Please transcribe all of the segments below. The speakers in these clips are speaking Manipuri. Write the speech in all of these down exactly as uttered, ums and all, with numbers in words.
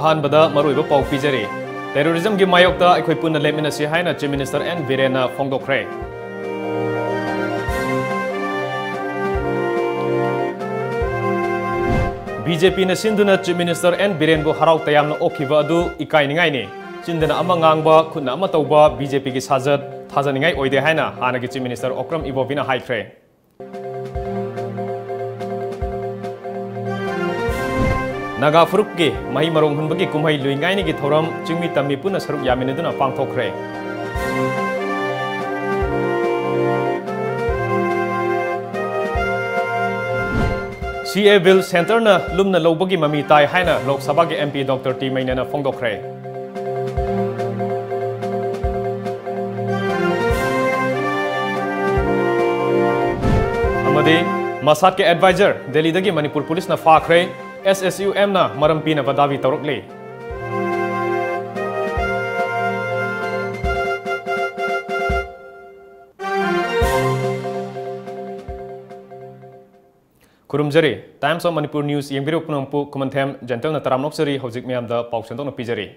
ꯑꯍꯥꯟꯕꯗ ꯃꯔꯨꯑꯣꯏꯕ ꯄꯥꯎ ꯄꯤꯖꯔꯤ꯫ ꯇꯦꯔꯣꯔꯤꯖꯝꯒꯤ ꯃꯥꯌꯣꯛꯇ ꯑꯩꯈꯣꯏ ꯄꯨꯟꯅ ꯂꯦꯞꯃꯤꯟꯅꯁꯤ ꯍꯥꯏꯅ Chief Minister N ꯕꯤꯔꯦꯟꯅ ꯐꯣꯡꯗꯣꯛꯈ꯭ꯔꯦ꯫ ꯕꯤ ꯖꯦ ꯄꯤꯅ ꯁꯤꯟꯗꯨꯅ Chief Minister N ꯕꯤꯔꯦꯟꯕꯨ ꯍꯔꯥꯎ ꯇꯌꯥꯝꯅ ꯑꯣꯛꯈꯤꯕ ꯑꯗꯨ ꯏꯀꯥꯏꯅꯤꯡꯉꯥꯏꯅꯤ꯫ ꯆꯤꯟꯗꯅ ꯑꯃ ꯉꯥꯡꯕ, ꯈꯨꯠꯅ ꯑꯃ ꯇꯧꯕ ꯕꯤ ꯖꯦ ꯄꯤꯒꯤ ꯁꯥꯖꯠ ꯊꯥꯖꯅꯤꯡꯉꯥꯏ ꯑꯣꯏꯗꯦ ꯍꯥꯏꯅ ꯍꯥꯟꯅꯒꯤ Chief Minister ꯑꯣꯀ꯭ꯔꯝ ꯏꯕꯣꯕꯤꯅ ꯍꯥꯏꯈ꯭ꯔꯦ꯫ ꯅꯥꯒꯥ ꯐꯨꯔꯨꯞꯀꯤ ꯃꯍꯩ ꯃꯔꯣꯡ ꯍꯨꯟꯕꯒꯤ ꯀꯨꯝꯍꯩ ꯂꯨꯏꯉꯥꯏꯅꯤꯒꯤ ꯊꯧꯔꯝ ꯆꯤꯡꯃꯤ ꯇꯝꯃꯤ ꯄꯨꯟꯅ ꯁꯔꯨꯛ ꯌꯥꯃꯤꯟꯅꯗꯨꯅ ꯄꯥꯡꯊꯣꯛꯈ꯭ꯔꯦ꯫ ꯁꯤ ꯑꯦ ꯕꯤꯜ ꯁꯦꯟꯇꯔꯅ ꯂꯨꯝꯅ ꯂꯧꯕꯒꯤ ꯃꯃꯤ ꯇꯥꯏ ꯍꯥꯏꯅ ꯂꯣꯛ ꯁꯚꯥꯒꯤ ꯑꯦꯝ ꯄꯤ ꯗꯣꯛꯇꯔ ꯇꯤ ꯃꯩꯅꯦꯅ ꯐꯣꯡꯗꯣꯛꯈ꯭ꯔꯦ꯫ ꯑꯃꯗꯤ ꯃꯁꯥꯗꯀꯤ ꯑꯦꯗꯚꯥꯏꯖꯔ ꯗꯦꯜꯂꯤꯗꯒꯤ ꯃꯅꯤꯄꯨꯔ ꯄꯨꯂꯤꯁꯅ ꯐꯥꯈ꯭ꯔꯦ꯫ ꯑꯦꯁ ꯑꯦꯁ ꯌꯨ ꯑꯦꯝꯅ ꯃꯔꯝ ꯄꯤꯅꯕ ꯗꯥꯕꯤ ꯇꯧꯔꯛꯂꯤ꯫ ꯈꯨꯔꯨꯝꯖꯔꯤ꯫ Times of Manipur News ꯌꯦꯡꯕꯤꯔꯤꯕ ꯄꯨꯝꯅꯃꯛꯄꯨ ꯈꯨꯃꯟꯊꯦꯝ ꯖꯦꯟꯇꯜꯅ ꯇꯔꯥꯝꯅ ꯑꯣꯛꯆꯔꯤ꯫ ꯍꯧꯖꯤꯛ ꯃꯌꯥꯝꯗ ꯄꯥꯎ ꯁꯟꯗꯣꯛꯅ ꯄꯤꯖꯔꯤ꯫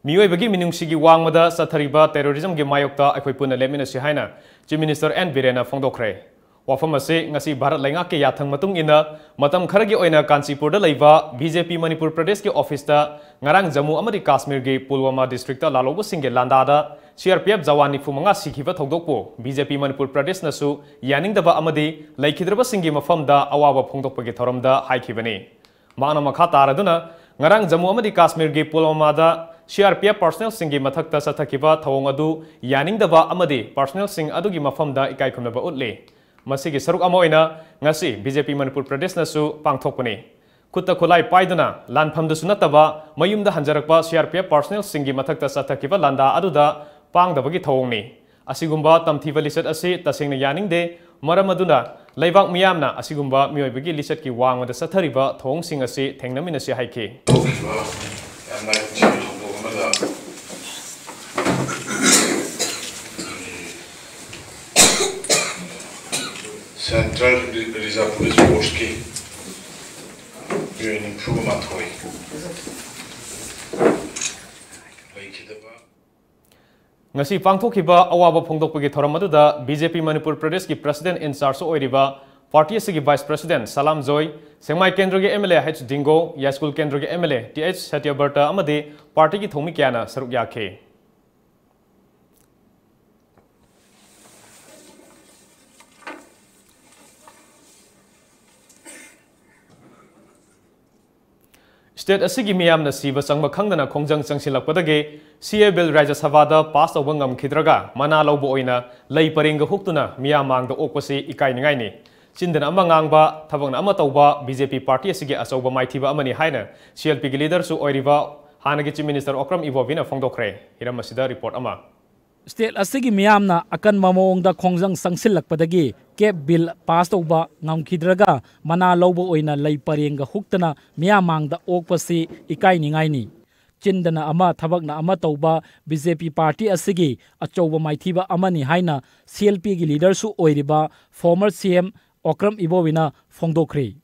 ꯃꯤꯑꯣꯏꯕꯒꯤ ꯃꯤꯅꯨꯡꯁꯤꯒꯤ ꯋꯥꯡꯃꯗ ꯆꯠꯊꯔꯤꯕ ꯇꯦꯔꯣꯔꯤꯖꯝꯒꯤ ꯃꯥꯌꯣꯛꯇ ꯑꯩꯈꯣꯏ ꯄꯨꯟꯅ ꯂꯦꯞꯃꯤꯟꯅꯁꯤ ꯍꯥꯏꯅ Chief Minister N ꯕꯤꯔꯦꯟꯅ ꯐꯣꯡꯗꯣꯛꯈ꯭ꯔꯦ꯫ ꯋꯥꯐꯝ ꯑꯁꯤ ꯉꯁꯤ ꯚꯥꯔꯠ ꯂꯩꯉꯥꯛꯀꯤ ꯌꯥꯊꯪ ꯃꯇꯨꯡ ꯏꯟꯅ ꯃꯇꯝ ꯈꯔꯒꯤ ꯑꯣꯏꯅ ꯀꯥꯟꯆꯤꯄꯨꯔꯗ ꯂꯩꯕ ꯕꯤ ꯖꯦ ꯄꯤ ꯃꯅꯤꯄꯨꯔ ꯄ꯭ꯔꯗꯦꯁꯀꯤ ꯑꯣꯐꯤꯁꯇ ꯉꯔꯥꯡ ꯖꯝꯃꯨ ꯑꯃꯗꯤ ꯀꯥꯁꯃꯤꯔꯒꯤ ꯄꯨꯜꯋꯥꯃꯥ district ꯂꯥꯜꯍꯧꯕꯁꯤꯡꯒꯤ ꯂꯥꯟꯗꯥꯗ C R P F Jawan ꯅꯤꯐꯨ ꯃꯉꯥ ꯁꯤꯈꯤꯕ ꯊꯧꯗꯣꯛꯄꯨ ꯕꯤ ꯖꯦ ꯄꯤ ꯃꯅꯤꯄꯨꯔ ꯄ꯭ꯔꯗꯦꯁꯅꯁꯨ ꯌꯥꯅꯤꯡꯗꯕ ꯑꯃꯗꯤ ꯂꯩꯈꯤꯗ꯭ꯔꯕꯁꯤꯡꯒꯤ ꯃꯐꯝꯗ ꯑꯋꯥꯕ ꯐꯣꯡꯗꯣꯛꯄꯒꯤ ꯊꯧꯔꯝꯗ ꯍꯥꯏꯈꯤꯕꯅꯤ꯫ ꯃꯍꯥꯛꯅ ꯃꯈꯥ ꯇꯥꯔꯗꯨꯅ, ꯉꯔꯥꯡ ꯖꯝꯃꯨ ꯑꯃꯗꯤ ꯀꯥꯁꯃꯤꯔꯒꯤ ꯄꯨꯜꯋꯥꯃꯥꯗ ꯁꯤ ꯑꯥꯔ ꯄꯤ ꯑꯦꯐ ꯄꯥꯔꯁꯣꯅꯦꯜꯁꯤꯡꯒꯤ ꯃꯊꯛꯇ ꯆꯠꯊꯈꯤꯕ ꯊꯧꯑꯣꯡ ꯑꯗꯨ ꯌꯥꯅꯤꯡꯗꯕ ꯑꯃꯗꯤ ꯄꯥꯔꯁꯣꯅꯦꯜꯁꯤꯡ ꯑꯗꯨꯒꯤ ꯃꯐꯝꯗ ꯏꯀꯥꯏ ꯈꯨꯝꯅꯕ ꯎꯠꯂꯤ꯫ ꯃꯁꯤꯒꯤ ꯁꯔꯨꯛ ꯑꯃ ꯑꯣꯏꯅ ꯉꯁꯤ ꯕꯤ ꯖꯦ ꯄꯤ ꯃꯅꯤꯄꯨꯔ ꯄ꯭ꯔꯗꯦꯁꯅꯁꯨ ꯄꯥꯡꯊꯣꯛꯄꯅꯤ꯫ ꯈꯨꯠꯇ ꯈꯨꯠꯂꯥꯏ ꯄꯥꯏꯗꯨꯅ ꯂꯥꯟꯐꯝꯗꯁꯨ ꯅꯠꯇꯕ ꯃꯌꯨꯝꯗ ꯍꯟꯖꯔꯛꯄ ꯁꯤ ꯑꯥꯔ ꯄꯤ ꯑꯦꯐ ꯄꯥꯔꯁꯣꯅꯦꯜꯁꯤꯡꯒꯤ ꯃꯊꯛꯇ ꯆꯠꯊꯈꯤꯕ ꯂꯥꯟꯗꯥ ꯑꯗꯨꯗ ꯄꯥꯡꯗꯕꯒꯤ ꯊꯧꯑꯣꯡꯅꯤ꯫ ꯑꯁꯤꯒꯨꯝꯕ ꯇꯝꯊꯤꯕ ꯂꯤꯆꯠ ꯑꯁꯤ ꯇꯁꯦꯡꯅ ꯌꯥꯅꯤꯡꯗꯦ꯫ ꯃꯔꯝ ꯑꯗꯨꯅ ꯂꯩꯕꯥꯛ ꯃꯤꯌꯥꯝꯅ ꯑꯁꯤꯒꯨꯝꯕ ꯃꯤꯑꯣꯏꯕꯒꯤ ꯂꯤꯆꯠꯀꯤ ꯋꯥꯡꯃꯗ ꯆꯠꯊꯔꯤꯕ ꯊꯧꯑꯣꯡꯁꯤꯡ ꯑꯁꯤ ꯊꯦꯡꯅꯃꯤꯟꯅꯁꯤ ꯍꯥꯏꯈꯤ꯫ ꯊꯣꯛꯈꯤꯕ ꯌꯥꯝꯅ ꯅꯨꯡꯁꯤꯕ ꯊꯧꯗꯣꯛ ꯑꯃꯗ Central Reserve Police Forceꯀꯤ ꯃꯤꯑꯣꯏ ꯅꯤꯐꯨꯒ ꯃꯥꯊꯣꯏ ꯉꯁꯤ ꯄꯥꯡꯊꯣꯛꯈꯤꯕ ꯑꯋꯥꯕ ꯐꯣꯡꯗꯣꯛꯄꯒꯤ ꯊꯧꯔꯝ ꯑꯗꯨꯗ ꯕꯤ ꯖꯦ ꯄꯤ ꯃꯅꯤꯄꯨꯔ ꯄ꯭ꯔꯗꯦꯁꯀꯤ ꯄ꯭ꯔꯁꯤꯗꯦꯟꯠ ꯏꯟ ꯆꯥꯔꯖ ꯑꯣꯏꯔꯤꯕ ꯄꯥꯔꯇꯤ ꯑꯁꯤꯒꯤ ꯚꯥꯏꯁ ꯄ꯭ꯔꯁꯤꯗꯦꯟꯠ ꯁꯂꯥꯝ ꯖꯣꯏ, ꯁꯦꯡꯃꯥꯏ ꯀꯦꯟꯗ꯭ꯔꯒꯤ M L A H Dingo, Yaiskul ꯀꯦꯟꯗ꯭ꯔꯒꯤ M L A T H Satyabrata ꯑꯃꯗꯤ ꯄꯥꯔꯇꯤꯒꯤ ꯊꯧꯃꯤ ꯀꯌꯥꯅ ꯁꯔꯨꯛ ꯌꯥꯈꯤ꯫ ꯁ꯭ꯇꯦꯠ ꯑꯁꯤꯒꯤ ꯃꯤꯌꯥꯝꯅ ꯁꯤꯕ ꯆꯪꯕ ꯈꯪꯗꯅ ꯈꯣꯡꯖꯪ ꯆꯪꯁꯤꯜꯂꯛꯄꯗꯒꯤ ꯁꯤ ꯑꯦ ꯕꯤꯜ ꯔꯥꯖ꯭ꯌ ꯁꯚꯥꯗ ꯄꯥꯁ ꯇꯧꯕ ꯉꯝꯈꯤꯗ꯭ꯔꯒ ꯃꯅꯥ ꯂꯧꯕ ꯑꯣꯏꯅ ꯂꯩ ꯄꯔꯦꯡꯒ ꯍꯨꯛꯇꯨꯅ ꯃꯤꯌꯥꯝ ꯃꯥꯡꯗ ꯑꯣꯛꯄꯁꯤ ꯏꯀꯥꯏꯅꯤꯡꯉꯥꯏꯅꯤ꯫ ꯆꯤꯟꯗꯅ ꯑꯃ ꯉꯥꯡꯕ, ꯊꯕꯛꯅ ꯑꯃ ꯇꯧꯕ ꯕꯤ ꯖꯦ ꯄꯤ ꯄꯥꯔꯇꯤ ꯑꯁꯤꯒꯤ ꯑꯆꯧꯕ ꯃꯥꯏꯊꯤꯕ ꯑꯃꯅꯤ ꯍꯥꯏꯅ ꯁꯤ ꯑꯦꯜ ꯄꯤꯒꯤ ꯂꯤꯗꯔꯁꯨ ꯑꯣꯏꯔꯤꯕ ꯍꯥꯟꯅꯒꯤ ꯆꯤꯐ ꯃꯤꯅꯤꯁꯇꯔ ꯑꯣꯀ꯭ꯔꯝ ꯏꯕꯣꯕꯤꯅ ꯐꯣꯡꯗꯣꯛꯈ꯭ꯔꯦ꯫ ꯍꯤꯔꯝ ꯑꯁꯤꯗ ꯔꯤꯄꯣꯔꯠ ꯑꯃ꯫ ꯁ꯭ꯇꯦꯠ ꯑꯁꯤꯒꯤ ꯃꯤꯌꯥꯝꯅ ꯑꯀꯟꯕ ꯃꯑꯣꯡꯗ ꯈꯣꯡꯖꯪ ꯆꯪꯁꯤꯜꯂꯛꯄꯗꯒꯤ ꯀꯦꯞ ꯕꯤꯜ ꯄꯥꯁ ꯇꯧꯕ ꯉꯝꯈꯤꯗ꯭ꯔꯒ ꯃꯅꯥ ꯂꯧꯕ ꯑꯣꯏꯅ ꯂꯩ ꯄꯔꯦꯡꯒ ꯍꯨꯛꯇꯅ ꯃꯤꯌꯥꯝ ꯃꯥꯡꯗ ꯑꯣꯛꯄꯁꯤ ꯏꯀꯥꯏꯅꯤꯡꯉꯥꯏꯅꯤ꯫ ꯆꯤꯟꯗꯅ ꯑꯃ, ꯊꯕꯛꯅ ꯑꯃ ꯇꯧꯕ ꯕꯤ ꯖꯦ ꯄꯤ ꯄꯥꯔꯇꯤ ꯑꯁꯤꯒꯤ ꯑꯆꯧꯕ ꯃꯥꯏꯊꯤꯕ ꯑꯃꯅꯤ ꯍꯥꯏꯅ ꯁꯤ ꯑꯦꯜ ꯄꯤꯒꯤ ꯂꯤꯗꯔꯁꯨ ꯑꯣꯏꯔꯤꯕ ꯐꯣꯔꯃꯔ ꯁꯤ ꯑꯦꯝ ꯑꯣꯀ꯭ꯔꯝ ꯏꯕꯣꯕꯤꯅ ꯐꯣꯡꯗꯣꯛꯈ꯭ꯔꯦ꯫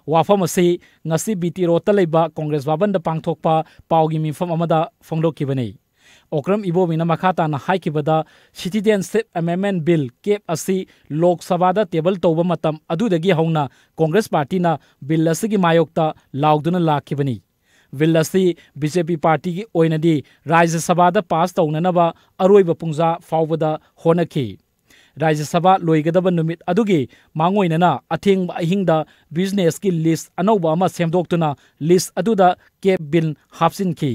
ꯋꯥꯐꯝ ꯑꯁꯤ ꯉꯁꯤ ꯕꯤ ꯇꯤ ꯔꯣꯗꯇ ꯂꯩꯕ ꯀꯣꯡꯒ꯭ꯔꯦꯁ ꯚꯕꯟꯗ ꯄꯥꯡꯊꯣꯛꯄ ꯄꯥꯎꯒꯤ ꯃꯤꯐꯝ ꯑꯃꯗ ꯐꯣꯡꯗꯣꯛꯈꯤꯕꯅꯤ꯫ ꯑꯣꯀ꯭ꯔꯝ ꯏꯕꯣꯕꯤꯅ ꯃꯈꯥ ꯇꯥꯅ ꯍꯥꯏꯈꯤꯕꯗ, ꯁꯤꯇꯤꯖꯦꯟꯁꯤꯞ ꯑꯦꯃꯦꯟꯗꯃꯦꯟꯠ ꯕꯤꯜ ꯀꯦꯞ ꯑꯁꯤ ꯂꯣꯛ ꯁꯚꯥꯗ ꯇꯦꯕꯜ ꯇꯧꯕ ꯃꯇꯝ ꯑꯗꯨꯗꯒꯤ ꯍꯧꯅ ꯀꯣꯡꯒ꯭ꯔꯦꯁ ꯄꯥꯔꯇꯤꯅ ꯕꯤꯜ ꯑꯁꯤꯒꯤ ꯃꯥꯌꯣꯛꯇ ꯂꯥꯎꯗꯨꯅ ꯂꯥꯛꯈꯤꯕꯅꯤ꯫ ꯕꯤꯜ ꯑꯁꯤ ꯕꯤ ꯖꯦ ꯄꯤ ꯄꯥꯔꯇꯤꯒꯤ ꯑꯣꯏꯅꯗꯤ ꯔꯥꯖ꯭ꯌ ꯁꯚꯥꯗ ꯄꯥꯁ ꯇꯧꯅꯅꯕ ꯑꯔꯣꯏꯕ ꯄꯨꯡꯖꯥ ꯐꯥꯎꯕꯗ ꯍꯣꯠꯅꯈꯤ꯫ ꯔꯥꯖ꯭ꯌ ꯁꯚꯥ ꯂꯣꯏꯒꯗꯕ ꯅꯨꯃꯤꯠ ꯑꯗꯨꯒꯤ ꯃꯥꯡꯑꯣꯏꯅꯅ ꯑꯊꯦꯡꯕ ꯑꯍꯤꯡꯗ ꯕꯤꯖꯤꯅꯦꯁꯀꯤ ꯂꯤꯁ ꯑꯅꯧꯕ ꯑꯃ ꯁꯦꯝꯗꯣꯛꯇꯨꯅ ꯂꯤꯁ ꯑꯗꯨꯗ ꯀꯦꯞ ꯕꯤꯜ ꯍꯥꯞꯆꯤꯟꯈꯤ꯫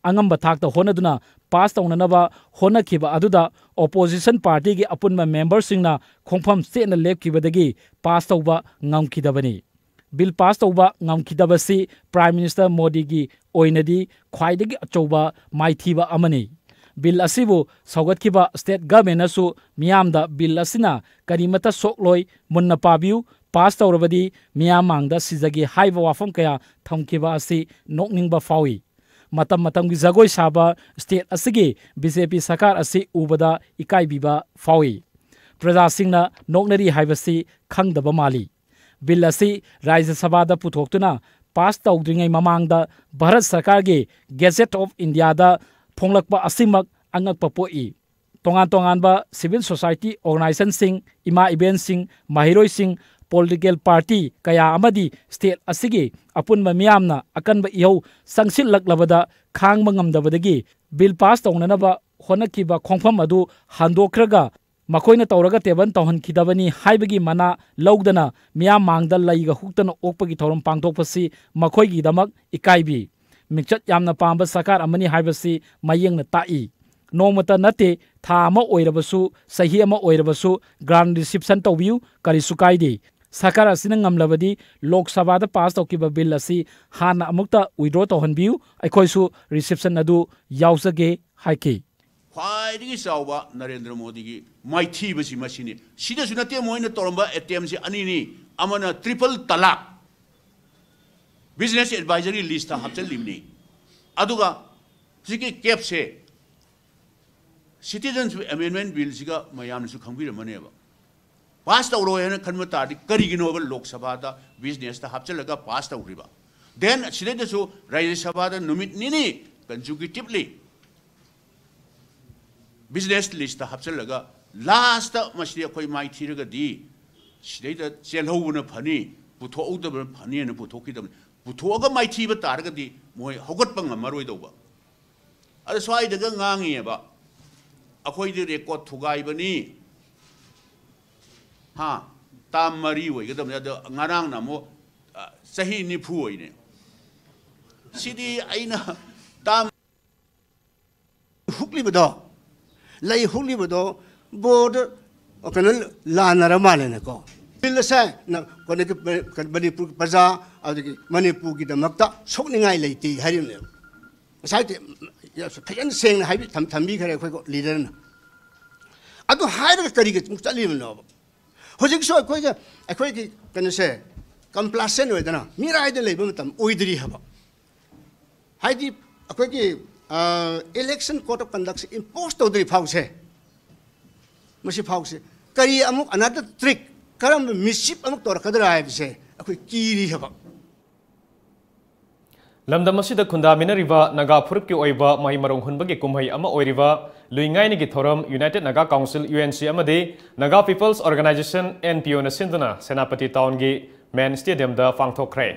ꯑꯉꯝꯕ ꯊꯥꯛꯇ ꯍꯣꯠꯅꯗꯨꯅ ꯄꯥꯁ ꯇꯧꯅꯅꯕ ꯍꯣꯠꯅꯈꯤꯕ ꯑꯗꯨꯗ ꯑꯣꯄꯣꯖꯤꯁꯟ ꯄꯥꯔꯇꯤꯒꯤ ꯑꯄꯨꯟꯕ ꯃꯦꯝꯕꯔꯁꯤꯡꯅ ꯈꯣꯡꯐꯝ ꯆꯦꯠꯅ ꯂꯦꯞꯈꯤꯕꯗꯒꯤ ꯄꯥꯁ ꯇꯧꯕ ꯉꯝꯈꯤꯗꯕꯅꯤ꯫ ꯕꯤꯜ ꯄꯥꯁ ꯇꯧꯕ ꯉꯝꯈꯤꯗꯕꯁꯤ ꯄ꯭ꯔꯥꯏꯝ ꯃꯤꯅꯤꯁꯇꯔ ꯃꯣꯗꯤꯒꯤ ꯑꯣꯏꯅꯗꯤ ꯈ꯭ꯋꯥꯏꯗꯒꯤ ꯑꯆꯧꯕ ꯃꯥꯏꯊꯤꯕ ꯑꯃꯅꯤ꯫ ꯕꯤꯜ ꯑꯁꯤꯕꯨ ꯁꯧꯒꯠꯈꯤꯕ ꯁ꯭ꯇꯦꯠ ꯒꯚꯔꯟꯃꯦꯟꯠꯅꯁꯨ ꯃꯤꯌꯥꯝꯗ ꯕꯤꯜ ꯑꯁꯤꯅ ꯀꯔꯤꯃꯠꯇ ꯁꯣꯛꯂꯣꯏ, ꯃꯨꯟꯅ ꯄꯥꯕꯤꯌꯨ, ꯄꯥꯁ ꯇꯧꯔꯕꯗꯤ ꯃꯤꯌꯥꯝ ꯃꯥꯡꯗ ꯁꯤꯖꯒꯦ ꯍꯥꯏꯕ ꯋꯥꯐꯝ ꯀꯌꯥ ꯊꯝꯈꯤꯕ ꯑꯁꯤ ꯅꯣꯛꯅꯤꯡꯕ ꯐꯥꯎꯏ꯫ ꯃꯇꯝ ꯃꯇꯝꯒꯤ ꯖꯒꯣꯏ ꯁꯥꯕ ꯁ꯭ꯇꯦꯠ ꯑꯁꯤꯒꯤ ꯕꯤ ꯖꯦ ꯄꯤ ꯁꯔꯀꯥꯔ ꯑꯁꯤ ꯎꯕꯗ ꯏꯀꯥꯏꯕꯤꯕ ꯐꯥꯎꯏ꯫ ꯄ꯭ꯔꯖꯥꯁꯤꯡꯅ ꯅꯣꯛꯅꯔꯤ ꯍꯥꯏꯕꯁꯤ ꯈꯪꯗꯕ ꯃꯥꯜꯂꯤ꯫ ꯕꯤꯜ ꯑꯁꯤ ꯔꯥꯖ꯭ꯌ ꯁꯚꯥꯗ ꯄꯨꯊꯣꯛꯇꯨꯅ ꯄꯥꯁ ꯇꯧꯗ꯭ꯔꯤꯉꯩ ꯃꯃꯥꯡꯗ ꯚꯥꯔꯠ ꯁꯔꯀꯥꯔꯒꯤ ꯒꯦꯖꯦꯠ ꯑꯣꯐ ꯏꯟꯗꯤꯌꯥꯗ ꯐꯣꯡꯂꯛꯄ ꯑꯁꯤꯃꯛ ꯑꯉꯛꯄ ꯄꯣꯛꯏ꯫ ꯇꯣꯉꯥꯟ ꯇꯣꯉꯥꯟꯕ civil society organizationꯁꯤꯡ, ꯏꯃꯥ ꯏꯕꯦꯟꯁꯤꯡ, ꯃꯍꯩꯔꯣꯏꯁꯤꯡ, political party ꯀꯌꯥ ꯑꯃꯗꯤ state ꯑꯁꯤꯒꯤ ꯑꯄꯨꯟꯕ ꯃꯤꯌꯥꯝꯅ ꯑꯀꯟꯕ ꯏꯍꯧ ꯆꯪꯁꯤꯜꯂꯛꯂꯕꯗ ꯈꯥꯡꯕ ꯉꯝꯗꯕꯗꯒꯤ bill pass ꯇꯧꯅꯅꯕ ꯍꯣꯠꯅꯈꯤꯕ ꯈꯣꯡꯐꯝ ꯑꯗꯨ ꯍꯟꯗꯣꯛꯈ꯭ꯔꯒ ꯃꯈꯣꯏꯅ ꯇꯧꯔꯒ table ꯇꯧꯍꯟꯈꯤꯗꯕꯅꯤ ꯍꯥꯏꯕꯒꯤ ꯃꯅꯥ ꯂꯧꯗꯅ ꯃꯤꯌꯥꯝ ꯃꯥꯡꯗ ꯂꯩꯒ ꯍꯨꯛꯇꯅ ꯑꯣꯛꯄꯒꯤ ꯊꯧꯔꯝ ꯄꯥꯡꯊꯣꯛꯄꯁꯤ ꯃꯈꯣꯏꯒꯤꯗꯃꯛ ꯏꯀꯥꯏꯕꯤ꯫ ꯃꯤꯡꯆꯠ ꯌꯥꯝꯅ ꯄꯥꯝꯕ ꯁꯔꯀꯥꯔ ꯑꯃꯅꯤ ꯍꯥꯏꯕꯁꯤ ꯃꯌꯦꯛꯅ ꯇꯥꯛꯏ꯫ ꯅꯣꯡꯃꯇ ꯅꯠꯇꯦ, ꯊꯥ ꯑꯃ ꯑꯣꯏꯔꯕꯁꯨ, ꯆꯍꯤ ꯑꯃ ꯑꯣꯏꯔꯕꯁꯨ grant reception ꯇꯧꯕꯤꯌꯨ, ꯀꯔꯤꯁꯨ ꯀꯥꯏꯗꯦ꯫ ꯁꯔꯀꯥꯔ ꯑꯁꯤꯅ ꯉꯝꯂꯕꯗꯤ ꯂꯣꯛ ꯁꯚꯥꯗ pass ꯇꯧꯈꯤꯕ bill ꯑꯁꯤ ꯍꯥꯟꯅ ꯑꯃꯨꯛꯇ withdraw ꯇꯧꯍꯟꯕꯤꯌꯨ, ꯑꯩꯈꯣꯏꯁꯨ reception ꯑꯗꯨ ꯌꯥꯎꯖꯒꯦ ꯍꯥꯏꯈꯤ꯫ ꯈ꯭ꯋꯥꯏꯗꯒꯤ ꯆꯥꯎꯕ ꯅꯔꯦꯟꯗ꯭ꯔ ꯃꯣꯗꯤꯒꯤ ꯃꯥꯏꯊꯤꯕꯁꯤ ꯃꯁꯤꯅꯤ꯫ ꯁꯤꯗꯁꯨ ꯅꯠꯇꯦ, ꯃꯣꯏꯅ ꯇꯧꯔꯝꯕ attemptꯁꯤ ꯑꯅꯤꯅꯤ, ꯑꯃꯅ triple talaq, business advisory listꯇ ꯍꯥꯞꯆꯤꯜꯂꯤꯕꯅꯤ, ꯑꯗꯨꯒ ꯍꯧꯖꯤꯛꯀꯤ capꯁꯦ Citizenship Amendment Billꯁꯤꯒ ꯃꯌꯥꯝꯅꯁꯨ ꯈꯪꯕꯤꯔꯝꯃꯅꯦꯕ꯫ Pass ꯇꯧꯔꯣꯏ ꯍꯥꯏꯅ ꯈꯟꯕ ꯇꯥꯔꯗꯤ ꯀꯔꯤꯒꯤꯅꯣꯕ ꯂꯣꯛ ꯁꯚꯥꯗ businessꯇ ꯍꯥꯞꯆꯤꯜꯂꯒ pass ꯇꯧꯈ꯭ꯔꯤꯕ? Then ꯁꯤꯗꯩꯗꯁꯨ ꯔꯥꯖ꯭ꯌ ꯁꯚꯥꯗ ꯅꯨꯃꯤꯠ ꯅꯤꯅꯤ consecutively business listꯇ ꯍꯥꯞꯆꯤꯜꯂꯒ lastꯇ ꯃꯁꯤꯗꯤ ꯑꯩꯈꯣꯏ ꯃꯥꯏꯊꯤꯔꯒꯗꯤ ꯁꯤꯗꯩꯗ ꯆꯦꯜꯍꯧꯕꯅ ꯐꯅꯤ, ꯄꯨꯊꯣꯛꯍꯧꯗꯕꯅ ꯐꯅꯤꯅ ꯄꯨꯊꯣꯛꯈꯤꯗꯕꯅꯤ꯫ ꯄꯨꯊꯣꯛꯑꯒ ꯃꯥꯏꯊꯤꯕ ꯇꯥꯔꯒꯗꯤ ꯃꯣꯏ ꯍꯧꯒꯠꯄ ꯉꯝꯃꯔꯣꯏꯗꯧꯕ꯫ ꯑꯗ ꯁ꯭ꯋꯥꯏꯗꯒ ꯉꯥꯡꯉꯤꯑꯕ, "ꯑꯩꯈꯣꯏꯗꯤ record ꯊꯨꯒꯥꯏꯕꯅꯤ, ꯍꯥ, term ꯃꯔꯤ ꯑꯣꯏꯒꯗꯕꯅꯤ", ꯑꯗꯣ ꯉꯔꯥꯡꯅ ꯑꯃꯨꯛ, ꯑ, ꯆꯍꯤ ꯅꯤꯐꯨ ꯑꯣꯏꯅꯦ꯫ ꯁꯤꯗꯤ ꯑꯩꯅ term ꯍꯨꯛꯂꯤꯕꯗꯣ, ꯂꯩ ꯍꯨꯛꯂꯤꯕꯗꯣ board ꯀꯩꯅꯣ ꯂꯥꯟꯅꯔ ꯃꯥꯜꯂꯦꯅꯦꯀꯣ꯫ Bill ꯑꯁꯦ ꯅ-, ꯀꯩꯅꯣꯒꯤ ꯃꯅꯤꯄꯨꯔ ꯄ꯭ꯔꯖꯥ ꯑꯗꯒꯤ ꯃꯅꯤꯄꯨꯔꯒꯤꯗꯃꯛꯇ ꯁꯣꯛꯅꯤꯡꯉꯥꯏ ꯂꯩꯇꯦ ꯍꯥꯏꯔꯤꯕꯅꯦꯕ꯫ ꯉꯁꯥꯏꯗꯤ ꯐꯖꯅ ꯁꯦꯡꯅ ꯍꯥꯏꯕꯤ-, ꯊꯝ-, ꯊꯝꯕꯤꯈ꯭ꯔꯦ ꯑꯩꯈꯣꯏ leaderꯅ꯫ ꯑꯗꯨ ꯍꯥꯏꯔꯒ ꯀꯔꯤꯒꯤ ꯑꯃꯨꯛ ꯆꯠꯂꯤꯕꯅꯣꯕ? ꯍꯧꯖꯤꯛꯁꯨ ꯑꯩꯈꯣꯏꯒ, ꯑꯩꯈꯣꯏꯒꯤ ꯀꯩꯅꯣꯁꯦ complacent ꯑꯣꯏꯗꯅ ꯃꯤꯔꯥꯏꯗ ꯂꯩꯕ ꯃꯇꯝ ꯑꯣꯏꯗ꯭ꯔꯤ ꯍꯥꯏꯕ꯫ ꯍꯥꯏꯗꯤ ꯑꯩꯈꯣꯏꯒꯤ, ꯑ, election code of conductꯁꯦ impose ꯇꯧꯗ꯭ꯔꯤ ꯐꯥꯎꯁꯦ, ꯃꯁꯤ ꯐꯥꯎꯁꯦ ꯀꯔꯤ ꯑꯃꯨꯛ another trick, ꯀꯔꯝꯕ mischief ꯑꯃꯨꯛ ꯇꯧꯔꯛꯀꯗ꯭ꯔꯥ ꯍꯥꯏꯕꯁꯦ ꯑꯩꯈꯣꯏ ꯀꯤꯔꯤ ꯍꯥꯏꯕ꯫ ꯂꯝꯗꯝ ꯑꯁꯤꯗ ꯈꯨꯟꯗꯥꯃꯤꯟꯅꯔꯤꯕ ꯅꯥꯒꯥ ꯐꯨꯔꯨꯞꯀꯤ ꯑꯣꯏꯕ ꯃꯍꯩ ꯃꯔꯣꯡ ꯍꯨꯟꯕꯒꯤ ꯀꯨꯝꯍꯩ ꯑꯃ ꯑꯣꯏꯔꯤꯕ ꯂꯨꯏꯉꯥꯏꯅꯤꯒꯤ ꯊꯧꯔꯝ United Naga Council, U N C, ꯑꯃꯗꯤ Naga People's Organisation, N P O, ꯅ ꯁꯤꯟꯗꯨꯅ ꯁꯦꯅꯥꯄꯇꯤ ꯇꯥꯎꯟꯒꯤ ꯃꯦꯟ ꯁ꯭ꯇꯦꯗꯤꯌꯝꯗ ꯄꯥꯡꯊꯣꯛꯈ꯭ꯔꯦ꯫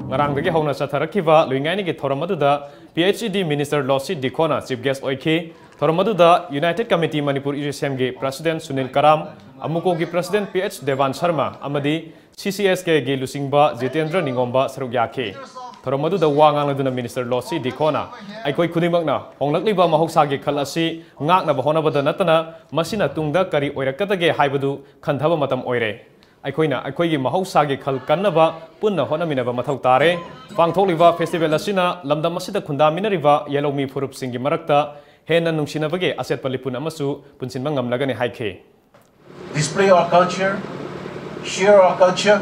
ꯉꯔꯥꯡꯗꯒꯤ ꯍꯧꯅ ꯆꯠꯊꯔꯛꯈꯤꯕ ꯂꯨꯏꯉꯥꯏꯅꯤꯒꯤ ꯊꯧꯔꯝ ꯑꯗꯨꯗ P H E D Minister Losii ꯗꯤꯈꯣꯅ ꯆꯤꯐ ꯒꯦꯁ ꯑꯣꯏꯈꯤ꯫ ꯊꯧꯔꯝ ꯑꯗꯨꯗ United Committee ꯃꯅꯤꯄꯨꯔ ꯏ ꯁꯦꯝꯒꯤ ꯄ꯭ꯔꯁꯤꯗꯦꯟ ꯁꯨꯅꯤꯜ ꯀꯔꯥꯝ, ꯑꯃꯨꯀꯣꯒꯤ president P H Deban Sharma ꯑꯃꯗꯤ C C S K ꯒꯤ ꯂꯨꯆꯤꯡꯕ ꯖꯤꯇꯦꯟꯗ꯭ꯔ ꯅꯤꯉꯣꯝꯕ ꯁꯔꯨꯛ ꯌꯥꯈꯤ꯫ ꯊꯧꯔꯝ ꯑꯗꯨꯗ ꯋꯥ ꯉꯥꯡꯂꯗꯨꯅ ꯃꯤꯅꯤꯁꯇꯔ ꯂꯣꯁꯤ ꯗꯤꯈꯣꯅ ꯑꯩꯈꯣꯏ ꯈꯨꯗꯤꯡꯃꯛꯅ ꯍꯣꯡꯂꯛꯂꯤꯕ ꯃꯍꯧꯁꯥꯒꯤ ꯈꯜ ꯑꯁꯤ ꯉꯥꯛꯅꯕ ꯍꯣꯠꯅꯕꯗ ꯅꯠꯇꯅ ꯃꯁꯤꯅ ꯇꯨꯡꯗ ꯀꯔꯤ ꯑꯣꯏꯔꯛꯀꯗꯒꯦ ꯍꯥꯏꯕꯗꯨ ꯈꯟꯊꯕ ꯃꯇꯝ ꯑꯣꯏꯔꯦ꯫ ꯑꯩꯈꯣꯏꯅ ꯑꯩꯈꯣꯏꯒꯤ ꯃꯍꯧꯁꯥꯒꯤ ꯈꯜ ꯀꯟꯅꯕ ꯄꯨꯟꯅ ꯍꯣꯠꯅꯃꯤꯟꯅꯕ ꯃꯊꯧ ꯇꯥꯔꯦ꯫ ꯄꯥꯡꯊꯣꯛꯂꯤꯕ ꯐꯦꯁꯇꯤꯚꯦꯜ ꯑꯁꯤꯅ ꯂꯝꯗꯝ ꯑꯁꯤꯗ ꯈꯨꯟꯗꯥꯃꯤꯟꯅꯔꯤꯕ ꯌꯦꯜꯍꯧꯃꯤ ꯐꯨꯔꯨꯞꯁꯤꯡꯒꯤ ꯃꯔꯛꯇ ꯍꯦꯟꯅ ꯅꯨꯡꯁꯤꯅꯕꯒꯤ ꯑꯆꯦꯠꯄ ꯂꯤꯄꯨꯟ ꯑꯃꯁꯨ ꯄꯨꯟꯁꯤꯟꯕ ꯉꯝꯂꯒꯅꯤ ꯍꯥꯏꯈꯤ꯫ Display our culture, share our culture,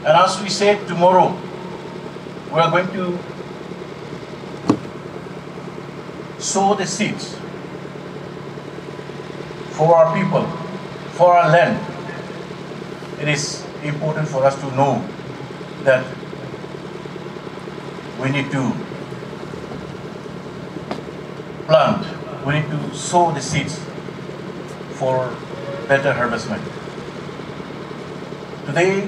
and as we said, tomorrow we are going to sow the seeds for our people, for our land. It is important for us to know that we need to plant, we need to sow the seeds for better harvestment. Today,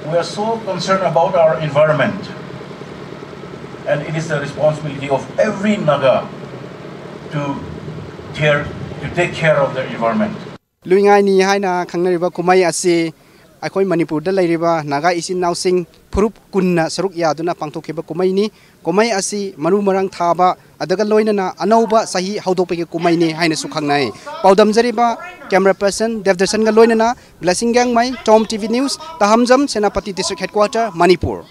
we are so concerned about our environment, and it is the responsibility of every Naga to care, to take care of their environment. ꯂꯨꯏꯉꯥꯏꯅꯤ ꯍꯥꯏꯅ ꯈꯪꯅꯔꯤꯕ ꯀꯨꯝꯍꯩ ꯑꯁꯤ ꯑꯩꯈꯣꯏ ꯃꯅꯤꯄꯨꯔꯗ ꯂꯩꯔꯤꯕ ꯅꯥꯒꯥ ꯏꯆꯤꯟ ꯏꯅꯥꯎꯁꯤꯡ ꯐꯨꯔꯨꯞ ꯀꯨꯟꯅ ꯁꯔꯨꯛ ꯌꯥꯗꯨꯅ ꯄꯥꯡꯊꯣꯛꯈꯤꯕ ꯀꯨꯝꯍꯩꯅꯤ꯫ ꯀꯨꯝꯍꯩ ꯑꯁꯤ ꯃꯔꯨ ꯃꯔꯥꯡ ꯊꯥꯕ ꯑꯗꯨꯒ ꯂꯣꯏꯅꯅ ꯑꯅꯧꯕ ꯆꯍꯤ ꯍꯧꯗꯣꯛꯄꯒꯤ ꯀꯨꯝꯍꯩꯅꯤ ꯍꯥꯏꯅꯁꯨ ꯈꯪꯅꯩ꯫ ꯄꯥꯎꯗꯝꯖꯔꯤꯕ camera person ꯗꯦꯕꯗꯔꯁꯟꯒ ꯂꯣꯏꯅꯅ Blessing Gangmei, Tom T V News, Tahamzam, Senapati District Headquarter, Manipur.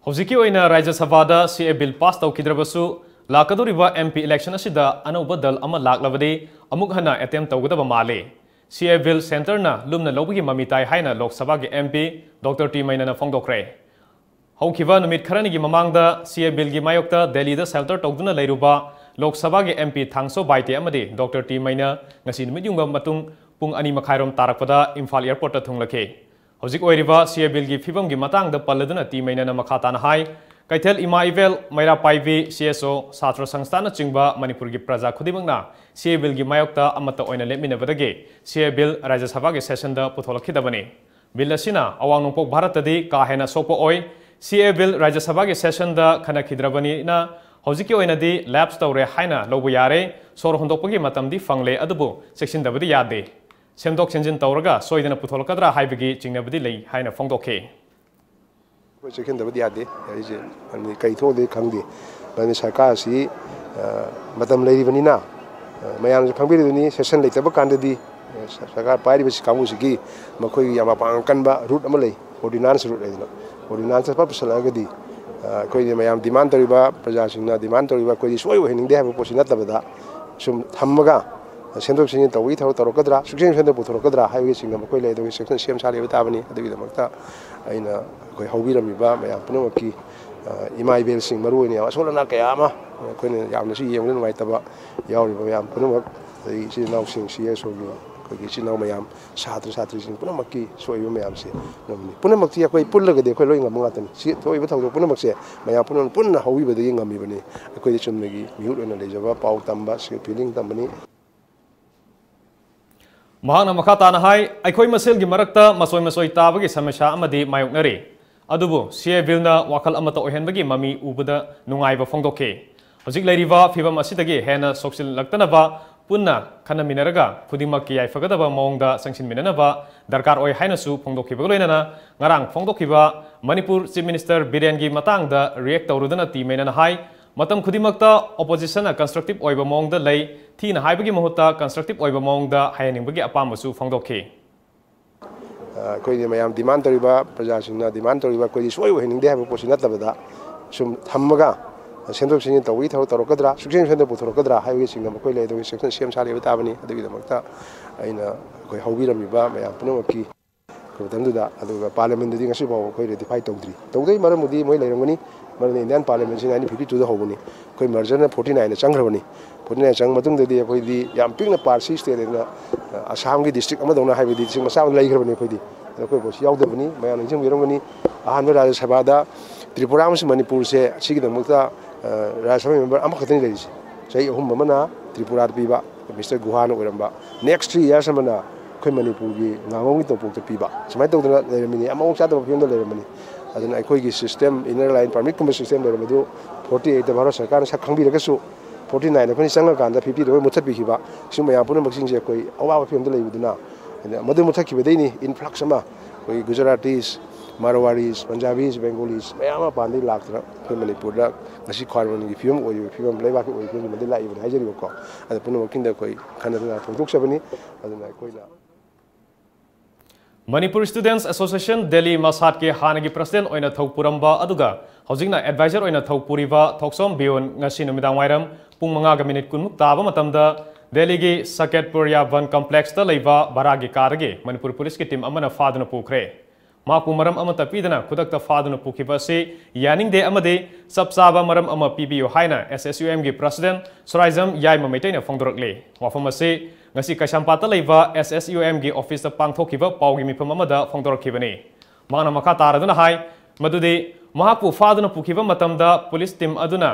ꯍꯧꯖꯤꯛꯀꯤ ꯑꯣꯏꯅ ꯔꯥꯖ꯭ꯌ ꯁꯚꯥꯗ C A Bill pass ꯇꯧꯈꯤꯗ꯭ꯔꯕꯁꯨ, ꯂꯥꯛꯀꯗꯧꯔꯤꯕ M P election ꯑꯁꯤꯗ ꯑꯅꯧꯕ ꯗꯜ ꯑꯃ ꯂꯥꯛꯂꯕꯗꯤ ꯑꯃꯨꯛ ꯍꯟꯅ attempt ꯇꯧꯒꯗꯕ ꯃꯥꯜꯂꯤ꯫ C A Bill centreꯅ ꯂꯨꯝꯅ ꯂꯧꯕꯒꯤ ꯃꯃꯤ ꯇꯥꯏ ꯍꯥꯏꯅ ꯂꯣꯛ ꯁꯚꯥꯒꯤ M P Doctor T ꯃꯩꯅꯥꯅ ꯐꯣꯡꯗꯣꯛꯈ꯭ꯔꯦ꯫ ꯍꯧꯈꯤꯕ ꯅꯨꯃꯤꯠ ꯈꯔꯅꯤꯒꯤ ꯃꯃꯥꯡꯗ C A Billꯒꯤ ꯃꯥꯌꯣꯛꯇ ꯗꯦꯜꯂꯤꯗ shelter ꯇꯧꯗꯨꯅ ꯂꯩꯔꯨꯕ ꯂꯣꯛ ꯁꯚꯥꯒꯤ M P ꯊꯥꯡꯁꯣ ꯕꯥꯏꯇꯦ ꯑꯃꯗꯤ Doctor T ꯃꯩꯅꯥ ꯉꯁꯤ ꯅꯨꯃꯤꯠ ꯌꯨꯡꯕ ꯃꯇꯨꯡ ꯄꯨꯡ ꯑꯅꯤ ꯃꯈꯥꯏꯔꯣꯝ ꯇꯥꯔꯛꯄꯗ ꯏꯝꯐꯥꯜ airportꯇ ꯊꯨꯡꯂꯈꯤ꯫ ꯍꯧꯖꯤꯛ ꯑꯣꯏꯔꯤꯕ ꯁꯤ ꯑꯦ ꯕꯤꯜꯒꯤ ꯐꯤꯕꯝꯒꯤ ꯃꯇꯥꯡꯗ ꯄꯜꯂꯗꯨꯅ ꯇꯤ ꯃꯩꯅꯅ ꯃꯈꯥ ꯇꯥꯅ ꯍꯥꯏ, ꯀꯩꯊꯦꯜ ꯏꯃꯥ ꯏꯕꯦꯜ, ꯃꯩꯔꯥ ꯄꯥꯏꯕꯤ, ꯁꯤ ꯑꯦꯁ ꯑꯣ, ꯁꯥꯇ꯭ꯔ ꯁꯪꯁꯊꯥꯟꯅꯆꯤꯡꯕ ꯃꯅꯤꯄꯨꯔꯒꯤ ꯄ꯭ꯔꯖꯥ ꯈꯨꯗꯤꯡꯃꯛꯅ ꯁꯤ ꯑꯦ ꯕꯤꯜꯒꯤ ꯃꯥꯌꯣꯛꯇ ꯑꯃꯠꯇ ꯑꯣꯏꯅ ꯂꯦꯞꯃꯤꯟꯅꯕꯗꯒꯤ ꯁꯤ ꯑꯦ ꯕꯤꯜ ꯔꯥꯖ꯭ꯌ ꯁꯚꯥꯒꯤ ꯁꯦꯁꯟꯗ ꯄꯨꯊꯣꯛꯂꯛꯈꯤꯗꯕꯅꯤ꯫ ꯕꯤꯜ ꯑꯁꯤꯅ ꯑꯋꯥꯡ ꯅꯣꯡꯄꯣꯛ ꯚꯥꯔꯠꯇꯗꯤ ꯀꯥ ꯍꯦꯟꯅ ꯁꯣꯛꯄ ꯑꯣꯏ꯫ ꯁꯤ ꯑꯦ ꯕꯤꯜ ꯔꯥꯖ꯭ꯌ ꯁꯚꯥꯒꯤ ꯁꯦꯁꯟꯗ ꯈꯟꯅꯈꯤꯗ꯭ꯔꯕꯅꯤꯅ ꯍꯧꯖꯤꯛꯀꯤ ꯑꯣꯏꯅꯗꯤ ꯂꯦꯞꯁ ꯇꯧꯔꯦ ꯍꯥꯏꯅ ꯂꯧꯕ ꯌꯥꯔꯦ꯫ ꯁꯣꯔ ꯍꯣꯟꯗꯣꯛꯄꯒꯤ ꯃꯇꯝꯗꯤ ꯐꯪꯂꯦ, ꯑꯗꯨꯕꯨ ꯆꯦꯛꯁꯤꯟꯗꯕꯗꯤ ꯌꯥꯗꯦ꯫ ꯁꯦꯝꯗꯣꯛ ꯁꯦꯝꯖꯤꯟ ꯇꯧꯔꯒ ꯁꯣꯏꯗꯅ ꯄꯨꯊꯣꯛꯂꯛꯀꯗ꯭ꯔꯥ ꯍꯥꯏꯕꯒꯤ ꯆꯤꯡꯅꯕꯗꯤ ꯂꯩ ꯍꯥꯏꯅ ꯐꯣꯡꯗꯣꯛꯈꯤ꯫ ꯑꯩꯈꯣꯏ ꯆꯦꯛꯁꯤꯟꯗꯕꯗꯤ ꯌꯥꯗꯦ꯫ ꯑꯩꯁꯦ ꯀꯔꯤ ꯊꯣꯛꯑꯗꯤ ꯈꯪꯗꯦ꯫ ꯑꯗꯨꯅ ꯁꯔꯀꯥꯔ ꯑꯁꯤ, ꯑ, ꯃꯇꯝ ꯂꯩꯔꯤꯕꯅꯤꯅ, ꯑ, ꯃꯌꯥꯝꯁꯨ ꯈꯪꯕꯤꯔꯤꯗꯨꯅꯤ, ꯁꯦꯁꯟ ꯂꯩꯇꯕ ꯀꯥꯟꯗꯗꯤ, ꯑ, ꯁꯔꯀꯥꯔ ꯄꯥꯏꯔꯤꯕꯁꯤ ꯀꯥꯡꯕꯨꯁꯤꯒꯤ ꯃꯈꯣꯏꯒꯤ ꯌꯥꯝ ꯃꯄꯥꯡꯒꯜ ꯀꯟꯕ ꯔꯨꯠ ꯑꯃ ꯂꯩ, ꯑꯣꯔꯗꯤꯅꯥꯟꯁ ꯔꯨꯠ ꯍꯥꯏꯗꯅ꯫ ꯑꯣꯔꯗꯤꯅꯥꯟꯁꯇ ꯄꯨꯁꯜꯂꯛꯑꯒꯗꯤ, ꯑ, ꯑꯩꯈꯣꯏꯅ ꯃꯌꯥꯝ ꯗꯤꯃꯥꯟ ꯇꯧꯔꯤꯕ, ꯄ꯭ꯔꯖꯥꯁꯤꯡꯅ ꯗꯤꯃꯥꯟ ꯇꯧꯔꯤꯕ, ꯑꯩꯈꯣꯏꯗꯤ ꯁꯨꯡꯑꯣꯏ ꯑꯣꯏꯍꯟꯅꯤꯡꯗꯦ ꯍꯥꯏꯕ ꯄꯣꯠꯁꯤ ꯅꯠꯇꯕꯗ, ꯁꯨꯝ ꯊꯝꯃꯒ ꯁꯦꯝꯗꯣꯛ ꯁꯦꯝꯖꯤꯟ ꯇꯧꯕꯒꯤ ꯊꯕꯛ ꯇꯧꯔꯛꯀꯗ꯭ꯔꯥ, ꯁꯨꯛꯁꯦꯝ ꯁꯦꯝꯗꯅ ꯄꯨꯊꯣꯔꯛꯀꯗ꯭ꯔꯥ ꯍꯥꯏꯕꯒꯤ ꯆꯤꯡꯅꯕ ꯑꯩꯈꯣꯏ ꯂꯩ꯫ ꯑꯗꯨꯒꯤ ꯁꯦꯁꯟ ꯁꯦꯝ ꯁꯥꯔꯤꯕ ꯇꯥꯕꯅꯤ꯫ ꯑꯗꯨꯒꯤꯗꯃꯛꯇ ꯑꯩꯅ ꯑꯩꯈꯣꯏ ꯍꯧꯕꯤꯔꯝꯃꯤꯕ ꯃꯌꯥꯝ ꯄꯨꯝꯅꯃꯛꯀꯤ, ꯑ, ꯏꯃꯥ ꯏꯕꯦꯜꯁꯤꯡ, ꯃꯔꯨ ꯑꯣꯏꯅ ꯌꯥꯝ ꯑꯁꯣꯜ ꯑꯅꯥ ꯀꯌꯥ ꯑꯃ ꯑꯩꯈꯣꯏꯅ ꯌꯥꯝꯅꯁꯨ ꯌꯦꯡꯕꯗ ꯅꯨꯡꯉꯥꯏꯇꯕ ꯌꯥꯎꯔꯤꯕ ꯃꯌꯥꯝ ꯄꯨꯝꯅꯃꯛ, ꯑꯗꯒꯤ ꯏꯆꯤꯜ ꯏꯅꯥꯎꯁꯤꯡ, ꯁꯤ ꯑꯦꯁ ꯑꯣꯒꯤ ꯑꯩꯈꯣꯏꯒꯤ ꯏꯆꯤꯜ ꯏꯅꯥꯎ ꯃꯌꯥꯝ, ꯁꯥꯇ꯭ꯔ ꯁꯥꯇ꯭ꯔꯤꯁꯤꯡ ꯄꯨꯝꯅꯃꯛꯀꯤ ꯁꯣꯛꯏꯕ ꯃꯌꯥꯝꯁꯦ ꯉꯝꯃꯤ꯫ ꯄꯨꯝꯅꯃꯛꯇꯤ ꯑꯩꯈꯣꯏ ꯄꯨꯜꯂꯒꯗꯤ ꯑꯩꯈꯣꯏ ꯂꯣꯏ ꯉꯝꯕ ꯉꯥꯛꯇꯅꯤ꯫ ꯁꯤ ꯊꯣꯛꯏꯕ ꯊꯧꯗꯣꯛ ꯄꯨꯝꯅꯃꯛꯁꯦ ꯃꯌꯥꯝ ꯄꯨꯝꯅꯃꯛ ꯄꯨꯟꯅ ꯍꯧꯕꯤꯕꯗꯒꯤ ꯉꯝꯃꯤꯕꯅꯤ꯫ ꯑꯩꯈꯣꯏꯗꯤ ꯆꯨꯝꯅꯒꯤ ꯃꯤꯍꯨꯠ ꯑꯣꯏꯅ ꯂꯩꯖꯕ ꯄꯥꯎ ꯇꯝꯕ, ꯁꯤ ꯐꯤꯂꯤꯡ ꯇꯝꯕꯅꯤ꯫ ꯃꯍꯥꯛꯅ ꯃꯈꯥ ꯇꯥꯅ ꯍꯥꯏ, ꯑꯩꯈꯣꯏ ꯃꯁꯦꯜꯒꯤ ꯃꯔꯛꯇ ꯃꯆꯣꯏ ꯃꯆꯣꯏ ꯇꯥꯕꯒꯤ ꯁꯃꯁ꯭ꯌꯥ ꯑꯃꯗꯤ ꯃꯥꯌꯣꯛꯅꯔꯤ꯫ ꯑꯗꯨꯕꯨ ꯁꯤ ꯑꯦ ꯕꯤꯜꯅ ꯋꯥꯈꯜ ꯑꯃꯠꯇ ꯑꯣꯏꯍꯟꯕꯒꯤ ꯃꯃꯤ ꯎꯕꯗ ꯅꯨꯡꯉꯥꯏꯕ ꯐꯣꯡꯗꯣꯛꯈꯤ꯫ ꯍꯧꯖꯤꯛ ꯂꯩꯔꯤꯕ ꯐꯤꯕꯝ ꯑꯁꯤꯗꯒꯤ ꯍꯦꯟꯅ ꯁꯣꯛꯆꯤꯜꯂꯛꯇꯅꯕ ꯄꯨꯟꯅ ꯈꯟꯅꯃꯤꯟꯅꯔꯒ ꯈꯨꯗꯤꯡꯃꯛꯀꯤ ꯌꯥꯏꯐꯒꯗꯕ ꯃꯑꯣꯡꯗ ꯆꯪꯁꯤꯟꯃꯤꯟꯅꯅꯕ ꯗꯔꯀꯥꯔ ꯑꯣꯏ ꯍꯥꯏꯅꯁꯨ ꯐꯣꯡꯗꯣꯛꯈꯤꯕꯒ ꯂꯣꯏꯅꯅ ꯉꯔꯥꯡ ꯐꯣꯡꯗꯣꯛꯈꯤꯕ ꯃꯅꯤꯄꯨꯔ ꯆꯤꯐ ꯃꯤꯅꯤꯁꯇꯔ ꯕꯤꯔꯦꯟꯒꯤ ꯃꯇꯥꯡꯗ ꯔꯤꯌꯦꯛ ꯇꯧꯔꯨꯗꯨꯅ ꯇꯤ ꯃꯩꯅꯅ ꯍꯥꯏ, ꯃꯇꯝ ꯈꯨꯗꯤꯡꯃꯛꯇ ꯑꯣꯄꯣꯖꯤꯁꯟꯅ ꯀꯟꯁꯇ꯭ꯔꯛꯇꯤꯚ ꯑꯣꯏꯕ ꯃꯑꯣꯡꯗ ꯂꯩ, ꯊꯤꯅ ꯍꯥꯏꯕꯒꯤ ꯃꯍꯨꯠꯇ ꯀꯟꯁꯇ꯭ꯔꯛꯇꯤꯚ ꯑꯣꯏꯕ ꯃꯑꯣꯡꯗ ꯍꯥꯏꯍꯟꯅꯤꯡꯕꯒꯤ ꯑꯄꯥꯝꯕꯁꯨ ꯐꯣꯡꯗꯣꯛꯈꯤ꯫ ꯑꯩꯈꯣꯏꯒꯤ ꯃꯌꯥꯝ ꯗꯤꯃꯥꯟ ꯇꯧꯔꯤꯕ, ꯄ꯭ꯔꯖꯥꯁꯤꯡꯅ ꯗꯤꯃꯥꯟ ꯇꯧꯔꯤꯕ, ꯑꯩꯈꯣꯏꯗꯤ ꯁꯨꯡꯑꯣꯏ ꯑꯣꯏꯍꯟꯅꯤꯡꯗꯦ ꯍꯥꯏꯕ ꯄꯣꯠꯁꯤ ꯅꯠꯇꯕꯗ, ꯁꯨꯝ ꯊꯝꯃꯒ ꯁꯦꯝꯗꯣꯛ ꯁꯦꯝꯖꯤꯟ ꯇꯧꯕꯒꯤ ꯊꯕꯛ ꯇꯧꯔꯛꯀꯗ꯭ꯔꯥ, ꯁꯨꯛꯁꯦꯝ ꯁꯦꯝꯗꯅ ꯄꯨꯊꯣꯔꯛꯀꯗ꯭ꯔꯥ ꯍꯥꯏꯕꯒꯤ ꯆꯤꯡꯅꯕ ꯑꯩꯈꯣꯏ ꯂꯩ꯫ ꯑꯗꯨꯒꯤ ꯁꯦꯁꯟ ꯁꯦꯝ ꯁꯥꯔꯤꯕ ꯇꯥꯕꯅꯤ꯫ ꯑꯗꯨꯒꯤꯗꯃꯛꯇ ꯑꯩꯅ ꯑꯩꯈꯣꯏ ꯍꯧꯕꯤꯔꯝꯃꯤꯕ ꯃꯌꯥꯝ ꯄꯨꯝꯅꯃꯛꯀꯤ ꯃꯇꯝꯗꯨꯗ, ꯑꯗꯨꯒ ꯄꯥꯔꯂꯤꯌꯥꯃꯦꯟꯗꯗꯤ ꯉꯁꯤ ꯐꯥꯎꯕ ꯑꯩꯈꯣꯏ ꯔꯦꯇꯤꯐꯥꯏ ꯇꯧꯗ꯭ꯔꯤ꯫ ꯇꯧꯗꯕꯒꯤ ꯃꯔꯝꯕꯨꯗꯤ ꯃꯣꯏ ꯂꯩꯔꯝꯒꯅꯤ, ꯃꯔꯝꯗꯤ ꯏꯟꯗꯤꯌꯥꯟ ꯄꯥꯔꯂꯤꯌꯥꯃꯦꯟꯁꯤ ꯅꯥꯏꯟꯇꯤꯟ ꯐꯤꯐꯇꯤ ꯇꯨꯗ ꯍꯧꯕꯅꯤ, ꯑꯩꯈꯣꯏ ꯃꯔꯖꯔꯅ ꯐꯣꯔꯇꯤ ꯅꯥꯏꯟꯗ ꯆꯪꯈ꯭ꯔꯕꯅꯤ꯫ ꯐꯣꯔꯇꯤ ꯅꯥꯏꯟ ꯆꯪꯕ ꯃꯇꯨꯡꯗꯗꯤ ꯑꯩꯈꯣꯏꯗꯤ ꯌꯥꯝ ꯄꯤꯛꯅ ꯄꯥꯔꯁꯤ ꯁ꯭ꯇꯦꯠ ꯑꯅ, ꯑ, ꯑꯁꯥꯝꯒꯤ ꯗꯤꯁꯇ꯭ꯔꯤꯛ ꯑꯃꯗꯧꯅ, ꯍꯥꯏꯕꯗꯤ ꯗꯤꯁꯇ꯭ꯔꯤꯛ ꯃꯆꯥ ꯑꯃ ꯂꯩꯈ꯭ꯔꯕꯅꯤ ꯑꯩꯈꯣꯏꯗꯤ꯫ ꯑꯩꯈꯣꯏ ꯄꯣꯠꯁꯤ ꯌꯥꯎꯗꯕꯅꯤ꯫ ꯃꯌꯥꯝꯅ ꯅꯤꯡꯁꯤꯡꯕꯤꯔꯝꯒꯅꯤ, ꯑꯍꯥꯟꯕ ꯔꯥꯖ꯭ꯌ ꯁꯚꯥꯗ ꯇ꯭ꯔꯤꯄꯨꯔꯥ ꯑꯃꯁꯨꯡ ꯃꯅꯤꯄꯨꯔꯁꯦ, ꯁꯤꯒꯤꯗꯃꯛꯇ, ꯑ, ꯔꯥꯖ꯭ꯌ ꯁꯚꯥ ꯃꯦꯝꯕꯔ ꯑꯃꯈꯛꯇꯅꯤ ꯂꯩꯔꯤꯁꯦ꯫ ꯆꯍꯤ ꯑꯍꯨꯝ ꯑꯃꯅ ꯇ꯭ꯔꯤꯄꯨꯔꯥꯗ ꯄꯤꯕ, ꯃꯤꯁꯇꯔ ꯒꯨꯍꯥꯅ ꯑꯣꯏꯔꯝꯕ, ꯅꯦꯛꯁ ꯊ꯭ꯔꯤ ꯏꯌꯥꯔꯁ ꯑꯃꯅ ꯑꯩꯈꯣꯏ ꯃꯅꯤꯄꯨꯔꯒꯤ ꯉꯥꯉꯣꯝꯒꯤ ꯇꯣꯡꯄꯣꯛꯇ ꯄꯤꯕ, ꯁꯨꯃꯥꯏꯅ ꯇꯧꯗꯅ ꯂꯩꯔꯝꯃꯤꯅꯤ, ꯑꯃꯐꯥꯎ ꯆꯥꯗꯕ ꯐꯤꯕꯝꯗ ꯂꯩꯔꯝꯃꯅꯤ꯫ ꯑꯗꯨꯅ ꯑꯩꯈꯣꯏꯒꯤ ꯁꯤꯁꯇꯦꯝ, ꯏꯅꯔ ꯂꯥꯏꯟ ꯄꯥꯔꯃꯤꯠꯀꯨꯝꯕ ꯁꯤꯁꯇꯦꯝ ꯂꯩꯔꯝꯕꯗꯨ ꯐꯣꯔꯇꯤ ꯑꯩꯠꯇ ꯚꯥꯔꯠ ꯁꯔꯀꯥꯔꯅ ꯁꯛ ꯈꯪꯕꯤꯔꯒꯁꯨ, ꯐꯣꯔꯇꯤ ꯅꯥꯏꯟ ꯑꯩꯈꯣꯏꯅ ꯆꯪꯉꯀꯥꯟꯗ ꯐꯤꯐꯇꯤ ꯂꯣꯏ ꯃꯨꯠꯊꯠꯄꯤꯈꯤꯕ, ꯁꯤ ꯃꯌꯥꯝ ꯄꯨꯝꯅꯃꯛꯁꯤꯡꯁꯦ ꯑꯩꯈꯣꯏ ꯑꯋꯥꯕ ꯐꯤꯕꯝꯗ ꯂꯩꯕꯗꯨꯅ, ꯑꯗ ꯃꯗꯨ ꯃꯨꯠꯊꯠꯈꯤꯕꯗꯩꯅꯤ ꯏꯟꯐ꯭ꯂꯛꯁ ꯑꯃ ꯑꯩꯈꯣꯏ ꯒꯨꯖꯔꯥꯇꯤꯁ, ꯃꯥꯔꯋꯥꯔꯤꯁ, ꯄꯟꯖꯥꯕꯤꯁ, ꯕꯦꯡꯒꯣꯂꯤꯁ ꯃꯌꯥꯝ ꯑꯃ ꯃꯄꯥꯟꯗꯒꯤ ꯂꯥꯛꯇꯅ ꯑꯩꯈꯣꯏ ꯃꯅꯤꯄꯨꯔꯗ ꯉꯁꯤ ꯈ꯭ꯋꯥꯏꯔꯣꯟꯒꯤ ꯐꯤꯕꯝ ꯑꯣꯏꯔꯤꯕ ꯐꯤꯕꯝ, ꯂꯩꯕꯥꯛꯀꯤ ꯑꯣꯏꯔꯤꯕ ꯐꯤꯕꯝꯁꯤꯃꯗꯤ ꯂꯥꯛꯏꯕꯅꯤ ꯍꯥꯏꯖꯔꯤꯕꯀꯣ꯫ ꯑꯗ ꯄꯨꯝꯅꯃꯛꯀꯤꯗ ꯑꯩꯈꯣꯏ ꯈꯟꯅꯗꯨꯅ ꯐꯣꯡꯗꯣꯛꯆꯕꯅꯤ꯫ ꯑꯗꯨꯅ ꯑꯩꯈꯣꯏꯅ Manipur Students Association Delhi ꯃꯁꯥꯠꯀꯤ ꯍꯥꯟꯅꯒꯤ ꯄ꯭ꯔꯁꯤꯗꯦꯟ ꯑꯣꯏꯅ ꯊꯧ ꯄꯨꯔꯝꯕ ꯑꯗꯨꯒ ꯍꯧꯖꯤꯛꯅ ꯑꯦꯗꯚꯥꯏꯖꯔ ꯑꯣꯏꯅ ꯊꯧ ꯄꯨꯔꯤꯕ ꯊꯣꯛꯆꯣꯝ ꯕꯤꯌꯣꯟ ꯉꯁꯤ ꯅꯨꯃꯤꯗꯥꯡ ꯋꯥꯏꯔꯝ ꯄꯨꯡ ꯃꯉꯥꯒ ꯃꯤꯅꯤꯠ ꯀꯨꯟꯃꯨꯛ ꯇꯥꯕ ꯃꯇꯝꯗ ꯗꯦꯜꯂꯤꯒꯤ ꯁꯀꯦꯠꯄꯨꯔ ꯌꯥꯚꯟ ꯀꯝꯄ꯭ꯂꯦꯛꯁꯇ ꯂꯩꯕ ꯚꯔꯥꯒꯤ ꯀꯥꯗꯒꯤ ꯃꯅꯤꯄꯨꯔ ꯄꯨꯂꯤꯁꯀꯤ ꯇꯤꯝ ꯑꯃꯅ ꯐꯥꯗꯨꯅ ꯄꯨꯈ꯭ꯔꯦ꯫ ꯃꯍꯥꯛꯄꯨ ꯃꯔꯝ ꯑꯃꯠꯇ ꯄꯤꯗꯅ ꯈꯨꯗꯛꯇ ꯐꯥꯗꯨꯅ ꯄꯨꯈꯤꯕ ꯑꯁꯤ ꯌꯥꯅꯤꯡꯗꯦ ꯑꯃꯗꯤ ꯆꯞ ꯆꯥꯕ ꯃꯔꯝ ꯑꯃ ꯄꯤꯕꯤꯌꯨ ꯍꯥꯏꯅ ꯑꯦꯁ ꯑꯦꯁ ꯌꯨ ꯑꯦꯝꯒꯤ ꯄ꯭ꯔꯁꯤꯗꯦꯟ ꯁꯣꯔꯥꯏꯖꯝ ꯌꯥꯏꯃ ꯃꯩꯇꯩꯅ ꯐꯣꯡꯗꯣꯔꯛꯂꯤ꯫ ꯋꯥꯐꯝ ꯑꯁꯤ ꯉꯁꯤ ꯀꯩꯁꯥꯝꯄꯥꯠꯇ ꯂꯩꯕ ꯑꯦꯁ ꯑꯦꯁ ꯌꯨ ꯑꯦꯝꯒꯤ ꯑꯣꯐꯤꯁꯇ ꯄꯥꯡꯊꯣꯛꯈꯤꯕ ꯄꯥꯎꯒꯤ ꯃꯤꯐꯝ ꯑꯃꯗ ꯐꯣꯡꯗꯣꯔꯛꯈꯤꯕꯅꯤ꯫ ꯃꯍꯥꯛꯅ ꯃꯈꯥ ꯇꯥꯔꯗꯨꯅ ꯍꯥꯏ ꯃꯗꯨꯗꯤ ꯃꯍꯥꯛꯄꯨ ꯐꯥꯗꯨꯅ ꯄꯨꯈꯤꯕ ꯃꯇꯝꯗ ꯄꯨꯂꯤꯁ ꯇꯤꯝ ꯑꯗꯨꯅ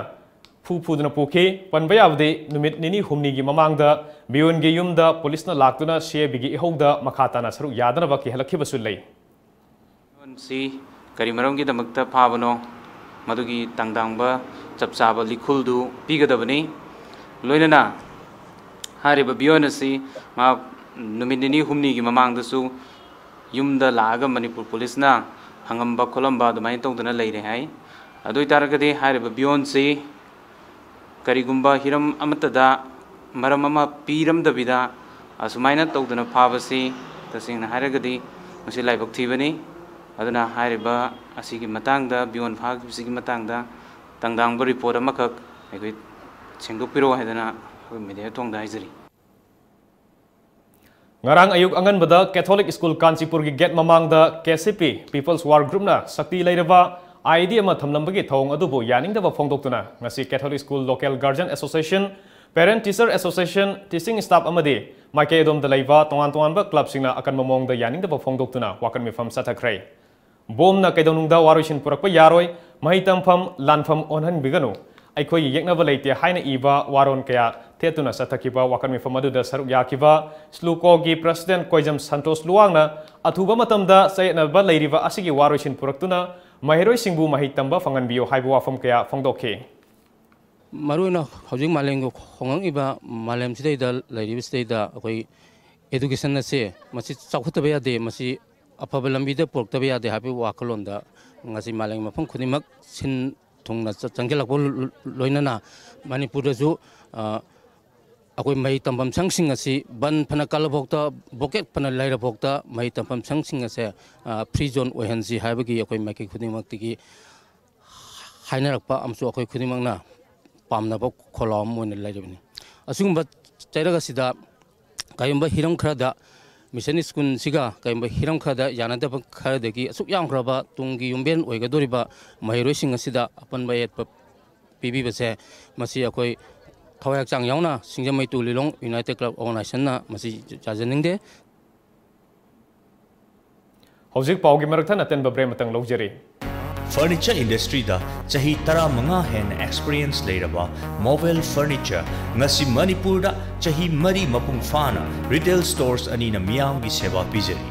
ꯐꯨ ꯐꯨꯗꯨꯅ ꯄꯨꯈꯤ꯫ ꯄꯟꯕ ꯌꯥꯕꯗꯤ ꯅꯨꯃꯤꯠ ꯅꯤꯅꯤ ꯍꯨꯝꯅꯤꯒꯤ ꯃꯃꯥꯡꯗ ꯕꯤꯌꯣꯟꯒꯤ ꯌꯨꯝꯗ ꯄꯨꯂꯤꯁꯅ ꯂꯥꯛꯇꯨꯅ ꯁꯤ ꯑꯥꯏ ꯕꯤꯒꯤ ꯏꯍꯧꯗ ꯃꯈꯥ ꯇꯥꯅ ꯁꯔꯨꯛ ꯌꯥꯗꯅꯕ ꯀꯤꯍꯜꯂꯛꯈꯤꯕꯁꯨ ꯂꯩ꯫ ꯕꯤꯌꯣꯟꯁꯤ ꯀꯔꯤ ꯃꯔꯝꯒꯤꯗꯃꯛꯇ ꯐꯥꯕꯅꯣ, ꯃꯗꯨꯒꯤ ꯇꯥꯡꯗꯥꯡꯕ ꯆꯞ ꯆꯥꯕ ꯂꯤꯈꯨꯜꯗꯨ ꯄꯤꯒꯗꯕꯅꯤ꯫ ꯂꯣꯏꯅꯅ ꯍꯥꯏꯔꯤꯕ ꯕꯤꯌꯣꯟ ꯑꯁꯤ ꯃꯍꯥꯛ ꯅꯨꯃꯤꯠ ꯅꯤꯅꯤ ꯍꯨꯝꯅꯤꯒꯤ ꯃꯃꯥꯡꯗꯁꯨ ꯌꯨꯝꯗ ꯂꯥꯛꯑꯒ ꯃꯅꯤꯄꯨꯔ ꯄꯨꯂꯤꯁꯅ ꯍꯪꯉꯝꯕ ꯈꯣꯠꯂꯝꯕ ꯑꯗꯨꯃꯥꯏꯅ ꯇꯧꯗꯅ ꯂꯩꯔꯦ ꯍꯥꯏ꯫ ꯑꯗꯨ ꯑꯣꯏꯇꯥꯔꯒꯗꯤ ꯍꯥꯏꯔꯤꯕ ꯕꯤꯌꯣꯟꯁꯤ ꯀꯔꯤꯒꯨꯝꯕ ꯍꯤꯔꯝ ꯑꯃꯠꯇꯗ ꯃꯔꯝ ꯑꯃ ꯄꯤꯔꯝꯗꯕꯤꯗ ꯑꯁꯨꯃꯥꯏꯅ ꯇꯧꯗꯅ ꯐꯥꯕꯁꯤ ꯇꯁꯦꯡꯅ ꯍꯥꯏꯔꯒꯗꯤ ꯃꯁꯤ ꯂꯥꯏꯕꯛ ꯊꯤꯕꯅꯤ꯫ ꯑꯗꯨꯅ ꯍꯥꯏꯔꯤꯕ ꯑꯁꯤꯒꯤ ꯃꯇꯥꯡꯗ, ꯕꯤꯌꯣꯟ ꯐꯥꯈꯤꯕꯁꯤꯒꯤ ꯃꯇꯥꯡꯗ ꯇꯥꯡꯗꯥꯡꯕ ꯔꯤꯄꯣꯔꯠ ꯑꯃꯈꯛ ꯑꯩꯈꯣꯏ ꯁꯦꯡꯗꯣꯛꯄꯤꯔꯛꯑꯣ ꯍꯥꯏꯗꯅ ꯑꯩꯈꯣꯏ ꯃꯦꯗꯤꯌꯥ ꯊꯣꯡꯗ ꯍꯥꯏꯖꯔꯤ꯫ ꯉꯔꯥꯡ ꯑꯌꯨꯛ ꯑꯉꯟꯕꯗ ꯀꯦꯊꯣꯂꯤꯛ ꯁ꯭ꯀꯨꯜ ꯀꯥꯟꯆꯤꯄꯨꯔꯒꯤ ꯒꯦꯠ ꯃꯃꯥꯡꯗ ꯀꯦ ꯁꯤ ꯄꯤ People's War Groupꯅ ꯁꯛꯇꯤ ꯂꯩꯔꯕ ꯑꯥꯏ ꯏ ꯗꯤ ꯑꯃ ꯊꯝꯂꯝꯕꯒꯤ ꯊꯧꯑꯣꯡ ꯑꯗꯨꯕꯨ ꯌꯥꯅꯤꯡꯗꯕ ꯐꯣꯡꯗꯣꯛꯇꯨꯅ ꯉꯁꯤ Catholic school Local Guardian Association, Parent Teacher Association, Teaching Staff ꯑꯃꯗꯤ ꯃꯥꯏꯀꯩ ꯑꯗꯣꯝꯗ ꯂꯩꯕ ꯇꯣꯉꯥꯟ ꯇꯣꯉꯥꯟꯕ ꯀ꯭ꯂꯕꯁꯤꯡꯅ ꯑꯀꯟꯕ ꯃꯑꯣꯡꯗ ꯌꯥꯅꯤꯡꯗꯕ ꯐꯣꯡꯗꯣꯛꯇꯨꯅ ꯋꯥꯀꯠ ꯃꯤꯐꯝ ꯆꯠꯊꯈ꯭ꯔꯦ꯫ ꯕꯣꯝꯅ ꯀꯩꯗꯧꯅꯨꯡꯗ ꯋꯥꯔꯣꯏꯁꯤꯟ ꯄꯨꯔꯛꯄ ꯌꯥꯔꯣꯏ, ꯃꯍꯩ ꯇꯝꯐꯝ ꯂꯥꯟꯐꯝ ꯑꯣꯟꯍꯟꯕꯤꯒꯅꯨ, ꯑꯩꯈꯣꯏꯒꯤ ꯌꯦꯛꯅꯕ ꯂꯩꯇꯦ ꯍꯥꯏꯅ ꯏꯕ ꯋꯥꯔꯣꯜ ꯀꯌꯥ ꯊꯦꯠꯇꯨꯅ ꯆꯠꯊꯈꯤꯕ ꯋꯥꯀꯠ ꯃꯤꯐꯝ ꯑꯗꯨꯗ ꯁꯔꯨꯛ ꯌꯥꯈꯤꯕ ꯁ꯭ꯂꯨꯀꯣꯒꯤ ꯄ꯭ꯔꯁꯤꯗꯦꯟꯠ ꯀꯣꯏꯖꯝ ꯁꯟꯇꯣꯁ ꯂꯨꯋꯥꯡꯅ ꯑꯊꯨꯕ ꯃꯇꯝꯗ ꯆꯌꯦꯠꯅꯕ ꯂꯩꯔꯤꯕ ꯑꯁꯤꯒꯤ ꯋꯥꯔꯣꯏꯁꯤꯟ ꯄꯨꯔꯛꯇꯨꯅ ꯃꯍꯩꯔꯣꯏꯁꯤꯡꯕꯨ ꯃꯍꯩ ꯇꯝꯕ ꯐꯪꯍꯟꯕꯤꯌꯨ ꯍꯥꯏꯕ ꯋꯥꯐꯝ ꯀꯌꯥ ꯐꯣꯡꯗꯣꯛꯈꯤ꯫ ꯃꯔꯨꯑꯣꯏꯅ ꯍꯧꯖꯤꯛ ꯃꯥꯂꯦꯝꯒꯤ ꯍꯣꯡꯂꯛꯂꯤꯕ ꯃꯥꯂꯦꯝꯁꯤꯗꯩꯗ ꯂꯩꯔꯤꯕꯁꯤꯗꯩꯗ ꯑꯩꯈꯣꯏ education ꯑꯁꯦ ꯃꯁꯤ ꯆꯥꯎꯈꯠꯇꯕ ꯌꯥꯗꯦ, ꯃꯁꯤ ꯑꯐꯕ ꯂꯝꯕꯤꯗ ꯄꯨꯔꯛꯇꯕ ꯌꯥꯗꯦ ꯍꯥꯏꯕꯒꯤ ꯋꯥꯈꯜꯂꯣꯟꯗ ꯉꯁꯤ ꯃꯥꯂꯦꯝꯒꯤ ꯃꯐꯝ ꯈꯨꯗꯤꯡꯃꯛ ꯁꯤꯟ ꯊꯨꯡꯅ ꯆ-, ꯆꯪꯁꯤꯜꯂꯛꯄ ꯂꯣ-, ꯂꯣꯏꯅꯅ ꯃꯅꯤꯄꯨꯔꯗꯁꯨ, ꯑ, ꯑꯩꯈꯣꯏ ꯃꯍꯩ ꯇꯝꯐꯝ ꯁꯪꯁꯤꯡ ꯑꯁꯤ ꯕꯟ ꯐꯅ ꯀꯜꯂꯐꯥꯎꯗ, blockade ꯐꯅ ꯂꯩꯔꯐꯥꯎꯗ ꯃꯍꯩ ꯇꯝꯐꯝ ꯁꯪꯁꯤꯡ ꯑꯁꯦ, ꯑ, free zone ꯑꯣꯏꯍꯟꯁꯤ ꯍꯥꯏꯕꯒꯤ ꯑꯩꯈꯣꯏ ꯃꯥꯏꯀꯩ ꯈꯨꯗꯤꯡꯃꯛꯇꯒꯤ ꯍꯥꯏꯅꯔꯛꯄ ꯑꯃꯁꯨꯡ ꯑꯩꯈꯣꯏ ꯈꯨꯗꯤꯡꯃꯛꯅ ꯄꯥꯝꯅꯕ ꯈꯣꯜꯂꯥꯎ ꯑꯃ ꯑꯣꯏꯅ ꯂꯩꯔꯤꯕꯅꯤ꯫ ꯑꯁꯤꯒꯨꯝꯕ ꯆꯩꯔꯛ ꯑꯁꯤꯗ ꯀꯔꯤꯒꯨꯝꯕ ꯍꯤꯔꯝ ꯈꯔꯗ mission schoolꯁꯤꯒ ꯀꯔꯤꯒꯨꯝꯕ ꯍꯤꯔꯝ ꯈꯔꯗ ꯌꯥꯅꯗꯕ ꯈꯔꯗꯒꯤ ꯑꯁꯨꯛ ꯌꯥꯝꯈ꯭ꯔꯕ ꯇꯨꯡꯒꯤ ꯌꯨꯝꯕꯦꯟ ꯑꯣꯏꯒꯗꯧꯔꯤꯕ ꯃꯍꯩꯔꯣꯏꯁꯤꯡ ꯑꯁꯤꯗ ꯑꯄꯟꯕ ꯑꯌꯦꯠꯄ ꯄꯤꯕꯤꯕꯁꯦ, ꯃꯁꯤ ꯑꯩꯈꯣꯏ ꯊꯋꯥꯏ ꯍꯛꯆꯥꯡ ꯌꯥꯎꯅ ꯁꯤꯡꯖꯃꯩ ꯇꯨ ꯂꯤꯂꯣꯡ United Club Organizationꯅ ꯃꯁꯤ ꯌꯥꯖꯅꯤꯡꯗꯦ꯫ ꯍꯧꯖꯤꯛ ꯄꯥꯎꯒꯤ ꯃꯔꯛ ꯊꯠꯅ ꯑꯇꯦꯟꯕ break ꯑꯃꯇꯪ ꯂꯧꯖꯔꯤ꯫ Furniture industryꯗ ꯆꯍꯤ ꯇꯔꯥꯃꯉꯥ ꯍꯦꯟꯅ experience ꯂꯩꯔꯕ Mobile Furniture ꯉꯁꯤ ꯃꯅꯤꯄꯨꯔꯗ ꯆꯍꯤ ꯃꯔꯤ ꯃꯄꯨꯡ ꯐꯥꯅ retail stores ꯑꯅꯤꯅ ꯃꯤꯌꯥꯝꯒꯤ ꯁꯦꯕꯥ ꯄꯤꯖꯔꯤ꯫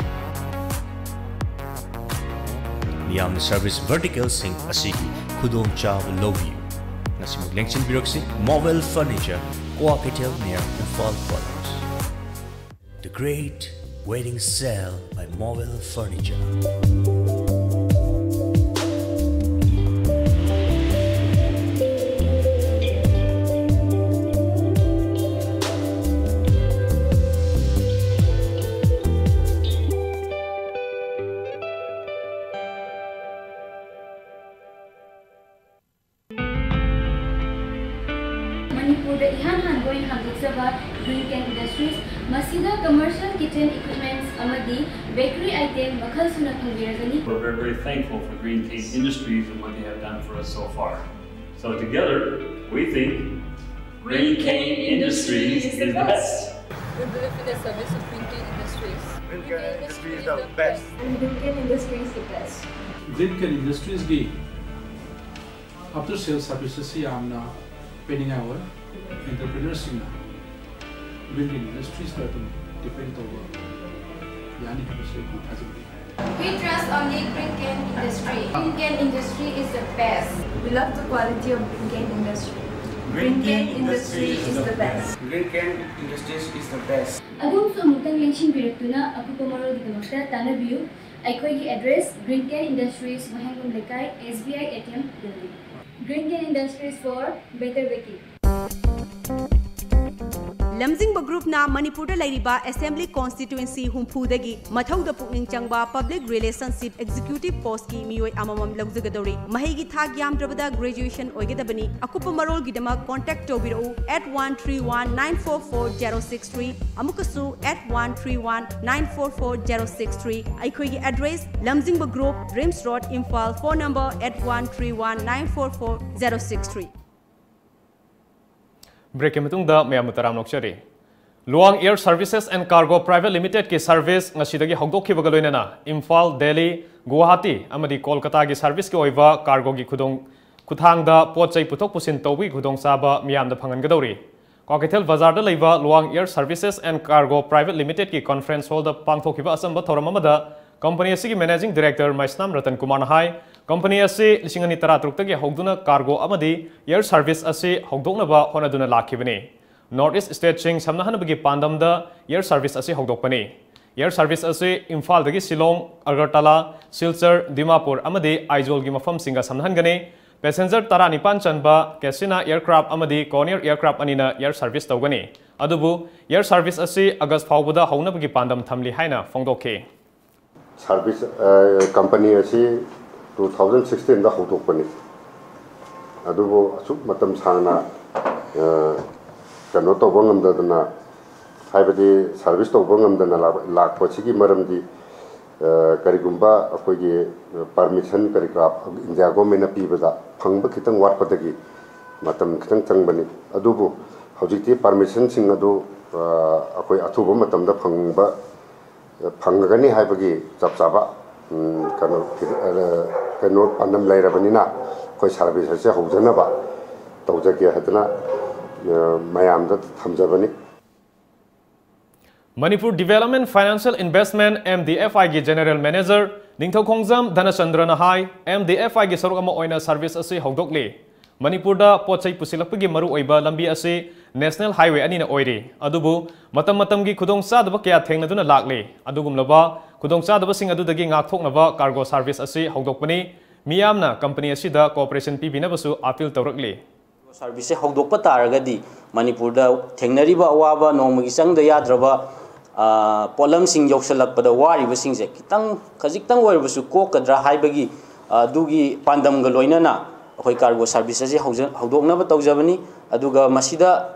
ꯃꯤꯌꯥꯝꯅ service verticalꯁꯤꯡ ꯑꯁꯤꯒꯤ ꯈꯨꯗꯣꯡꯆꯥꯕ ꯂꯧꯕꯤꯌꯨ꯫ ꯉꯁꯤꯃꯛ ꯂꯦꯡꯁꯤꯟꯕꯤꯔꯛꯁꯤ Mobile Furniture, Kua Keitel near Imphal College. The Great Wedding Sale by Mobile Furniture. ꯃꯅꯤꯄꯨꯔꯗ ꯏꯍꯥꯟ ꯍꯥꯟꯕ ꯑꯣꯏꯅ ꯍꯥꯡꯗꯣꯛꯆꯕ Green Can Industries, ꯃꯁꯤꯗ commercial kitchen equipments ꯑꯃꯗꯤ bakery item ꯃꯈꯜ ꯁꯨꯅ ꯐꯪꯕꯤꯔꯒꯅꯤ꯫ We're very, very thankful for Green Cane Industries and what they have done for us so far. So together, we think Green Cane Industries is the best. We believe in the service of Green Cane Industries. Green Cane Industry is the best. And Green Cane Industry is the best. Green Cane Industries ꯒꯤ after sales services ꯁꯤ ꯌꯥꯝꯅ ꯄꯤꯅꯤꯡꯉꯥꯏ ꯑꯣꯏ꯫ Entrepreneurs ꯁꯤꯡꯅ Green Cane Industries ꯇ ꯑꯗꯨꯝ depend ꯇꯧꯕ ꯌꯥꯅꯤ ꯍꯥꯏꯕꯁꯤ ꯑꯩꯈꯣꯏ ꯊꯥꯖꯕ ꯂꯩ꯫ We trust only Green Cane Industry. Green Cane Industry is the best. We love the quality of Green Cane Industry. Green Cane Industry is the best. Green Cane Industries is the best. ꯑꯗꯣꯝꯁꯨ ꯑꯃꯨꯛꯇꯪ ꯂꯦꯡꯁꯤꯟꯕꯤꯔꯛꯇꯨꯅ ꯑꯀꯨꯞꯄ ꯃꯔꯣꯜꯒꯤꯗꯃꯛꯇ ꯇꯥꯟꯅꯕꯤꯌꯨ꯫ ꯑꯩꯈꯣꯏꯒꯤ address Green Cane Industries, ꯋꯥꯍꯦꯡꯕꯝ ꯂꯩꯀꯥꯏ, S B I A T M building. Green Cane Industries for better baking. ꯂꯝꯖꯤꯡꯕ ꯒ꯭ꯔꯨꯞꯅ ꯃꯅꯤꯄꯨꯔꯗ ꯂꯩꯔꯤꯕ ꯑꯦꯁꯦꯝꯕ꯭ꯂꯤ ꯀꯣꯟꯁꯇꯤꯇ꯭ꯌꯨꯑꯦꯟꯁꯤ ꯍꯨꯝꯐꯨꯗꯒꯤ ꯃꯊꯧꯗ ꯄꯨꯛꯅꯤꯡ ꯆꯪꯕ ꯄꯕ꯭ꯂꯤꯛ ꯔꯤꯂꯦꯁꯟꯁꯤꯞ ꯑꯦꯛꯖꯤꯀ꯭ꯌꯨꯇꯤꯚ ꯄꯣꯁꯀꯤ ꯃꯤꯑꯣꯏ ꯑꯃꯃꯝ ꯂꯧꯖꯒꯗꯧꯔꯤ꯫ ꯃꯍꯩꯒꯤ ꯊꯥꯛ ꯌꯥꯝꯗ꯭ꯔꯕꯗ ꯒ꯭ꯔꯦꯖꯨꯑꯦꯁꯟ ꯑꯣꯏꯒꯗꯕꯅꯤ꯫ ꯑꯀꯨꯞꯄ ꯃꯔꯣꯜꯒꯤꯗꯃꯛ ꯀꯣꯟꯇꯦꯛ ꯇꯧꯕꯤꯔꯛꯎ eight one three one nine four four zero six three, ꯑꯃꯨꯛꯀꯁꯨ eight one three one nine four four zero six three꯫ ꯑꯩꯈꯣꯏꯒꯤ address, ꯂꯝꯖꯤꯡꯕ group, RIMS road, Imphal. Phone number eight one three one nine four four zero six three꯫ ꯕ꯭ꯔꯦꯛꯀꯤ ꯃꯇꯨꯡꯗ ꯃꯌꯥꯝꯕꯨ ꯇꯔꯥꯝꯅ ꯑꯣꯛꯆꯔꯤ꯫ Luwang Air Services and Cargo Private Limited ꯀꯤ ꯁꯔꯚꯤꯁ ꯉꯁꯤꯗꯒꯤ ꯍꯧꯗꯣꯛꯈꯤꯕꯒ ꯂꯣꯏꯅꯅ ꯏꯝꯐꯥꯜ, ꯗꯦꯜꯂꯤ, ꯒꯨꯋꯥꯍꯥꯇꯤ ꯑꯃꯗꯤ ꯀꯣꯜꯀꯇꯥꯒꯤ ꯁꯔꯚꯤꯁꯀꯤ ꯑꯣꯏꯕ ꯀꯥꯔꯒꯣꯒꯤ ꯈꯨꯗꯣꯡ ꯈꯨꯊꯥꯡꯗ ꯄꯣꯠ ꯆꯩ ꯄꯨꯊꯣꯛ ꯄꯨꯁꯤꯟ ꯇꯧꯕꯒꯤ ꯈꯨꯗꯣꯡꯆꯥꯕ ꯃꯤꯌꯥꯝꯗ ꯐꯪꯍꯟꯒꯗꯧꯔꯤ꯫ ꯀ꯭ꯋꯥꯀꯩꯊꯦꯜ ꯕꯖꯥꯔꯗ ꯂꯩꯕ Luwang Air Services and Cargo Private Limited ꯀꯤ conference hall ꯗ ꯄꯥꯡꯊꯣꯛꯈꯤꯕ ꯑꯆꯝꯕ ꯊꯧꯔꯝ ꯑꯃꯗ ꯀꯝꯄꯅꯤ ꯑꯁꯤꯒꯤ managing director ꯃꯩꯁꯅꯥꯝ ꯔꯇꯟ ꯀꯨꯃꯥꯔꯅ ꯍꯥꯏ, ꯀꯝꯄꯅꯤ ꯑꯁꯤ ꯂꯤꯁꯤꯡ ꯑꯅꯤ ꯇꯔꯥꯇꯔꯨꯛꯇꯒꯤ ꯍꯧꯗꯨꯅ ꯀꯥꯔꯒꯣ ꯑꯃꯗꯤ air service ꯑꯁꯤ ꯍꯧꯗꯣꯛꯅꯕ ꯍꯣꯠꯅꯗꯨꯅ ꯂꯥꯛꯈꯤꯕꯅꯤ꯫ North East stateꯁꯤꯡ ꯁꯝꯅꯍꯟꯅꯕꯒꯤ ꯄꯥꯟꯗꯝꯗ air service ꯑꯁꯤ ꯍꯧꯗꯣꯛꯄꯅꯤ꯫ Air service ꯑꯁꯤ ꯏꯝꯐꯥꯜꯗꯒꯤ ꯁꯤꯂꯣꯡ, ꯑꯒꯔꯇꯂꯥ, ꯁꯤꯜꯆꯔ, ꯗꯤꯃꯥꯄꯨꯔ ꯑꯃꯗꯤ ꯑꯥꯏꯖꯣꯜꯒꯤ ꯃꯐꯝꯁꯤꯡꯒ ꯁꯝꯅꯍꯟꯒꯅꯤ꯫ Passenger ꯇꯔꯥꯅꯤꯄꯥꯟ ꯆꯟꯕ Cessna aircraft ꯑꯃꯗꯤ Conair aircraft ꯑꯅꯤꯅ air service ꯇꯧꯒꯅꯤ꯫ ꯑꯗꯨꯕꯨ air service ꯑꯁꯤ ꯑꯒꯁ ꯐꯥꯎꯕꯗ ꯍꯧꯅꯕꯒꯤ ꯄꯥꯟꯗꯝ ꯊꯝꯂꯤ ꯍꯥꯏꯅ ꯐꯣꯡꯗꯣꯛꯈꯤ꯫ ꯁꯥꯔꯚꯤꯁ ꯀꯝꯄꯅꯤ ꯑꯁꯤ ꯇꯨ ꯊꯥꯎꯖꯟ ꯁꯤꯛꯁꯇꯤꯟꯗ ꯍꯧꯗꯣꯛꯄꯅꯤ꯫ ꯑꯗꯨꯕꯨ ꯑꯁꯨꯛ ꯃꯇꯝ ꯁꯥꯡꯅ ꯀꯩꯅꯣ ꯇꯧꯕ ꯉꯝꯗꯗꯅ, ꯍꯥꯏꯕꯗꯤ ꯁꯥꯔꯚꯤꯁ ꯇꯧꯕ ꯉꯝꯗꯅ ꯂꯥꯛꯄꯁꯤꯒꯤ ꯃꯔꯝꯗꯤ, ꯀꯔꯤꯒꯨꯝꯕ ꯑꯩꯈꯣꯏꯒꯤ ꯄꯥꯔꯃꯤꯁꯟ ꯀꯔꯤ ꯀꯔꯥ ꯏꯟꯗꯤꯌꯥ ꯒꯣꯔꯃꯦꯟꯅ ꯄꯤꯕꯗ ꯐꯪꯕ ꯈꯤꯇꯪ ꯋꯥꯠꯄꯗꯒꯤ ꯃꯇꯝ ꯈꯤꯇꯪ ꯆꯪꯕꯅꯤ꯫ ꯑꯗꯨꯕꯨ ꯍꯧꯖꯤꯛꯇꯤ ꯄꯥꯔꯃꯤꯁꯟꯁꯤꯡ ꯑꯗꯨ ꯑꯩꯈꯣꯏ ꯑꯊꯨꯕ ꯃꯇꯝꯗ ꯐꯪꯕ ꯐꯪꯒꯅꯤ ꯍꯥꯏꯕꯒꯤ ꯆꯞ ꯆꯥꯕ ꯀꯩꯅꯣ ꯀꯩꯅꯣ ꯄꯥꯟꯗꯝ ꯂꯩꯔꯕꯅꯤꯅ ꯑꯩꯈꯣꯏ ꯁꯥꯔꯚꯤꯁ ꯑꯁꯤ ꯍꯧꯖꯅꯕ ꯇꯧꯖꯒꯦ ꯍꯥꯏꯗꯅ ꯃꯌꯥꯝꯗ ꯊꯝꯖꯕꯅꯤ꯫ Manipur Development Financial Investment, M D F I ꯒꯤ General Manager ꯅꯤꯡꯊꯧꯈꯣꯡꯖꯝ ꯙꯅꯆꯟꯗ꯭ꯔꯅ high, M D F I ꯒꯤ ꯁꯔꯨꯛ ꯑꯃ ꯑꯣꯏꯅ ꯁꯔꯚꯤꯁ ꯑꯁꯤ ꯍꯧꯗꯣꯛꯂꯤ꯫ ꯃꯅꯤꯄꯨꯔꯗ ꯄꯣꯠ ꯆꯩ ꯄꯨꯁꯤꯜꯂꯛꯄꯒꯤ ꯃꯔꯨꯑꯣꯏꯕ ꯂꯝꯕꯤ ꯑꯁꯤ ꯅꯦꯁꯅꯦꯜ ꯍꯥꯏꯋꯦ ꯑꯅꯤꯅ ꯑꯣꯏꯔꯤ꯫ ꯑꯗꯨꯕꯨ ꯃꯇꯝ ꯃꯇꯝꯒꯤ ꯈꯨꯗꯣꯡꯆꯥꯗꯕ ꯀꯌꯥ ꯊꯦꯡꯅꯗꯨꯅ ꯂꯥꯛꯂꯤ꯫ ꯑꯗꯨꯒꯨꯝꯂꯕ ꯈꯨꯗꯣꯡꯆꯥꯗꯕꯁꯤꯡ ꯑꯗꯨꯗꯒꯤ ꯉꯥꯛꯊꯣꯛꯅꯕ ꯀꯥꯔꯒꯣ ꯁꯥꯔꯚꯤꯁ ꯑꯁꯤ ꯍꯧꯗꯣꯛꯄꯅꯤ꯫ ꯃꯤꯌꯥꯝꯅ ꯀꯝꯄꯅꯤ ꯑꯁꯤꯗ ꯀꯣꯑꯣꯄꯔꯦꯁꯟ ꯄꯤꯕꯤꯅꯕꯁꯨ ꯑꯥꯄꯤꯜ ꯇꯧꯔꯛꯂꯤ꯫ ꯁꯥꯔꯚꯤꯁꯁꯦ ꯍꯧꯗꯣꯛꯄ ꯇꯥꯔꯒꯗꯤ ꯃꯅꯤꯄꯨꯔꯗ ꯊꯦꯡꯅꯔꯤꯕ ꯑꯋꯥꯕ, ꯅꯣꯡꯃꯒꯤ ꯆꯪꯗ ꯌꯥꯗ꯭ꯔꯕ ꯄꯣꯠꯂꯝꯁꯤꯡ ꯌꯧꯁꯤꯜꯂꯛꯄꯗ ꯋꯥꯔꯤꯕꯁꯤꯡꯁꯦ ꯈꯤꯇꯪ, ꯈꯖꯤꯛꯇꯪ ꯑꯣꯏꯔꯕꯁꯨ ꯀꯣꯛꯀꯗ꯭ꯔꯥ ꯍꯥꯏꯕꯒꯤ ꯑꯗꯨꯒꯤ ꯄꯥꯟꯗꯝꯒ ꯂꯣꯏꯅꯅ ꯑꯩꯈꯣꯏ ꯀꯥꯔꯒꯣ ꯁꯥꯔꯚꯤꯁ ꯑꯁꯤ ꯍꯧꯖ-, ꯍꯧꯗꯣꯛꯅꯕ ꯇꯧꯖꯕꯅꯤ꯫ ꯑꯗꯨꯒ ꯃꯁꯤꯗ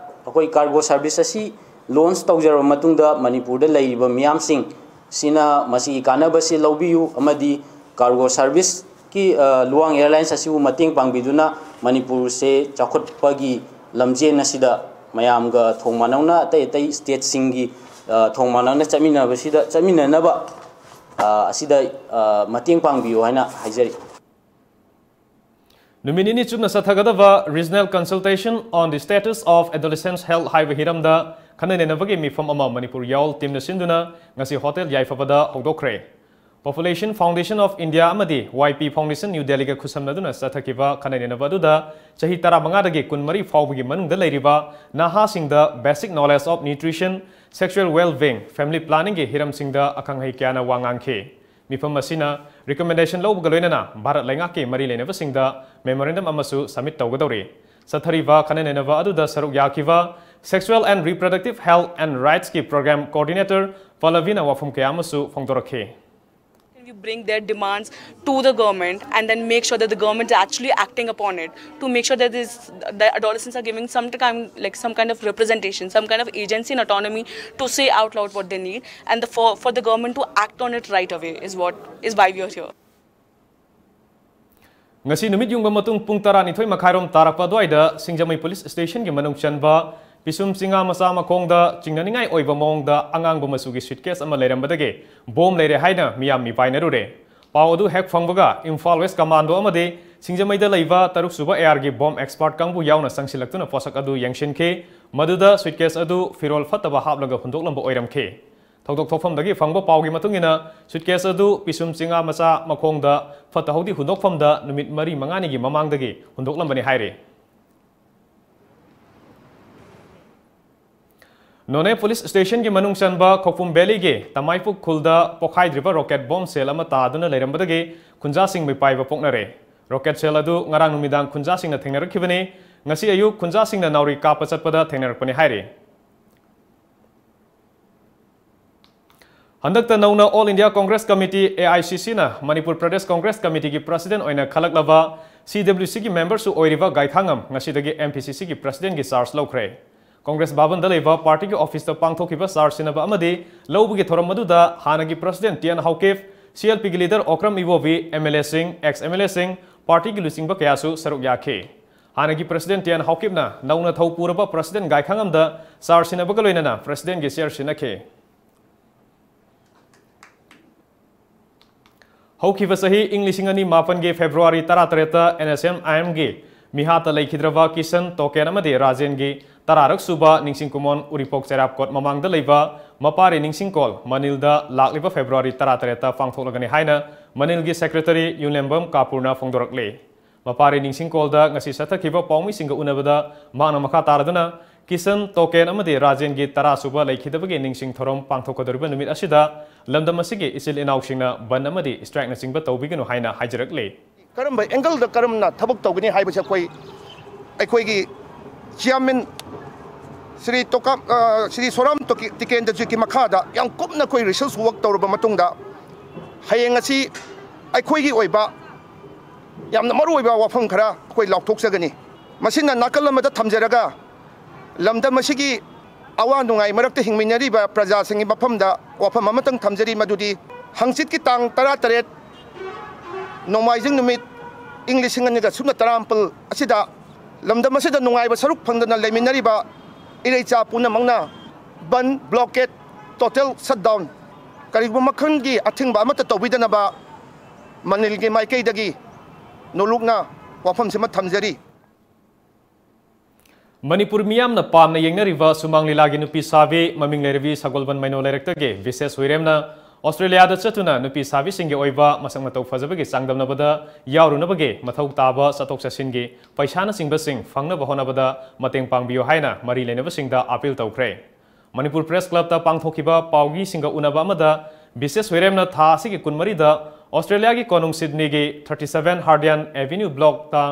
ꯑꯩꯈꯣꯏ ꯀꯥꯔꯒꯣ ꯁꯥꯔꯚꯤꯁ ꯑꯁꯤ ꯂꯣꯟꯁ ꯇꯧꯖꯔꯕ ꯃꯇꯨꯡꯗ ꯃꯅꯤꯄꯨꯔꯗ ꯂꯩꯔꯤꯕ ꯃꯤꯌꯥꯝꯁꯤꯡ ꯁꯤꯅ ꯃꯁꯤꯒꯤ ꯀꯥꯟꯅꯕꯁꯤ ꯂꯧꯕꯤꯌꯨ ꯑꯃꯗꯤ ꯀꯥꯔꯒꯣ ꯁꯥꯔꯚꯤꯁꯀꯤ, ꯑ, ꯂꯨꯋꯥꯡ ꯑꯦꯌꯔꯂꯥꯏꯟꯁ ꯑꯁꯤꯕꯨ ꯃꯇꯦꯡ ꯄꯥꯡꯕꯤꯗꯨꯅ ꯃꯅꯤꯄꯨꯔꯁꯦ ꯆꯥꯎꯈꯠꯄꯒꯤ ꯂꯝꯖꯦꯟ ꯑꯁꯤꯗ ꯃꯌꯥꯝꯒ ꯊꯣꯡ ꯃꯥꯟꯅꯧꯅ ꯑꯇꯩ ꯑꯇꯩ ꯁ꯭ꯇꯦꯠꯁꯤꯡꯒꯤ, ꯑ, ꯊꯣꯡ ꯃꯥꯟꯅꯧꯅ ꯆꯠꯃꯤꯟꯅꯕꯁꯤꯗ, ꯆꯠꯃꯤꯟꯅꯅꯕ, ꯑ, ꯑꯁꯤꯗ, ꯑ, ꯃꯇꯦꯡ ꯄꯥꯡꯕꯤꯌꯨ ꯍꯥꯏꯅ ꯍꯥꯏꯖꯔꯤ꯫ ꯅꯨꯃꯤꯠ ꯅꯤꯅꯤ ꯆꯨꯞꯅ ꯆꯠꯊꯒꯗꯕ Regional Consultation on the Status of Adolescents Health ꯍꯥꯏꯕ ꯍꯤꯔꯝꯗ ꯈꯟꯅ ꯅꯩꯅꯕꯒꯤ ꯃꯤꯐꯝ ꯑꯃ ꯃꯅꯤꯄꯨꯔ ꯌꯥꯎꯜ ꯇꯤꯝꯅ ꯁꯤꯟꯗꯨꯅ ꯉꯁꯤ hotel ꯌꯥꯏꯐꯕꯗ ꯍꯧꯗꯣꯛꯈ꯭ꯔꯦ꯫ Population Foundation of India ꯑꯃꯗꯤ Y P Foundation New Delhi ꯒ ꯈꯨꯠꯁꯝꯅꯗꯨꯅ ꯆꯠꯊꯈꯤꯕ ꯈꯟꯅ ꯅꯩꯅꯕ ꯑꯗꯨꯗ ꯆꯍꯤ ꯇꯔꯥꯃꯉꯥꯗꯒꯤ ꯀꯨꯟꯃꯔꯤ ꯐꯥꯎꯕꯒꯤ ꯃꯅꯨꯡꯗ ꯂꯩꯔꯤꯕ ꯅꯍꯥꯁꯤꯡꯗ basic knowledge of nutrition, sexual well-being, family planning ꯒꯤ ꯍꯤꯔꯝꯁꯤꯡꯗ ꯑꯈꯪ ꯑꯍꯩ ꯀꯌꯥꯅ ꯋꯥ ꯉꯥꯡꯈꯤ꯫ ꯃꯤꯐꯝ ꯑꯁꯤꯅ recommendation ꯂꯧꯕꯒ ꯂꯣꯏꯅꯅ ꯚꯥꯔꯠ ꯂꯩꯉꯥꯛꯀꯤ ꯃꯔꯤ ꯂꯩꯅꯕꯁꯤꯡꯗ memorandum ꯑꯃꯁꯨ submit ꯇꯧꯒꯗꯧꯔꯤ꯫ ꯆꯠꯊꯔꯤꯕ ꯈꯟꯅ ꯅꯩꯅꯕ ꯑꯗꯨꯗ ꯁꯔꯨꯛ ꯌꯥꯈꯤꯕ Sexual and Reproductive Health and Rights ꯀꯤ Program Coordinator ꯄꯜꯂꯕꯤꯅ ꯋꯥꯐꯝ ꯀꯌꯥ ꯑꯃꯁꯨ ꯐꯣꯡꯗꯣꯔꯛꯈꯤ꯫ Can we bring their demands to the government and then make sure that the government is actually acting upon it to make sure that this, the adolescents are given some kind, like, some kind of representation, some kind of agency and autonomy to say out loud what they need, and the, for, for the government to act on it right away is what is why we are here. ꯉꯁꯤ ꯅꯨꯃꯤꯠ ꯌꯨꯡꯕ ꯃꯇꯨꯡ ꯄꯨꯡ ꯇꯔꯥꯅꯤꯊꯣꯏ ꯃꯈꯥꯏꯔꯣꯝ ꯇꯥꯔꯛꯄ ꯑꯗꯨꯋꯥꯏꯗ ꯁꯤꯡꯖꯃꯩ ꯄꯨꯂꯤꯁ ꯁ꯭ꯇꯦꯁꯟꯒꯤ ꯃꯅꯨꯡ ꯆꯟꯕ ꯄꯤꯁꯨꯝ ꯆꯤꯡꯉꯥ ꯃꯆꯥ ꯃꯈꯣꯡꯗ ꯆꯤꯡꯅꯅꯤꯡꯉꯥꯏ ꯑꯣꯏꯕ ꯃꯑꯣꯡꯗ ꯑꯉꯥꯡꯕ ꯃꯆꯨꯒꯤ suitcase ꯑꯃ ꯂꯩꯔꯝꯕꯗꯒꯤ ꯕꯣꯝ ꯂꯩꯔꯦ ꯍꯥꯏꯅ ꯃꯤꯌꯥꯝ ꯃꯤꯄꯥꯏꯅꯔꯨꯔꯦ꯫ ꯄꯥꯎ ꯑꯗꯨ ꯍꯦꯛ ꯐꯪꯕꯒ ꯏꯝꯐꯥꯜ ꯋꯦꯁ ꯀꯃꯥꯟꯗꯣ ꯑꯃꯗꯤ ꯁꯤꯡꯖꯃꯩꯗ ꯂꯩꯕ ꯇꯔꯨꯛ ꯁꯨꯕ ARꯒꯤ ꯕꯣꯝ expert ꯀꯥꯡꯕꯨ ꯌꯥꯎꯅ ꯆꯪꯁꯤꯜꯂꯛꯇꯨꯅ ꯄꯣꯠꯁꯛ ꯑꯗꯨ ꯌꯦꯡꯁꯤꯟꯈꯤ꯫ ꯃꯗꯨꯗ suitcase ꯑꯗꯨ ꯐꯤꯔꯣꯜ ꯐꯠꯇꯕ ꯍꯥꯞꯂꯒ ꯍꯨꯟꯗꯣꯛꯂꯝꯕ ꯑꯣꯏꯔꯝꯈꯤ꯫ ꯊꯧꯗꯣꯛ ꯊꯣꯛꯐꯝꯗꯒꯤ ꯐꯪꯕ ꯄꯥꯎꯒꯤ ꯃꯇꯨꯡ ꯏꯟꯅ, suitcase ꯑꯗꯨ ꯄꯤꯁꯨꯝ ꯆꯤꯡꯉꯥ ꯃꯆꯥ ꯃꯈꯣꯡꯗ ꯐꯠꯇ ꯍꯥꯎꯗꯤ ꯍꯨꯟꯗꯣꯛꯐꯝꯗ ꯅꯨꯃꯤꯠ ꯃꯔꯤ ꯃꯉꯥꯅꯤꯒꯤ ꯃꯃꯥꯡꯗꯒꯤ ꯍꯨꯟꯗꯣꯛꯂꯝꯕꯅꯤ ꯍꯥꯏꯔꯤ꯫ ꯅꯣꯅꯦ ꯄꯨꯂꯤꯁ ꯁ꯭ꯇꯦꯁꯟꯒꯤ ꯃꯅꯨꯡ ꯆꯟꯕ ꯈꯧꯄꯨꯝ ꯚꯦꯂꯤꯒꯤ ꯇꯃꯥꯏꯄꯨꯛ ꯈꯨꯜꯗ ꯄꯣꯈꯥꯏꯗ꯭ꯔꯤꯕ rocket bomb shell ꯑꯃ ꯇꯥꯗꯨꯅ ꯂꯩꯔꯝꯕꯗꯒꯤ ꯈꯨꯟꯖꯥꯁꯤꯡ ꯃꯤꯄꯥꯏꯕ ꯄꯣꯛꯅꯔꯦ꯫ Rocket shell ꯑꯗꯨ ꯉꯔꯥꯡ ꯅꯨꯃꯤꯗꯥꯡ ꯈꯨꯟꯖꯥꯁꯤꯡꯅ ꯊꯦꯡꯅꯔꯛꯈꯤꯕꯅꯤ꯫ ꯉꯁꯤ ꯑꯌꯨꯛ ꯈꯨꯟꯖꯥꯁꯤꯡꯅ ꯅꯥꯎꯔꯤ ꯀꯥꯞꯄ ꯆꯠꯄꯗ ꯊꯦꯡꯅꯔꯛꯄꯅꯤ ꯍꯥꯏꯔꯤ꯫ ꯍꯟꯗꯛꯇ ꯅꯧꯅ All India Congress Committee, AICCꯅ Manipur Pradesh Congress ꯀꯃꯤꯇꯤꯒꯤ president ꯑꯣꯏꯅ ꯈꯜꯂꯛꯂꯕ CWCꯒꯤ memberꯁꯨ ꯑꯣꯏꯔꯤꯕ ꯒꯥꯏꯈꯥꯉꯝ ꯉꯁꯤꯗꯒꯤ MPCCꯒꯤ presidentꯒꯤ charge ꯂꯧꯈ꯭ꯔꯦ꯫ ꯀꯣꯡꯒ꯭ꯔꯦꯁ ꯚꯕꯟꯗ ꯂꯩꯕ partyꯒꯤ officeꯇ ꯄꯥꯡꯊꯣꯛꯈꯤꯕ charge ꯁꯤꯟꯅꯕ ꯑꯃꯗꯤ ꯂꯧꯕꯒꯤ ꯊꯧꯔꯝ ꯑꯗꯨꯗ ꯍꯥꯟꯅꯒꯤ president ꯇꯤ ꯑꯦꯟ ꯍꯥꯎꯀꯤꯞ, CLPꯒꯤ leader ꯑꯣꯀ꯭ꯔꯝ ꯏꯕꯣꯕꯤ, MLAꯁꯤꯡ, ex MLAꯁꯤꯡ, partyꯒꯤ ꯂꯨꯆꯤꯡꯕ ꯀꯌꯥꯁꯨ ꯁꯔꯨꯛ ꯌꯥꯈꯤ꯫ ꯍꯥꯟꯅꯒꯤ president ꯇꯤ ꯑꯦꯟ ꯍꯥꯎꯀꯤꯞꯅ ꯅꯧꯅ ꯊꯧ ꯄꯨꯔꯕ president ꯒꯥꯏꯈꯥꯉꯝꯗ charge ꯁꯤꯟꯅꯕꯒ ꯂꯣꯏꯅꯅ presidentꯒꯤ chair ꯁꯤꯟꯅꯈꯤ꯫ ꯍꯧꯈꯤꯕ ꯆꯍꯤ ꯏꯪ ꯂꯤꯁꯤꯡ ꯑꯅꯤ ꯃꯥꯄꯟꯒꯤ February ꯇꯔꯥꯇꯔꯦꯠꯇ NSCN-IMꯒꯤ ꯃꯤꯍꯥꯠꯇ ꯂꯩꯈꯤꯗ꯭ꯔꯕ ꯀꯤꯁꯟ, ꯇꯣꯀꯦꯟ ꯑꯃꯗꯤ ꯔꯥꯖꯦꯟꯒꯤ ꯇꯔꯥꯔꯛ ꯁꯨꯕ ꯅꯤꯡꯁꯤꯡ ꯀꯨꯃꯣꯟ ꯎꯔꯤꯄꯣꯛ ꯆꯩꯔꯥꯞꯀꯣꯠ ꯃꯃꯥꯡꯗ ꯂꯩꯕ ꯃꯄꯥꯔꯤ ꯅꯤꯡꯁꯤꯡꯀꯣꯜ ꯃꯅꯤꯜꯗ ꯂꯥꯛꯂꯤꯕ February ꯇꯔꯥꯇꯔꯦꯠꯇ ꯄꯥꯡꯊꯣꯛꯂꯒꯅꯤ ꯍꯥꯏꯅ ꯃꯅꯤꯜꯒꯤ secretary ꯌꯨꯅꯦꯝꯕꯝ ꯀꯥꯄꯨꯔꯅ ꯐꯣꯡꯗꯣꯔꯛꯂꯤ꯫ ꯃꯄꯥꯔꯤ ꯅꯤꯡꯁꯤꯡꯀꯣꯜꯗ ꯉꯁꯤ ꯆꯠꯊꯈꯤꯕ ꯄꯥꯎꯃꯤꯁꯤꯡꯒ ꯎꯅꯕꯗ ꯃꯍꯥꯛꯅ ꯃꯈꯥ ꯇꯥꯔꯗꯨꯅ ꯀꯤꯁꯟ, ꯇꯣꯀꯦꯟ ꯑꯃꯗꯤ ꯔꯥꯖꯦꯟꯒꯤ ꯇꯔꯥ ꯁꯨꯕ ꯂꯩꯈꯤꯗꯕꯒꯤ ꯅꯤꯡꯁꯤꯡ ꯊꯧꯔꯝ ꯄꯥꯡꯊꯣꯛꯀꯗꯧꯔꯤꯕ ꯅꯨꯃꯤꯠ ꯑꯁꯤꯗ ꯂꯝꯗꯝ ꯑꯁꯤꯒꯤ ꯏꯆꯤꯜ ꯏꯅꯥꯎꯁꯤꯡꯅ ꯕꯟ ꯑꯃꯗꯤ strikeꯅꯆꯤꯡꯕ ꯇꯧꯕꯤꯒꯅꯨ ꯍꯥꯏꯅ ꯍꯥꯏꯖꯔꯛꯂꯤ꯫ ꯀꯔꯝꯕ angleꯗ ꯀꯔꯝꯅ ꯊꯕꯛ ꯇꯧꯒꯅꯤ ꯍꯥꯏꯕꯁꯦ ꯑꯩꯈꯣꯏ, ꯑꯩꯈꯣꯏꯒꯤ chairman ꯁ꯭ꯔꯤ ꯇꯣꯀꯥ-, ꯑ, ꯁ꯭ꯔꯤ ꯁꯣꯔꯥꯝ ꯇꯣꯀꯤ-, ꯇꯤꯀꯦꯟꯗ꯭ꯔꯖꯤꯠꯀꯤ ꯃꯈꯥꯗ ꯌꯥꯝ ꯀꯨꯞꯅ ꯑꯩꯈꯣꯏ research work ꯇꯧꯔꯕ ꯃꯇꯨꯡꯗ ꯍꯌꯦꯡ ꯑꯁꯤ ꯑꯩꯈꯣꯏꯒꯤ ꯑꯣꯏꯕ ꯌꯥꯝꯅ ꯃꯔꯨꯑꯣꯏꯕ ꯋꯥꯐꯝ ꯈꯔ ꯑꯩꯈꯣꯏ ꯂꯥꯎꯊꯣꯛꯆꯒꯅꯤ꯫ ꯃꯁꯤꯅ ꯅꯥꯀꯜ ꯑꯃꯗ ꯊꯝꯖꯔꯒ, ꯂꯝꯗꯝ ꯑꯁꯤꯒꯤ ꯑꯋꯥ ꯅꯨꯡꯉꯥꯏ ꯃꯔꯛꯇ ꯍꯤꯡꯃꯤꯟꯅꯔꯤꯕ ꯄ꯭ꯔꯖꯥꯁꯤꯡꯒꯤ ꯃꯐꯝꯗ ꯋꯥꯐꯝ ꯑꯃꯇꯪ ꯊꯝꯖꯔꯤ, ꯃꯗꯨꯗꯤ ꯍꯪꯆꯤꯠꯀꯤ ꯇꯥꯡ ꯇꯔꯥꯇꯔꯦꯠ, ꯅꯣꯡꯃꯥꯏꯖꯤꯡ ꯅꯨꯃꯤꯠ, ꯏꯪ ꯂꯤꯁꯤꯡ ꯑꯅꯤꯒ ꯁꯨꯞꯅ ꯇꯔꯥꯃꯥꯄꯜ ꯑꯁꯤꯗ ꯂꯝꯗꯝ ꯑꯁꯤꯗ ꯅꯨꯡꯉꯥꯏꯕ ꯁꯔꯨꯛ ꯐꯪꯗꯅ ꯂꯩꯃꯤꯟꯅꯔꯤꯕ ꯏꯔꯩꯆꯥ ꯄꯨꯝꯅꯃꯛꯅ ꯕꯟ, ꯕ꯭ꯂꯣꯀꯦꯠ, ꯇꯣꯇꯦꯜ ꯁꯠꯗꯥꯎꯟ, ꯀꯔꯤꯒꯨꯝꯕ ꯃꯈꯜꯒꯤ ꯑꯊꯤꯡꯕ ꯑꯃꯠꯇ ꯇꯧꯕꯤꯗꯅꯕ ꯃꯅꯤꯜꯒꯤ ꯃꯥꯏꯀꯩꯗꯒꯤ ꯅꯣꯂꯨꯛꯅ ꯋꯥꯐꯝꯁꯤꯃ ꯊꯝꯖꯔꯤ꯫ ꯃꯅꯤꯄꯨꯔ ꯃꯤꯌꯥꯝꯅ ꯄꯥꯝꯅ ꯌꯦꯡꯅꯔꯤꯕ ꯁꯨꯃꯥꯡ ꯂꯤꯂꯥꯒꯤ ꯅꯨꯄꯤ ꯁꯥꯕꯤ ꯃꯃꯤꯡ ꯂꯩꯔꯕꯤ ꯁꯒꯣꯜꯕꯟ ꯃꯩꯅꯣ ꯂꯩꯔꯛꯇꯒꯤ ꯕꯤꯁꯦꯁ ꯍꯨꯏꯔꯦꯝꯅ ꯑꯣꯁꯇ꯭ꯔꯦꯂꯤꯌꯥꯗ ꯆꯠꯇꯨꯅ ꯅꯨꯄꯤ ꯁꯥꯕꯤꯁꯤꯡꯒꯤ ꯑꯣꯏꯕ ꯃꯁꯛ ꯃꯇꯧ ꯐꯖꯕꯒꯤ ꯆꯥꯡꯗꯝꯅꯕꯗ ꯌꯥꯎꯔꯨꯅꯕꯒꯤ ꯃꯊꯧ ꯇꯥꯕ ꯆꯠꯊꯣꯛ ꯆꯠꯁꯤꯟꯒꯤ ꯄꯩꯁꯥꯅꯆꯤꯡꯕꯁꯤꯡ ꯐꯪꯅꯕ ꯍꯣꯠꯅꯕꯗ ꯃꯇꯦꯡ ꯄꯥꯡꯕꯤꯌꯨ ꯍꯥꯏꯅ ꯃꯔꯤ ꯂꯩꯅꯕꯁꯤꯡꯗ ꯑꯥꯄꯤꯜ ꯇꯧꯈ꯭ꯔꯦ꯫ ꯃꯅꯤꯄꯨꯔ ꯄ꯭ꯔꯦꯁ ꯀ꯭ꯂꯕꯇ ꯄꯥꯡꯊꯣꯛꯈꯤꯕ ꯄꯥꯎꯃꯤꯁꯤꯡꯒ ꯎꯅꯕ ꯑꯃꯗ ꯕꯤꯁꯦꯁ ꯍꯨꯏꯔꯦꯝꯅ ꯊꯥ ꯑꯁꯤꯒꯤ ꯀꯨꯟꯃꯔꯤꯗ ꯑꯣꯁꯇ꯭ꯔꯦꯂꯤꯌꯥꯒꯤ ꯀꯣꯅꯨꯡ ꯁꯤꯗꯅꯤꯒꯤ thirty seven Hardian Avenue blockꯇ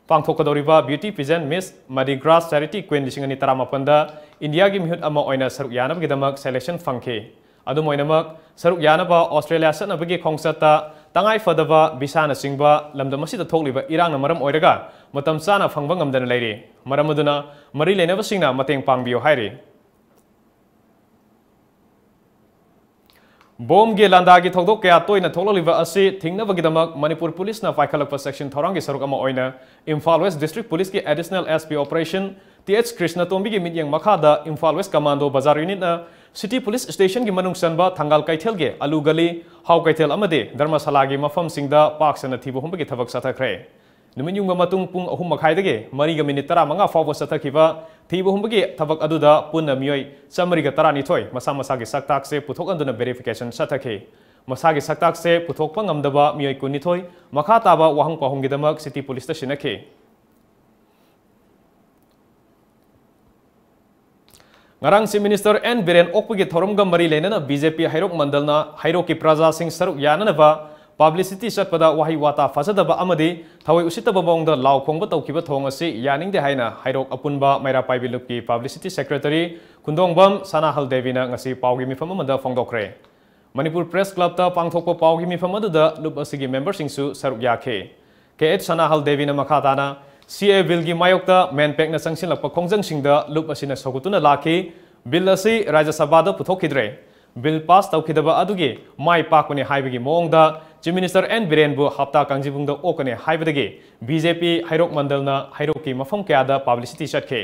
ꯄꯥꯡꯊꯣꯛꯀꯗꯧꯔꯤꯕ Beauty Pageant Miss Mardi Gras Charity Queen ꯂꯤꯁꯤꯡ ꯑꯅꯤ ꯇꯔꯥꯃꯥꯄꯟꯗ ꯏꯟꯗꯤꯌꯥꯒꯤ ꯃꯤꯍꯨꯠ ꯑꯃ ꯑꯣꯏꯅ ꯁꯔꯨꯛ ꯌꯥꯅꯕꯒꯤꯗꯃꯛ selection ꯐꯪꯈꯤ꯫ ꯑꯗꯨꯝ ꯑꯣꯏꯅꯃꯛ, ꯁꯔꯨꯛ ꯌꯥꯅꯕ ꯑꯣꯁꯇ꯭ꯔꯦꯂꯤꯌꯥ ꯆꯠꯅꯕꯒꯤ ꯈꯣꯡꯆꯠꯇ ꯇꯉꯥꯏ ꯐꯗꯕ ꯚꯤꯁꯥꯅꯆꯤꯡꯕ ꯂꯝꯗꯝ ꯑꯁꯤꯗ ꯊꯣꯛꯂꯤꯕ ꯏꯔꯥꯡꯅ ꯃꯔꯝ ꯑꯣꯏꯔꯒ ꯃꯇꯝ ꯆꯥꯅ ꯐꯪꯕ ꯉꯝꯗꯅ ꯂꯩꯔꯤ꯫ ꯃꯔꯝ ꯑꯗꯨꯅ ꯃꯔꯤ ꯂꯩꯅꯕꯁꯤꯡꯅ ꯃꯇꯦꯡ ꯄꯥꯡꯕꯤꯌꯨ ꯍꯥꯏꯔꯤ꯫ ꯕꯣꯝꯒꯤ ꯂꯥꯟꯗꯥꯒꯤ ꯊꯧꯗꯣꯛ ꯀꯌꯥ ꯇꯣꯏꯅ ꯊꯣꯛꯂꯛꯂꯤꯕ ꯑꯁꯤ ꯊꯤꯡꯅꯕꯒꯤꯗꯃꯛ ꯃꯅꯤꯄꯨꯔ ꯄꯨꯂꯤꯁꯅ ꯄꯥꯏꯈꯠꯂꯛꯄ ꯆꯦꯛꯁꯤꯟ ꯊꯧꯔꯥꯡꯒꯤ ꯁꯔꯨꯛ ꯑꯃ ꯑꯣꯏꯅ ꯏꯝꯐꯥꯜ ꯋꯦꯁ ꯗꯤꯁꯇ꯭ꯔꯤꯛ ꯄꯨꯂꯤꯁꯀꯤ additional S P operation T H ꯀ꯭ꯔꯤꯁꯅꯇꯣꯝꯕꯤꯒꯤ ꯃꯤꯠꯌꯦꯡ ꯃꯈꯥꯗ ꯏꯝꯐꯥꯜ ꯋꯦꯁ ꯀꯃꯥꯟꯗꯣ ꯕꯖꯥꯔ ꯌꯨꯅꯤꯠꯅ ꯁꯤꯇꯤ ꯄꯨꯂꯤꯁ ꯁ꯭ꯇꯦꯁꯟꯒꯤ ꯃꯅꯨꯡ ꯆꯟꯕ ꯊꯪꯒꯥꯜ ꯀꯩꯊꯦꯜꯒꯤ ꯑꯂꯨ ꯒꯂꯤ, ꯍꯥꯎ ꯀꯩꯊꯦꯜ ꯑꯃꯗꯤ ꯙꯔꯃꯁꯥꯂꯥꯒꯤ ꯃꯐꯝꯁꯤꯡꯗ ꯄꯥꯛ ꯁꯟꯅ ꯊꯤꯕ ꯍꯨꯝꯕꯒꯤ ꯊꯕꯛ ꯆꯠꯊꯈ꯭ꯔꯦ꯫ ꯅꯨꯃꯤꯠ ꯌꯨꯡꯕ ꯃꯇꯨꯡ ꯄꯨꯡ ꯑꯍꯨꯝ ꯃꯈꯥꯏꯗꯒꯤ ꯃꯔꯤꯒ ꯃꯤꯅꯤꯠ ꯇꯔꯥꯃꯉꯥ ꯐꯥꯎꯕ ꯆꯠꯊꯈꯤꯕ ꯊꯤꯕ ꯍꯨꯝꯕꯒꯤ ꯊꯕꯛ ꯑꯗꯨꯗ ꯄꯨꯟꯅ ꯃꯤꯑꯣꯏ ꯆꯥꯃꯔꯤꯒ ꯇꯔꯥꯅꯤꯊꯣꯏ ꯃꯁꯥ ꯃꯁꯥꯒꯤ ꯁꯛꯇꯥꯛꯁꯦ ꯄꯨꯊꯣꯛꯍꯟꯗꯨꯅ verification ꯆꯠꯊꯈꯤ꯫ ꯃꯁꯥꯒꯤ ꯁꯛꯇꯥꯛꯁꯦ ꯄꯨꯊꯣꯛꯄ ꯉꯝꯗꯕ ꯃꯤꯑꯣꯏ ꯀꯨꯟꯅꯤꯊꯣꯏ ꯃꯈꯥ ꯇꯥꯕ ꯋꯥꯍꯪ ꯄꯥꯎꯍꯪꯒꯤꯗꯃꯛ ꯁꯤꯇꯤ ꯄꯨꯂꯤꯁꯇ ꯁꯤꯟꯅꯈꯤ꯫ ꯉꯔꯥꯡ ꯆꯤꯐ ꯃꯤꯅꯤꯁꯇꯔ ꯑꯦꯟ ꯕꯤꯔꯦꯟ ꯑꯣꯛꯄꯒꯤ ꯊꯧꯔꯝꯒ ꯃꯔꯤ ꯂꯩꯅꯅ ꯕꯤ ꯖꯦ ꯄꯤ ꯍꯩꯔꯣꯛ ꯃꯟꯗꯜꯅ ꯍꯩꯔꯣꯛꯀꯤ ꯄ꯭ꯔꯖꯥꯁꯤꯡ ꯁꯔꯨꯛ ꯌꯥꯅꯅꯕ publicity ꯆꯠꯄꯗ ꯋꯥꯍꯩ ꯋꯥꯇꯥ ꯐꯖꯗꯕ ꯑꯃꯗꯤ ꯊꯑꯣꯏ ꯎꯁꯤꯠꯇꯕ ꯃꯑꯣꯡꯗ ꯂꯥꯎ ꯈꯣꯡꯕ ꯇꯧꯈꯤꯕ ꯊꯧꯑꯣꯡ ꯑꯁꯤ ꯌꯥꯅꯤꯡꯗꯦ ꯍꯥꯏꯅ ꯍꯩꯔꯣꯛ ꯑꯄꯨꯟꯕ ꯃꯩꯔꯥ ꯄꯥꯏꯕꯤ ꯂꯨꯞꯀꯤ publicity secretary ꯈꯨꯟꯗꯣꯡꯕꯝ ꯁꯅꯥꯍꯜ ꯗꯦꯕꯤꯅ ꯉꯁꯤ ꯄꯥꯎꯒꯤ ꯃꯤꯐꯝ ꯑꯃꯗ ꯐꯣꯡꯗꯣꯛꯈ꯭ꯔꯦ꯫ ꯃꯅꯤꯄꯨꯔ ꯄ꯭ꯔꯦꯁ ꯀ꯭ꯂꯕꯇ ꯄꯥꯡꯊꯣꯛꯄ ꯄꯥꯎꯒꯤ ꯃꯤꯐꯝ ꯑꯗꯨꯗ ꯂꯨꯞ ꯑꯁꯤꯒꯤ ꯃꯦꯝꯕꯔꯁꯤꯡꯁꯨ ꯁꯔꯨꯛ ꯌꯥꯈꯤ꯫ ꯀꯦ ꯑꯩꯆ ꯁꯅꯥꯍꯜ ꯗꯦꯕꯤꯅ ꯃꯈꯥ ꯇꯥꯅ ꯁꯤ ꯑꯦ ꯕꯤꯜꯒꯤ ꯃꯥꯌꯣꯛꯇ ꯃꯦꯟꯄꯦꯛꯅ ꯆꯪꯁꯤꯜꯂꯛꯄ ꯈꯣꯡꯖꯪꯁꯤꯡꯗ ꯂꯨꯞ ꯑꯁꯤꯅ ꯁꯧꯒꯠꯇꯨꯅ ꯂꯥꯛꯈꯤ꯫ ꯕꯤꯜ ꯑꯁꯤ ꯔꯥꯖ꯭ꯌ ꯁꯚꯥꯗ ꯄꯨꯊꯣꯛꯈꯤꯗ꯭ꯔꯦ꯫ ꯕꯤꯜ ꯄꯥꯁ ꯇꯧꯈꯤꯗꯕ ꯑꯗꯨꯒꯤ ꯃꯥꯏ ꯄꯥꯛꯄꯅꯤ ꯍꯥꯏꯕꯒꯤ ꯃꯑꯣꯡꯗ ꯆꯤꯐ ꯃꯤꯅꯤꯁꯇꯔ ꯑꯦꯟ ꯕꯤꯔꯦꯟꯕꯨ ꯍꯞꯇꯥ ꯀꯥꯡꯖꯤꯕꯨꯡꯗ ꯑꯣꯛꯀꯅꯤ ꯍꯥꯏꯕꯗꯒꯤ ꯕꯤ ꯖꯦ ꯄꯤ ꯍꯩꯔꯣꯛ ꯃꯟꯗꯜꯅ ꯍꯩꯔꯣꯛꯀꯤ ꯃꯐꯝ ꯀꯌꯥꯗ publicity ꯆꯠꯈꯤ꯫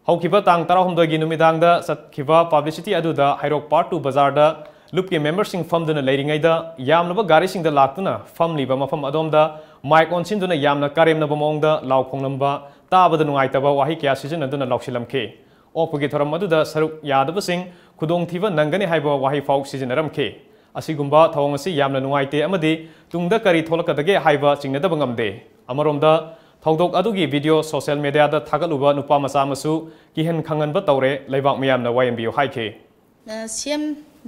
ꯍꯧꯈꯤꯕ ꯇꯥꯡ ꯇꯔꯥꯍꯨꯝꯗꯣꯏꯒꯤ ꯅꯨꯃꯤꯗꯥꯡꯗ ꯆꯠꯈꯤꯕ publicity ꯑꯗꯨꯗ ꯍꯩꯔꯣꯛ Part Two ꯕꯖꯥꯔꯗ ꯂꯨꯞꯀꯤ memberꯁꯤꯡ ꯐꯝꯗꯨꯅ ꯂꯩꯔꯤꯉꯩꯗ ꯌꯥꯝꯂꯕ ꯒꯥꯔꯤꯁꯤꯡꯗ ꯂꯥꯛꯇꯨꯅ ꯐꯝꯂꯤꯕ ꯃꯐꯝ ꯑꯗꯣꯝꯗ mic ꯑꯣꯟꯁꯤꯟꯗꯨꯅ ꯌꯥꯝꯅ ꯀꯔꯦꯝꯅꯕ ꯃꯑꯣꯡꯗ ꯂꯥꯎ ꯈꯣꯡꯂꯝꯕ ꯇꯥꯕꯗ ꯅꯨꯡꯉꯥꯏꯇꯕ ꯋꯥꯍꯩ ꯀꯌꯥ ꯁꯤꯖꯤꯟꯅꯗꯨꯅ ꯂꯥꯎꯁꯤꯜꯂꯝꯈꯤ꯫ ꯑꯣꯛꯄꯒꯤ ꯊꯧꯔꯝ ꯑꯗꯨꯗ ꯁꯔꯨꯛ ꯌꯥꯗꯕꯁꯤꯡ ꯈꯨꯗꯣꯡꯊꯤꯕ ꯅꯪꯒꯅꯤ ꯍꯥꯏꯕ ꯋꯥꯍꯩ ꯐꯥꯎ ꯁꯤꯖꯤꯟꯅꯔꯝꯈꯤ꯫ ꯑꯁꯤꯒꯨꯝꯕ ꯊꯧꯑꯣꯡ ꯑꯁꯤ ꯌꯥꯝꯅ ꯅꯨꯡꯉꯥꯏꯇꯦ ꯑꯃꯗꯤ ꯇꯨꯡꯗ ꯀꯔꯤ ꯊꯣꯛꯂꯛꯀꯗꯒꯦ ꯍꯥꯏꯕ ꯆꯤꯡꯅꯗꯕ ꯉꯝꯗꯦ꯫ ꯑꯃꯔꯣꯝꯗ, ꯊꯧꯗꯣꯛ ꯑꯗꯨꯒꯤ video social mediaꯗ ꯊꯥꯒꯠꯂꯨꯕ ꯅꯨꯄꯥ ꯃꯆꯥ ꯑꯃꯁꯨ ꯀꯤꯍꯟ ꯈꯪꯍꯟꯕ ꯇꯧꯔꯦ, ꯂꯩꯕꯥꯛ ꯃꯤꯌꯥꯝꯅ ꯋꯥꯌꯦꯟꯕꯤꯌꯨ ꯍꯥꯏꯈꯤ꯫ ꯑ, ꯁꯤ ꯑꯦꯝ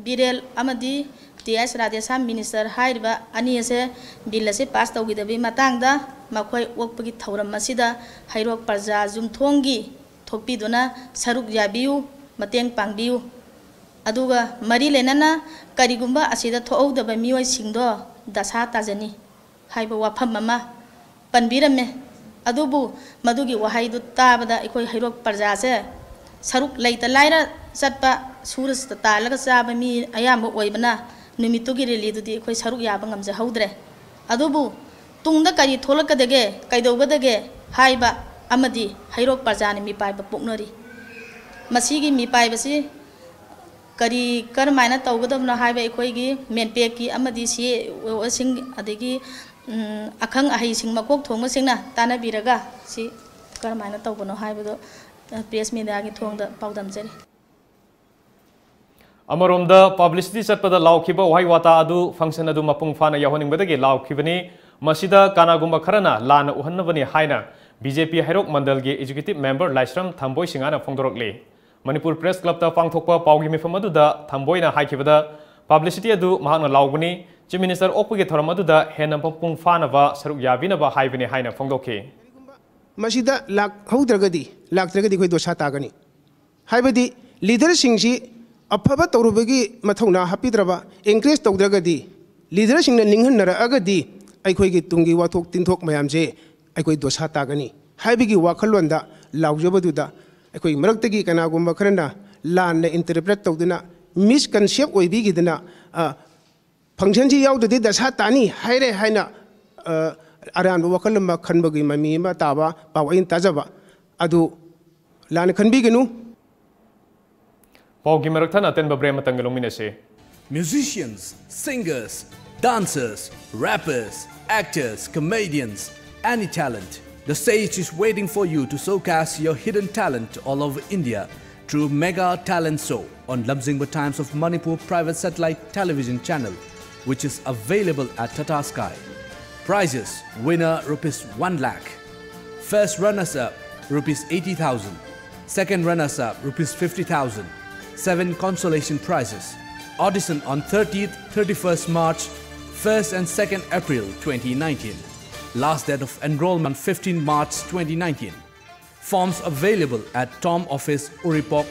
ꯕꯤꯔꯦꯟ ꯑꯃꯗꯤ ꯇꯤ ꯑꯦꯁ ꯔꯥꯙꯦꯁ꯭ꯌꯥꯝ minister ꯍꯥꯏꯔꯤꯕ ꯑꯅꯤ ꯑꯁꯦ bill ꯑꯁꯤ pass ꯇꯧꯈꯤꯗꯕꯒꯤ ꯃꯇꯥꯡꯗ ꯃꯈꯣꯏ ꯑꯣꯛꯄꯒꯤ ꯊꯧꯔꯝ ꯑꯁꯤꯗ ꯍꯩꯔꯣꯛ ꯄ꯭ꯔꯖꯥ ꯌꯨꯝꯊꯣꯡꯒꯤ ꯊꯣꯛꯄꯤꯗꯨꯅ ꯁꯔꯨꯛ ꯌꯥꯕꯤꯌꯨ, ꯃꯇꯦꯡ ꯄꯥꯡꯕꯤꯌꯨ꯫ ꯑꯗꯨꯒ ꯃꯔꯤ ꯂꯩꯅꯅ ꯀꯔꯤꯒꯨꯝꯕ ꯑꯁꯤꯗ ꯊꯣꯛꯍꯧꯗꯕ ꯃꯤꯑꯣꯏꯁꯤꯡꯗꯣ ꯗꯁꯥ ꯇꯥꯖꯅꯤ ꯍꯥꯏꯕ ꯋꯥꯐꯝ ꯑꯃ ꯄꯟꯕꯤꯔꯝꯃꯦ꯫ ꯑꯗꯨꯕꯨ ꯃꯗꯨꯒꯤ ꯋꯥꯍꯩꯗꯨ ꯇꯥꯕꯗ ꯑꯩꯈꯣꯏ ꯍꯩꯔꯣꯛ ꯄ꯭ꯔꯖꯥꯁꯦ ꯁꯔꯨꯛ ꯂꯩꯇ ꯂꯥꯏꯔ ꯆꯠꯄ, ꯁꯨꯔ ꯇꯥꯜꯂꯒ ꯆꯥꯕ ꯃꯤ ꯑꯌꯥꯝꯕ ꯑꯣꯏꯕꯅ ꯅꯨꯃꯤꯠꯇꯨꯒꯤ rallyꯗꯨꯗꯤ ꯑꯩꯈꯣꯏ ꯁꯔꯨꯛ ꯌꯥꯕ ꯉꯝꯖꯍꯧꯗ꯭ꯔꯦ꯫ ꯑꯗꯨꯕꯨ ꯇꯨꯡꯗ ꯀꯔꯤ ꯊꯣꯛꯂꯛꯀꯗꯒꯦ, ꯀꯩꯗꯧꯒꯗꯒꯦ ꯍꯥꯏꯕ ꯑꯃꯗꯤ ꯍꯩꯔꯣꯛ ꯄ꯭ꯔꯖꯥꯅ ꯃꯤꯄꯥꯏꯕ ꯄꯣꯛꯅꯔꯤ꯫ ꯃꯁꯤꯒꯤ ꯃꯤꯄꯥꯏꯕꯁꯤ ꯀꯔꯤ, ꯀꯔꯝꯍꯥꯏꯅ ꯇꯧꯒꯗꯕꯅꯣ ꯍꯥꯏꯕ ꯑꯩꯈꯣꯏꯒꯤ ꯃꯦꯟꯄꯦꯛꯀꯤ ꯑꯃꯗꯤ ꯁꯤ ꯑꯦ ꯑꯣꯁꯤꯡ, ꯑꯗꯒꯤ, ꯎꯝ, ꯑꯈꯪ ꯑꯍꯩꯁꯤꯡ ꯃꯀꯣꯛ ꯊꯣꯡꯕꯁꯤꯡꯅ ꯇꯥꯟꯅꯕꯤꯔꯒ ꯁꯤ ꯀꯔꯝꯍꯥꯏꯅ ꯇꯧꯕꯅꯣ ꯍꯥꯏꯕꯗꯣ, ꯑ, press mediaꯒꯤ ꯊꯣꯡꯗ ꯄꯥꯎꯗꯝꯖꯔꯤ꯫ ꯑꯃꯔꯣꯝꯗ, publicity ꯆꯠꯄꯗ ꯂꯥꯎꯈꯤꯕ ꯋꯥꯍꯩ ꯋꯥꯇꯥ ꯑꯗꯨ function ꯑꯗꯨ ꯃꯄꯨꯡ ꯐꯥꯅ ꯌꯥꯎꯍꯟꯅꯤꯡꯕꯗꯒꯤ ꯂꯥꯎꯈꯤꯕꯅꯤ꯫ ꯃꯁꯤꯗ ꯀꯅꯥꯒꯨꯝꯕ ꯈꯔꯅ ꯂꯥꯟꯅ ꯎꯍꯟꯅꯕꯅꯤ ꯍꯥꯏꯅ B J P ꯍꯩꯔꯣꯛ ꯃꯟꯗꯜꯒꯤ executive member ꯂꯥꯏꯁ꯭ꯔꯝ ꯊꯝꯕꯣꯏ ꯁꯤꯡꯍꯅ ꯐꯣꯡꯗꯣꯔꯛꯂꯤ꯫ ꯃꯅꯤꯄꯨꯔ Press Clubꯇ ꯄꯥꯡꯊꯣꯛꯄ ꯄꯥꯎꯒꯤ ꯃꯤꯐꯝ ꯑꯗꯨꯗ ꯊꯝꯕꯣꯏꯅ ꯍꯥꯏꯈꯤꯕꯗ, publicity ꯑꯗꯨ ꯃꯍꯥꯛꯅ ꯂꯥꯎꯕꯅꯤ, Chief Minister ꯑꯣꯛꯄꯒꯤ ꯊꯧꯔꯝ ꯑꯗꯨꯗ ꯍꯦꯟꯅ ꯃꯄꯨꯡ ꯐꯥꯅꯕ ꯁꯔꯨꯛ ꯌꯥꯕꯤꯅꯕ ꯍꯥꯏꯕꯅꯤ ꯍꯥꯏꯅ ꯐꯣꯡꯗꯣꯛꯈꯤ꯫ ꯃꯁꯤꯗ ꯂꯥꯛꯍꯧꯗ꯭ꯔꯒꯗꯤ, ꯂꯥꯛꯇ꯭ꯔꯒꯗꯤ ꯑꯩꯈꯣꯏ ꯗꯣꯁꯥ ꯇꯥꯒꯅꯤ꯫ ꯍꯥꯏꯕꯗꯤ leaderꯁꯤꯡꯁꯤ ꯑꯐꯕ ꯇꯧꯔꯨꯕꯒꯤ ꯃꯊꯧꯅꯥ ꯍꯥꯞꯄꯤꯗ꯭ꯔꯕ, encourage ꯇꯧꯗ꯭ꯔꯒꯗꯤ, leaderꯁꯤꯡꯅ ꯅꯤꯡꯍꯟꯅꯔꯛꯑꯒꯗꯤ ꯑꯩꯈꯣꯏꯒꯤ ꯇꯨꯡꯒꯤ ꯋꯥꯊꯣꯛ ꯇꯤꯟꯊꯣꯛ ꯃꯌꯥꯝꯁꯦ ꯑꯩꯈꯣꯏ ꯗꯣꯁꯥ ꯇꯥꯒꯅꯤ ꯍꯥꯏꯕꯒꯤ ꯋꯥꯈꯜꯂꯣꯟꯗ ꯂꯥꯎꯖꯕꯗꯨꯗ ꯑꯩꯈꯣꯏ ꯃꯔꯛꯇꯒꯤ ꯀꯅꯥꯒꯨꯝꯕ ꯈꯔꯅ ꯂꯥꯟꯅ interpret ꯇꯧꯗꯨꯅ, misconcept ꯑꯣꯏꯕꯤꯈꯤꯗꯅ, ꯑ, functionꯁꯤ ꯌꯥꯎꯗ꯭ꯔꯗꯤ ꯗꯁꯥ ꯇꯥꯅꯤ ꯍꯥꯏꯔꯦ ꯍꯥꯏꯅ, ꯑ, ꯑꯔꯥꯟꯕ ꯋꯥꯈꯜ ꯑꯃ ꯈꯟꯕꯒꯤ ꯃꯃꯤ ꯑꯃ ꯇꯥꯕ ꯄꯥꯎ ꯑꯩꯅ ꯇꯥꯖꯕ ꯑꯗꯨ ꯂꯥꯟꯅ ꯈꯟꯕꯤꯒꯅꯨ꯫ ꯄꯥꯎꯒꯤ ꯃꯔꯛ ꯊꯠꯅ ꯑꯇꯦꯟꯕ break ꯑꯃꯇꯪꯒ ꯂꯧꯃꯤꯟꯅꯁꯤ꯫ Musicians, singers, dancers, rappers, actors, comedians, any talent. The stage is waiting for you to showcase your hidden talent all over India through Mega Talent Show on Lamjingba Times of Manipur Private Satellite Television Channel, which is available at Tata Sky. Prizes: winner rupees one lakh, first runners up rupees eighty thousand, second runners up rupees fifty thousand, seven consolation prizes. Audition on thirtieth, thirty-first March, first and second April twenty nineteen. Last date of enrollment fifteen March twenty nineteen. Forms available at Tom Office, Uripok,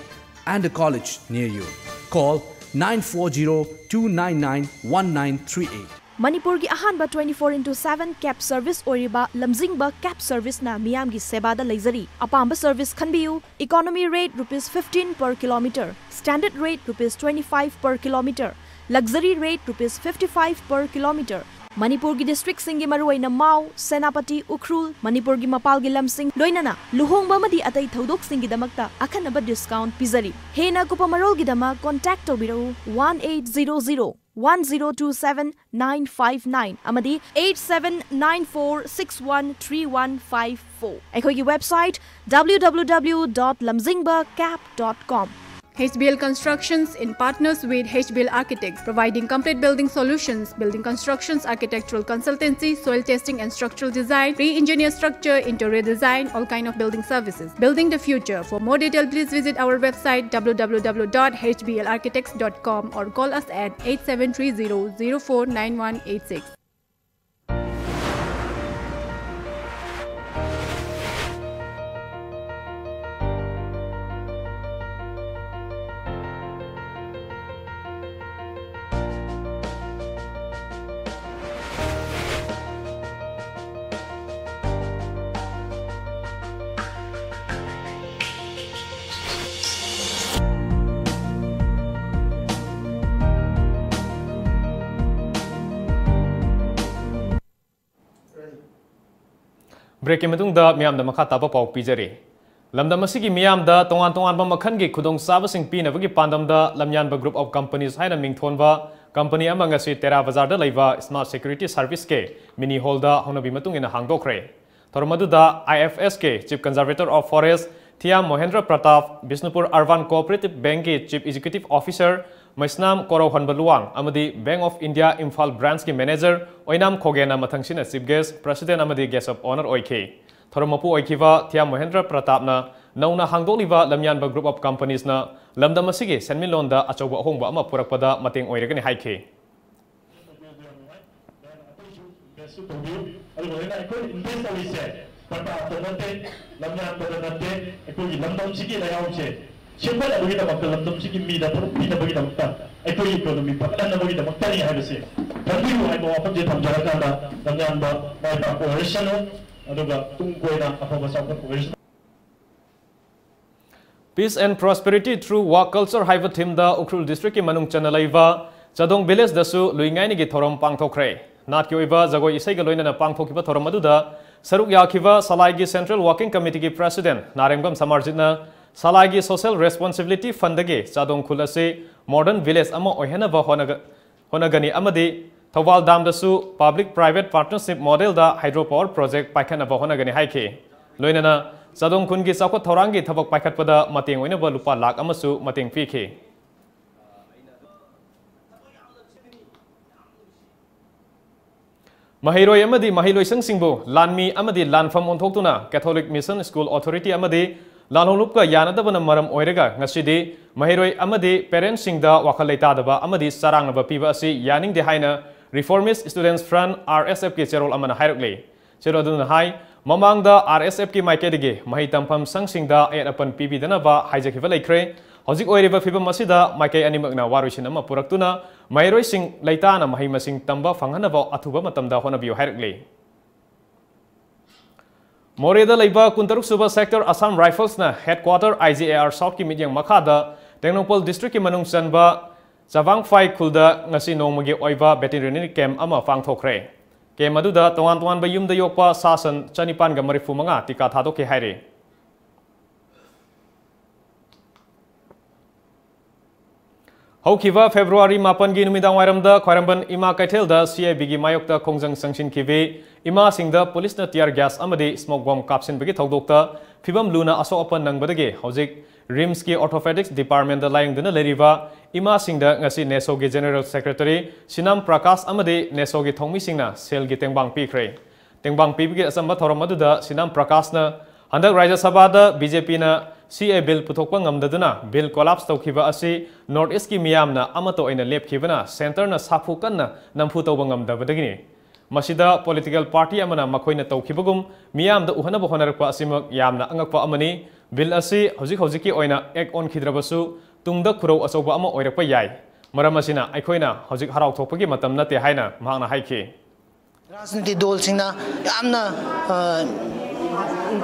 and the college near you. Call nine four zero two nine nine one nine three eight. ꯃꯅꯤꯄꯨꯔꯒꯤ ꯑꯍꯥꯟꯕ twenty four into seven cab service ꯑꯣꯏꯔꯤꯕ ꯂꯝꯖꯤꯡꯕ cab serviceꯅ ꯃꯤꯌꯥꯝꯒꯤ ꯁꯦꯕꯥꯗ ꯂꯩꯖꯔꯤ꯫ ꯑꯄꯥꯝꯕ service ꯈꯟꯕꯤꯌꯨ꯫ Economy rate rupees fifteen per kilometer, standard rate rupees twenty five per kilometer, luxury rate rupees fifty five per kilometer꯫ ꯃꯅꯤꯄꯨꯔꯒꯤ districtꯁꯤꯡꯒꯤ ꯃꯔꯨꯑꯣꯏꯅ ꯃꯥꯎ, ꯁꯦꯅꯥꯄꯇꯤ, ꯎꯈ꯭ꯔꯨꯜ, ꯃꯅꯤꯄꯨꯔꯒꯤ ꯃꯄꯥꯜꯒꯤ ꯂꯝꯁꯤꯡ, ꯂꯣꯏꯅꯅ ꯂꯨꯍꯣꯡꯕ ꯑꯃꯗꯤ ꯑꯇꯩ ꯊꯧꯗꯣꯛꯁꯤꯡꯒꯤꯗꯃꯛꯇ ꯑꯈꯟꯅꯕ discount ꯄꯤꯖꯔꯤ꯫ ꯍꯦꯟꯅ ꯑꯀꯨꯞꯄ ꯃꯔꯣꯜꯒꯤꯗꯃꯛ contact ꯇꯧꯕꯤꯔꯛꯎ one eight zero zero one zero two seven nine five nine ꯑꯃꯗꯤ eight seven nine four six one three one five four꯫ ꯑꯩꯈꯣꯏꯒꯤ website W W W dot lamjingba cab dot com. H B L Constructions, in partners with H B L Architects, providing complete building solutions, building constructions, architectural consultancy, soil testing and structural design, pre-engineer structure, interior design, all kind of building services. Building the future. For more detail, please visit our website W W W dot H B L architects dot com or call us at eight seven three zero zero four nine one eight six. Breakꯀꯤ ꯃꯇꯨꯡꯗ ꯃꯤꯌꯥꯝꯗ ꯃꯈꯥ ꯇꯥꯕ ꯄꯥꯎ ꯄꯤꯖꯔꯤ꯫ ꯂꯝꯗꯝ ꯑꯁꯤꯒꯤ ꯃꯤꯌꯥꯝꯗ ꯇꯣꯉꯥꯟ ꯇꯣꯉꯥꯟꯕ ꯃꯈꯜꯒꯤ ꯈꯨꯗꯣꯡꯆꯥꯕꯁꯤꯡ ꯄꯤꯅꯕꯒꯤ ꯄꯥꯟꯗꯝꯗ ꯂꯝꯌꯥꯟꯕ Group of Companies ꯍꯥꯏꯅ ꯃꯤꯡꯊꯣꯟꯕ ꯀꯝꯄꯅꯤ ꯑꯃ ꯉꯁꯤ ꯇꯦꯔꯥ ꯕꯖꯥꯔꯗ ꯂꯩꯕ Smart Security Serviceꯀꯤ mini hallꯗ ꯍꯧꯅꯕꯤ ꯃꯇꯨꯡ ꯏꯟꯅ ꯍꯥꯡꯗꯣꯛꯈ꯭ꯔꯦ꯫ ꯊꯧꯔꯝ ꯑꯗꯨꯗ IFSꯀꯤ Chief Conservator of Forest Thiyam ꯃꯣꯍꯦꯟꯗ꯭ꯔ Pratap, Bishnupur Urban Cooperative Bankꯀꯤ Chief Executive Officer ꯃꯩꯁꯅꯥꯝ ꯀꯣꯔꯧꯍꯟꯕ ꯂꯨꯋꯥꯡ ꯑꯃꯗꯤ Bank of India Imphal Branchꯀꯤ Manager Oinam ꯈꯣꯒꯦꯟꯅ ꯃꯊꯪꯁꯤꯠꯅ Chief Guest, President ꯑꯃꯗꯤ Guest of Honour ꯑꯣꯏꯈꯤ꯫ ꯊꯧꯔꯝ ꯃꯄꯨ ꯑꯣꯏꯈꯤꯕ ꯊꯤꯌꯥꯝ ꯃꯣꯍꯦꯟꯗ꯭ꯔ ꯄ꯭ꯔꯇꯥꯞꯅ ꯅꯧꯅ ꯍꯥꯡꯗꯣꯛꯂꯤꯕ ꯂꯝꯌꯥꯟꯕ Group of Companiesꯅ ꯂꯝꯗꯝ ꯑꯁꯤꯒꯤ ꯁꯦꯟꯃꯤꯠꯂꯣꯟꯗ ꯑꯆꯧꯕ ꯑꯍꯣꯡꯕ ꯑꯃ ꯄꯨꯔꯛꯄꯗ ꯃꯇꯦꯡ ꯑꯣꯏꯔꯒꯅꯤ ꯍꯥꯏꯈꯤ꯫ Invest ꯇꯧꯕꯤꯌꯨ꯫ ꯑꯗꯨꯒ ꯂꯣꯏꯅ ꯑꯩꯈꯣꯏꯅ invest ꯇꯧꯔꯤꯁꯦ ꯄ꯭ꯔꯇꯥꯞꯇ ꯅꯠꯇꯦ, ꯂꯝꯌꯥꯟꯕꯗ ꯅꯠꯇꯦ, ꯑꯩꯈꯣꯏꯒꯤ ꯂꯝꯗꯝꯁꯤꯒꯤ ꯂꯩꯍꯥꯎꯁꯦ ꯁꯦꯝꯒꯠꯅꯕꯒꯤꯗꯃꯛꯇ, ꯂꯝꯗꯝꯁꯤꯒꯤ ꯃꯤꯗ ꯊꯕꯛ ꯄꯤꯅꯕꯒꯤꯗꯃꯛꯇ, ꯑꯩꯈꯣꯏꯒꯤ economy ꯐꯒꯠꯍꯟꯅꯕꯒꯤꯗꯃꯛꯇꯅꯤ ꯍꯥꯏꯕꯁꯦ ꯈꯟꯕꯤꯌꯨ ꯍꯥꯏꯕ ꯋꯥꯐꯝꯁꯦ ꯊꯝꯖꯔꯀꯥꯟꯗ, ꯂꯝꯌꯥꯟꯕ ꯃꯥꯏ ꯄꯥꯛꯄ ꯑꯣꯏꯔꯁꯅꯨ, ꯑꯗꯨꯒ ꯇꯨꯡ ꯀꯣꯏꯅ ꯑꯐꯕ ꯆꯥꯎꯈꯠꯄ ꯑꯣꯏꯔꯁꯅꯨ꯫ Peace and Prosperity Through Work Culture ꯍꯥꯏꯕ themeꯗ ꯎꯈ꯭ꯔꯨꯜ districtꯀꯤ ꯃꯅꯨꯡ ꯆꯟꯅ ꯂꯩꯕ ꯆꯥꯗꯣꯡ villageꯗꯁꯨ ꯂꯨꯏ ꯉꯥꯏꯅꯤꯒꯤ ꯊꯧꯔꯝ ꯄꯥꯡꯊꯣꯛꯈ꯭ꯔꯦ꯫ ꯅꯥꯠꯀꯤ ꯑꯣꯏꯕ ꯖꯒꯣꯏ ꯏꯁꯩꯒ ꯂꯣꯏꯅꯅ ꯄꯥꯡꯊꯣꯛꯈꯤꯕ ꯊꯧꯔꯝ ꯑꯗꯨꯗ ꯁꯔꯨꯛ ꯌꯥꯈꯤꯕ ꯁꯂꯥꯏꯒꯤ Central Working Committeeꯒꯤ President ꯅꯥꯔꯦꯝꯒꯝ ꯁꯃꯥꯔꯖꯤꯠꯅ ꯁꯂꯥꯏꯒꯤ Social Responsibility Fundꯗꯒꯤ ꯆꯥꯗꯣꯡ ꯈꯨꯜ ꯑꯁꯤ modern village ꯑꯃ ꯑꯣꯏꯍꯟꯅꯕ ꯍꯣꯠꯅꯒ-, ꯍꯣꯠꯅꯒꯅꯤ ꯑꯃꯗꯤ ꯊꯧꯕꯥꯜ dam ꯗꯁꯨ public private partnership model ꯗ hydro power project ꯄꯥꯏꯈꯠꯅꯕ ꯍꯣꯠꯅꯒꯅꯤ ꯍꯥꯏꯈꯤ꯫ ꯂꯣꯏꯅꯅ ꯆꯥꯗꯣꯡ ꯈꯨꯟꯒꯤ ꯆꯥꯎꯈꯠ ꯊꯧꯔꯥꯡꯒꯤ ꯊꯕꯛ ꯄꯥꯏꯈꯠꯄꯗ ꯃꯇꯦꯡ ꯑꯣꯏꯅꯕ ꯂꯨꯄꯥ ꯂꯥꯈ ꯑꯃꯁꯨ ꯃꯇꯦꯡ ꯄꯤꯈꯤ꯫ ꯃꯍꯩꯔꯣꯏ ꯑꯃꯗꯤ ꯃꯍꯩꯂꯣꯏꯁꯪꯁꯤꯡꯕꯨ ꯂꯥꯟꯃꯤ ꯑꯃꯗꯤ ꯂꯥꯟꯐꯝ ꯑꯣꯟꯊꯣꯛꯇꯨꯅ Catholic Mission School Authority ꯑꯃꯗꯤ ꯂꯥꯜꯍꯧꯂꯨꯞꯀ ꯌꯥꯅꯗꯕꯅ ꯃꯔꯝ ꯑꯣꯏꯔꯒ ꯉꯁꯤꯗꯤ ꯃꯍꯩꯔꯣꯏ ꯑꯃꯗꯤ parentꯁꯤꯡꯗ ꯋꯥꯈꯜ ꯂꯩꯇꯥꯗꯕ ꯑꯃꯗꯤ ꯆꯔꯥꯡꯅꯕ ꯄꯤꯕ ꯑꯁꯤ ꯌꯥꯅꯤꯡꯗꯦ ꯍꯥꯏꯅ Reformist Students Front, RSFꯀꯤ ꯆꯦꯔꯣꯜ ꯑꯃꯅ ꯍꯥꯏꯔꯛꯂꯤ꯫ ꯆꯦꯔꯣꯜ ꯑꯗꯨꯅ ꯍꯥꯏ, ꯃꯃꯥꯡꯗ RSFꯀꯤ ꯃꯥꯏꯀꯩꯗꯒꯤ ꯃꯍꯩ ꯇꯝꯐꯝ ꯁꯪꯁꯤꯡꯗ ꯑꯌꯦꯠ ꯑꯄꯟ ꯄꯤꯕꯤꯗꯅꯕ ꯍꯥꯏꯖꯈꯤꯕ ꯂꯩꯈ꯭ꯔꯦ꯫ ꯍꯧꯖꯤꯛ ꯑꯣꯏꯔꯤꯕ ꯐꯤꯕꯝ ꯑꯁꯤꯗ ꯃꯥꯏꯀꯩ ꯑꯅꯤꯃꯛꯅ ꯋꯥꯔꯣꯏꯁꯤꯟ ꯑꯃ ꯄꯨꯔꯛꯇꯨꯅ ꯃꯍꯩꯔꯣꯏꯁꯤꯡ ꯂꯩꯇꯥꯅ ꯃꯍꯩ ꯃꯁꯤꯡ ꯇꯝꯕ ꯐꯪꯍꯟꯅꯕ ꯑꯊꯨꯕ ꯃꯇꯝꯗ ꯍꯣꯠꯅꯕꯤꯌꯨ ꯍꯥꯏꯔꯛꯂꯤ꯫ ꯃꯣꯔꯦꯗ ꯂꯩꯕ ꯀꯨꯟꯇꯔꯨꯛ ꯁꯨꯕ Sector Assam Riflesꯅ headquarter IGAR Southꯀꯤ ꯃꯤꯠꯌꯦꯡ ꯃꯈꯥꯗ ꯇꯦꯡꯅꯧꯄꯜ districtꯀꯤ ꯃꯅꯨꯡ ꯆꯟꯕ ꯆꯕꯥꯡꯐꯥꯏ ꯈꯨꯜꯗ ꯉꯁꯤ ꯅꯣꯡꯃꯒꯤ ꯑꯣꯏꯕ veterinary camp ꯑꯃ ꯄꯥꯡꯊꯣꯛꯈ꯭ꯔꯦ꯫ Camp ꯑꯗꯨꯗ ꯇꯣꯉꯥꯟ ꯇꯣꯉꯥꯟꯕ ꯌꯨꯝꯗ ꯌꯣꯛꯄ ꯁꯥ ꯁꯟ ꯆꯅꯤꯄꯥꯟꯒ ꯃꯔꯤꯐꯨ ꯃꯉꯥ ꯇꯤꯀꯥ ꯊꯥꯗꯣꯛꯈꯤ ꯍꯥꯏꯔꯤ꯫ ꯍꯧꯈꯤꯕ ꯐꯦꯕ꯭ꯔꯨꯋꯥꯔꯤ ꯃꯥꯄꯟꯒꯤ ꯅꯨꯃꯤꯗꯥꯡꯋꯥꯏꯔꯝꯗ ꯈ꯭ꯋꯥꯏꯔꯝꯕꯟ ꯏꯃꯥ ꯀꯩꯊꯦꯜꯗ CIBꯒꯤ ꯃꯥꯌꯣꯛꯇ ꯈꯣꯡꯖꯪ ꯆꯪꯁꯤꯟꯈꯤꯕꯤ ꯏꯃꯥꯁꯤꯡꯗ ꯄꯨꯂꯤꯁꯅ tear gas ꯑꯃꯗꯤ smoke bomb ꯀꯥꯞꯁꯤꯟꯕꯒꯤ ꯊꯧꯗꯣꯛꯇ ꯐꯤꯕꯝ ꯂꯨꯅ ꯑꯁꯣꯛ ꯑꯄꯟ ꯅꯪꯕꯗꯒꯤ ꯍꯧꯖꯤꯛ RIMSꯀꯤ Orthopedics Departmentꯇ ꯂꯥꯌꯦꯡꯗꯨꯅ ꯂꯩꯔꯤꯕ ꯏꯃꯥꯁꯤꯡꯗ ꯉꯁꯤ NESOꯒꯤ General Secretary ꯁꯤꯅꯥꯝ ꯄ꯭ꯔꯀꯥꯁ ꯑꯃꯗꯤ NESOꯒꯤ ꯊꯧꯃꯤꯁꯤꯡꯅ ꯁꯦꯜꯒꯤ ꯇꯦꯡꯕꯥꯡ ꯄꯤꯈ꯭ꯔꯦ꯫ ꯇꯦꯡꯕꯥꯡ ꯄꯤꯕꯒꯤ ꯑꯆꯝꯕ ꯊꯧꯔꯝ ꯑꯗꯨꯗ ꯁꯤꯅꯥꯝ ꯄ꯭ꯔꯀꯥꯁꯅ ꯍꯟꯗꯛ ꯔꯥꯖ꯭ꯌ ꯁꯚꯥꯗ BJPꯅ CAA bill ꯄꯨꯊꯣꯛꯄ ꯉꯝꯗꯗꯨꯅ bill collapse ꯇꯧꯈꯤꯕ ꯑꯁꯤ North Eastꯀꯤ ꯃꯤꯌꯥꯝꯅ ꯑꯃꯠꯇ ꯑꯣꯏꯅ ꯂꯦꯞꯈꯤꯕꯅ centreꯅ ꯁꯥꯐꯨ ꯀꯟꯅ ꯅꯝꯐꯨ ꯇꯧꯕ ꯉꯝꯗꯕꯗꯒꯤꯅꯤ꯫ ꯃꯁꯤꯗ political party ꯑꯃꯅ ꯃꯈꯣꯏꯅ ꯇꯧꯈꯤꯕꯒꯨꯝ ꯃꯤꯌꯥꯝꯗ ꯎꯍꯟꯅꯕ ꯍꯣꯠꯅꯔꯛꯄ ꯑꯁꯤꯃꯛ ꯌꯥꯝꯅ ꯑꯉꯛꯄ ꯑꯃꯅꯤ꯫ Bill ꯑꯁꯤ ꯍꯧꯖꯤꯛ ꯍꯧꯖꯤꯛꯀꯤ ꯑꯣꯏꯅ act ꯑꯣꯟꯈꯤꯗ꯭ꯔꯕꯁꯨ ꯇꯨꯡꯗ ꯈꯨꯔꯧ ꯑꯆꯧꯕ ꯑꯃ ꯑꯣꯏꯔꯛꯄ ꯌꯥꯏ꯫ ꯃꯔꯝ ꯑꯁꯤꯅ ꯑꯩꯈꯣꯏꯅ ꯍꯧꯖꯤꯛ ꯍꯔꯥꯎ ꯊꯣꯛꯄꯒꯤ ꯃꯇꯝ ꯅꯠꯇꯦ ꯍꯥꯏꯅ ꯃꯍꯥꯛꯅ ꯍꯥꯏꯈꯤ꯫ ꯔꯥꯖꯅꯤꯇꯤ ꯗꯣꯜꯁꯤꯡꯅ ꯌꯥꯝꯅ, ꯑ,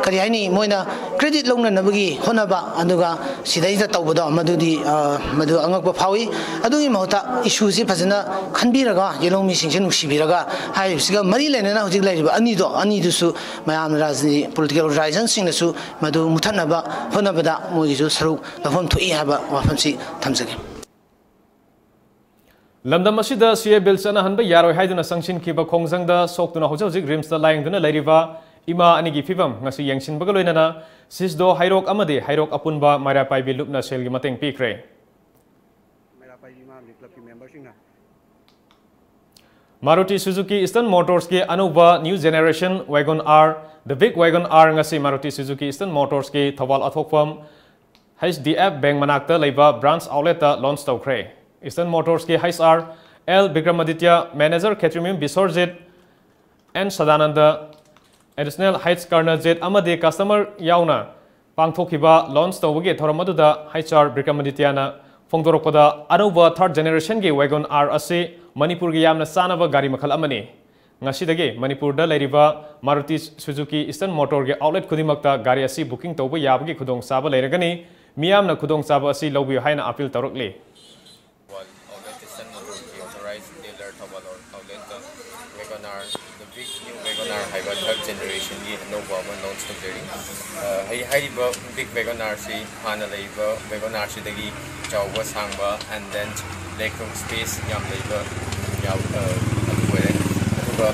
ꯀꯔꯤ ꯍꯥꯏꯅꯤ, ꯃꯣꯏꯅ credit ꯂꯧꯅꯅꯕꯒꯤ ꯍꯣꯠꯅꯕ, ꯑꯗꯨꯒ ꯁꯤꯗꯩꯗ ꯇꯧꯕꯗꯣ, ꯃꯗꯨꯗꯤ, ꯑ, ꯃꯗꯨ ꯑꯉꯛꯄ ꯐꯥꯎꯏ꯫ ꯑꯗꯨꯒꯤ ꯃꯍꯨꯠꯇ issueꯁꯤ ꯐꯖꯅ ꯈꯟꯕꯤꯔꯒ, ꯌꯦꯜꯍꯧꯃꯤꯁꯤꯡꯁꯦ ꯅꯨꯡꯁꯤꯕꯤꯔꯒ, ꯍꯥꯏꯔꯤꯕꯁꯤꯒ ꯃꯔꯤ ꯂꯩꯅꯅ ꯍꯧꯖꯤꯛ ꯂꯩꯔꯤꯕ ꯑꯅꯤꯗꯣ, ꯑꯅꯤꯗꯨꯁꯨ ꯃꯌꯥꯝꯅ, ꯔꯥꯖꯅꯤꯇꯤ political organizationꯁꯤꯡꯅꯁꯨ ꯃꯗꯨ ꯃꯨꯊꯠꯅꯕ ꯍꯣꯠꯅꯕꯗ ꯃꯣꯏꯒꯤꯁꯨ ꯁꯔꯨꯛ ꯂꯧꯐꯝ ꯊꯣꯛꯏ ꯍꯥꯏꯕ ꯋꯥꯐꯝꯁꯤ ꯊꯝꯖꯒꯦ꯫ ꯂꯝꯗꯝ ꯑꯁꯤꯗ CAA bill ꯆꯠꯅꯍꯟꯕ ꯌꯥꯔꯣꯏ ꯍꯥꯏꯗꯨꯅ ꯆꯪꯁꯤꯟꯈꯤꯕ ꯈꯣꯡꯖꯪꯗ ꯁꯣꯛꯇꯨꯅ ꯍꯧꯖꯤꯛ ꯍꯧꯖꯤꯛ RIMSꯇ ꯂꯥꯌꯦꯡꯗꯨꯅ ꯂꯩꯔꯤꯕ ꯏꯃꯥ ꯑꯅꯤꯒꯤ ꯐꯤꯕꯝ ꯉꯁꯤ ꯌꯦꯡꯁꯤꯟꯕꯒ ꯂꯣꯏꯅꯅ CISDO ꯍꯩꯔꯣꯛ ꯑꯃꯗꯤ ꯍꯩꯔꯣꯛ ꯑꯄꯨꯟꯕ ꯃꯩꯔꯥ ꯄꯥꯏꯕꯤ ꯂꯨꯞꯅ ꯁꯦꯜꯒꯤ ꯃꯇꯦꯡ ꯄꯤꯈ꯭ꯔꯦ꯫ ꯃꯩꯔꯥ ꯄꯥꯏꯕꯤ ꯏꯃꯥ ꯑꯃꯗꯤ clubꯀꯤ memberꯁꯤꯡꯅ Maruti Suzuki Eastern Motorsꯀꯤ ꯑꯅꯧꯕ new generation WagonR, the big WagonR ꯉꯁꯤ Maruti Suzuki Eastern Motorsꯀꯤ Thoubal ꯑꯊꯣꯛꯐꯝ HDF Bank ꯃꯅꯥꯛꯇ ꯂꯩꯕ branch outletꯇ launch ꯇꯧꯈ꯭ꯔꯦ꯫ Eastern Motorsꯀꯤ HR L Vikramaditya, manager Khetremyuyum Biswarjit, N Sadananda, additional H Karnajit ꯑꯃꯗꯤ customer ꯌꯥꯎꯅ ꯄꯥꯡꯊꯣꯛꯈꯤꯕ launch ꯇꯧꯕꯒꯤ ꯊꯧꯔꯝ ꯑꯗꯨꯗ HR Vikramadityaꯅ ꯐꯣꯡꯗꯣꯔꯛꯄꯗ, ꯑꯅꯧꯕ third generationꯒꯤ WagonR ꯑꯁꯤ ꯃꯅꯤꯄꯨꯔꯒꯤ ꯌꯥꯝꯅ ꯆꯥꯅꯕ ꯒꯥꯔꯤ ꯃꯈꯜ ꯑꯃꯅꯤ꯫ ꯉꯁꯤꯗꯒꯤ ꯃꯅꯤꯄꯨꯔꯗ ꯂꯩꯔꯤꯕ Maruti Suzuki Eastern Motorꯒꯤ outlet ꯈꯨꯗꯤꯡꯃꯛꯇ ꯒꯥꯔꯤ ꯑꯁꯤ booking ꯇꯧꯕ ꯌꯥꯕꯒꯤ ꯈꯨꯗꯣꯡꯆꯥꯕ ꯂꯩꯔꯒꯅꯤ꯫ ꯃꯤꯌꯥꯝꯅ ꯈꯨꯗꯣꯡꯆꯥꯕ ꯑꯁꯤ ꯂꯧꯕꯤꯌꯨ ꯍꯥꯏꯅ appeal ꯇꯧꯔꯛꯂꯤ꯫ Thoubal outlet Eastern Motorsꯀꯤ authorized dealer Thoubal outletꯇ WagonR, the big new WagonR ꯍꯥꯏꯕ third generationꯒꯤ ꯑꯅꯧꯕ ꯑꯃ launch ꯇꯧꯖꯔꯤ꯫ ꯑ, ꯍꯥꯏ-, ꯍꯥꯏꯔꯤꯕ ꯕꯤꯛ ꯋꯦꯒꯟ ꯑꯥꯔꯁꯤ ꯍꯥꯟꯅ ꯂꯩꯔꯤꯕ ꯋꯦꯒꯟ ꯑꯥꯔꯁꯤꯗꯒꯤ ꯆꯥꯎꯕ, ꯁꯥꯡꯕ, and then leg room space ꯌꯥꯝ ꯂꯩꯕ ꯌꯥꯎ-, ꯑ, ꯑꯗꯨ ꯑꯣꯏꯔꯦ꯫ ꯑꯗꯨꯒ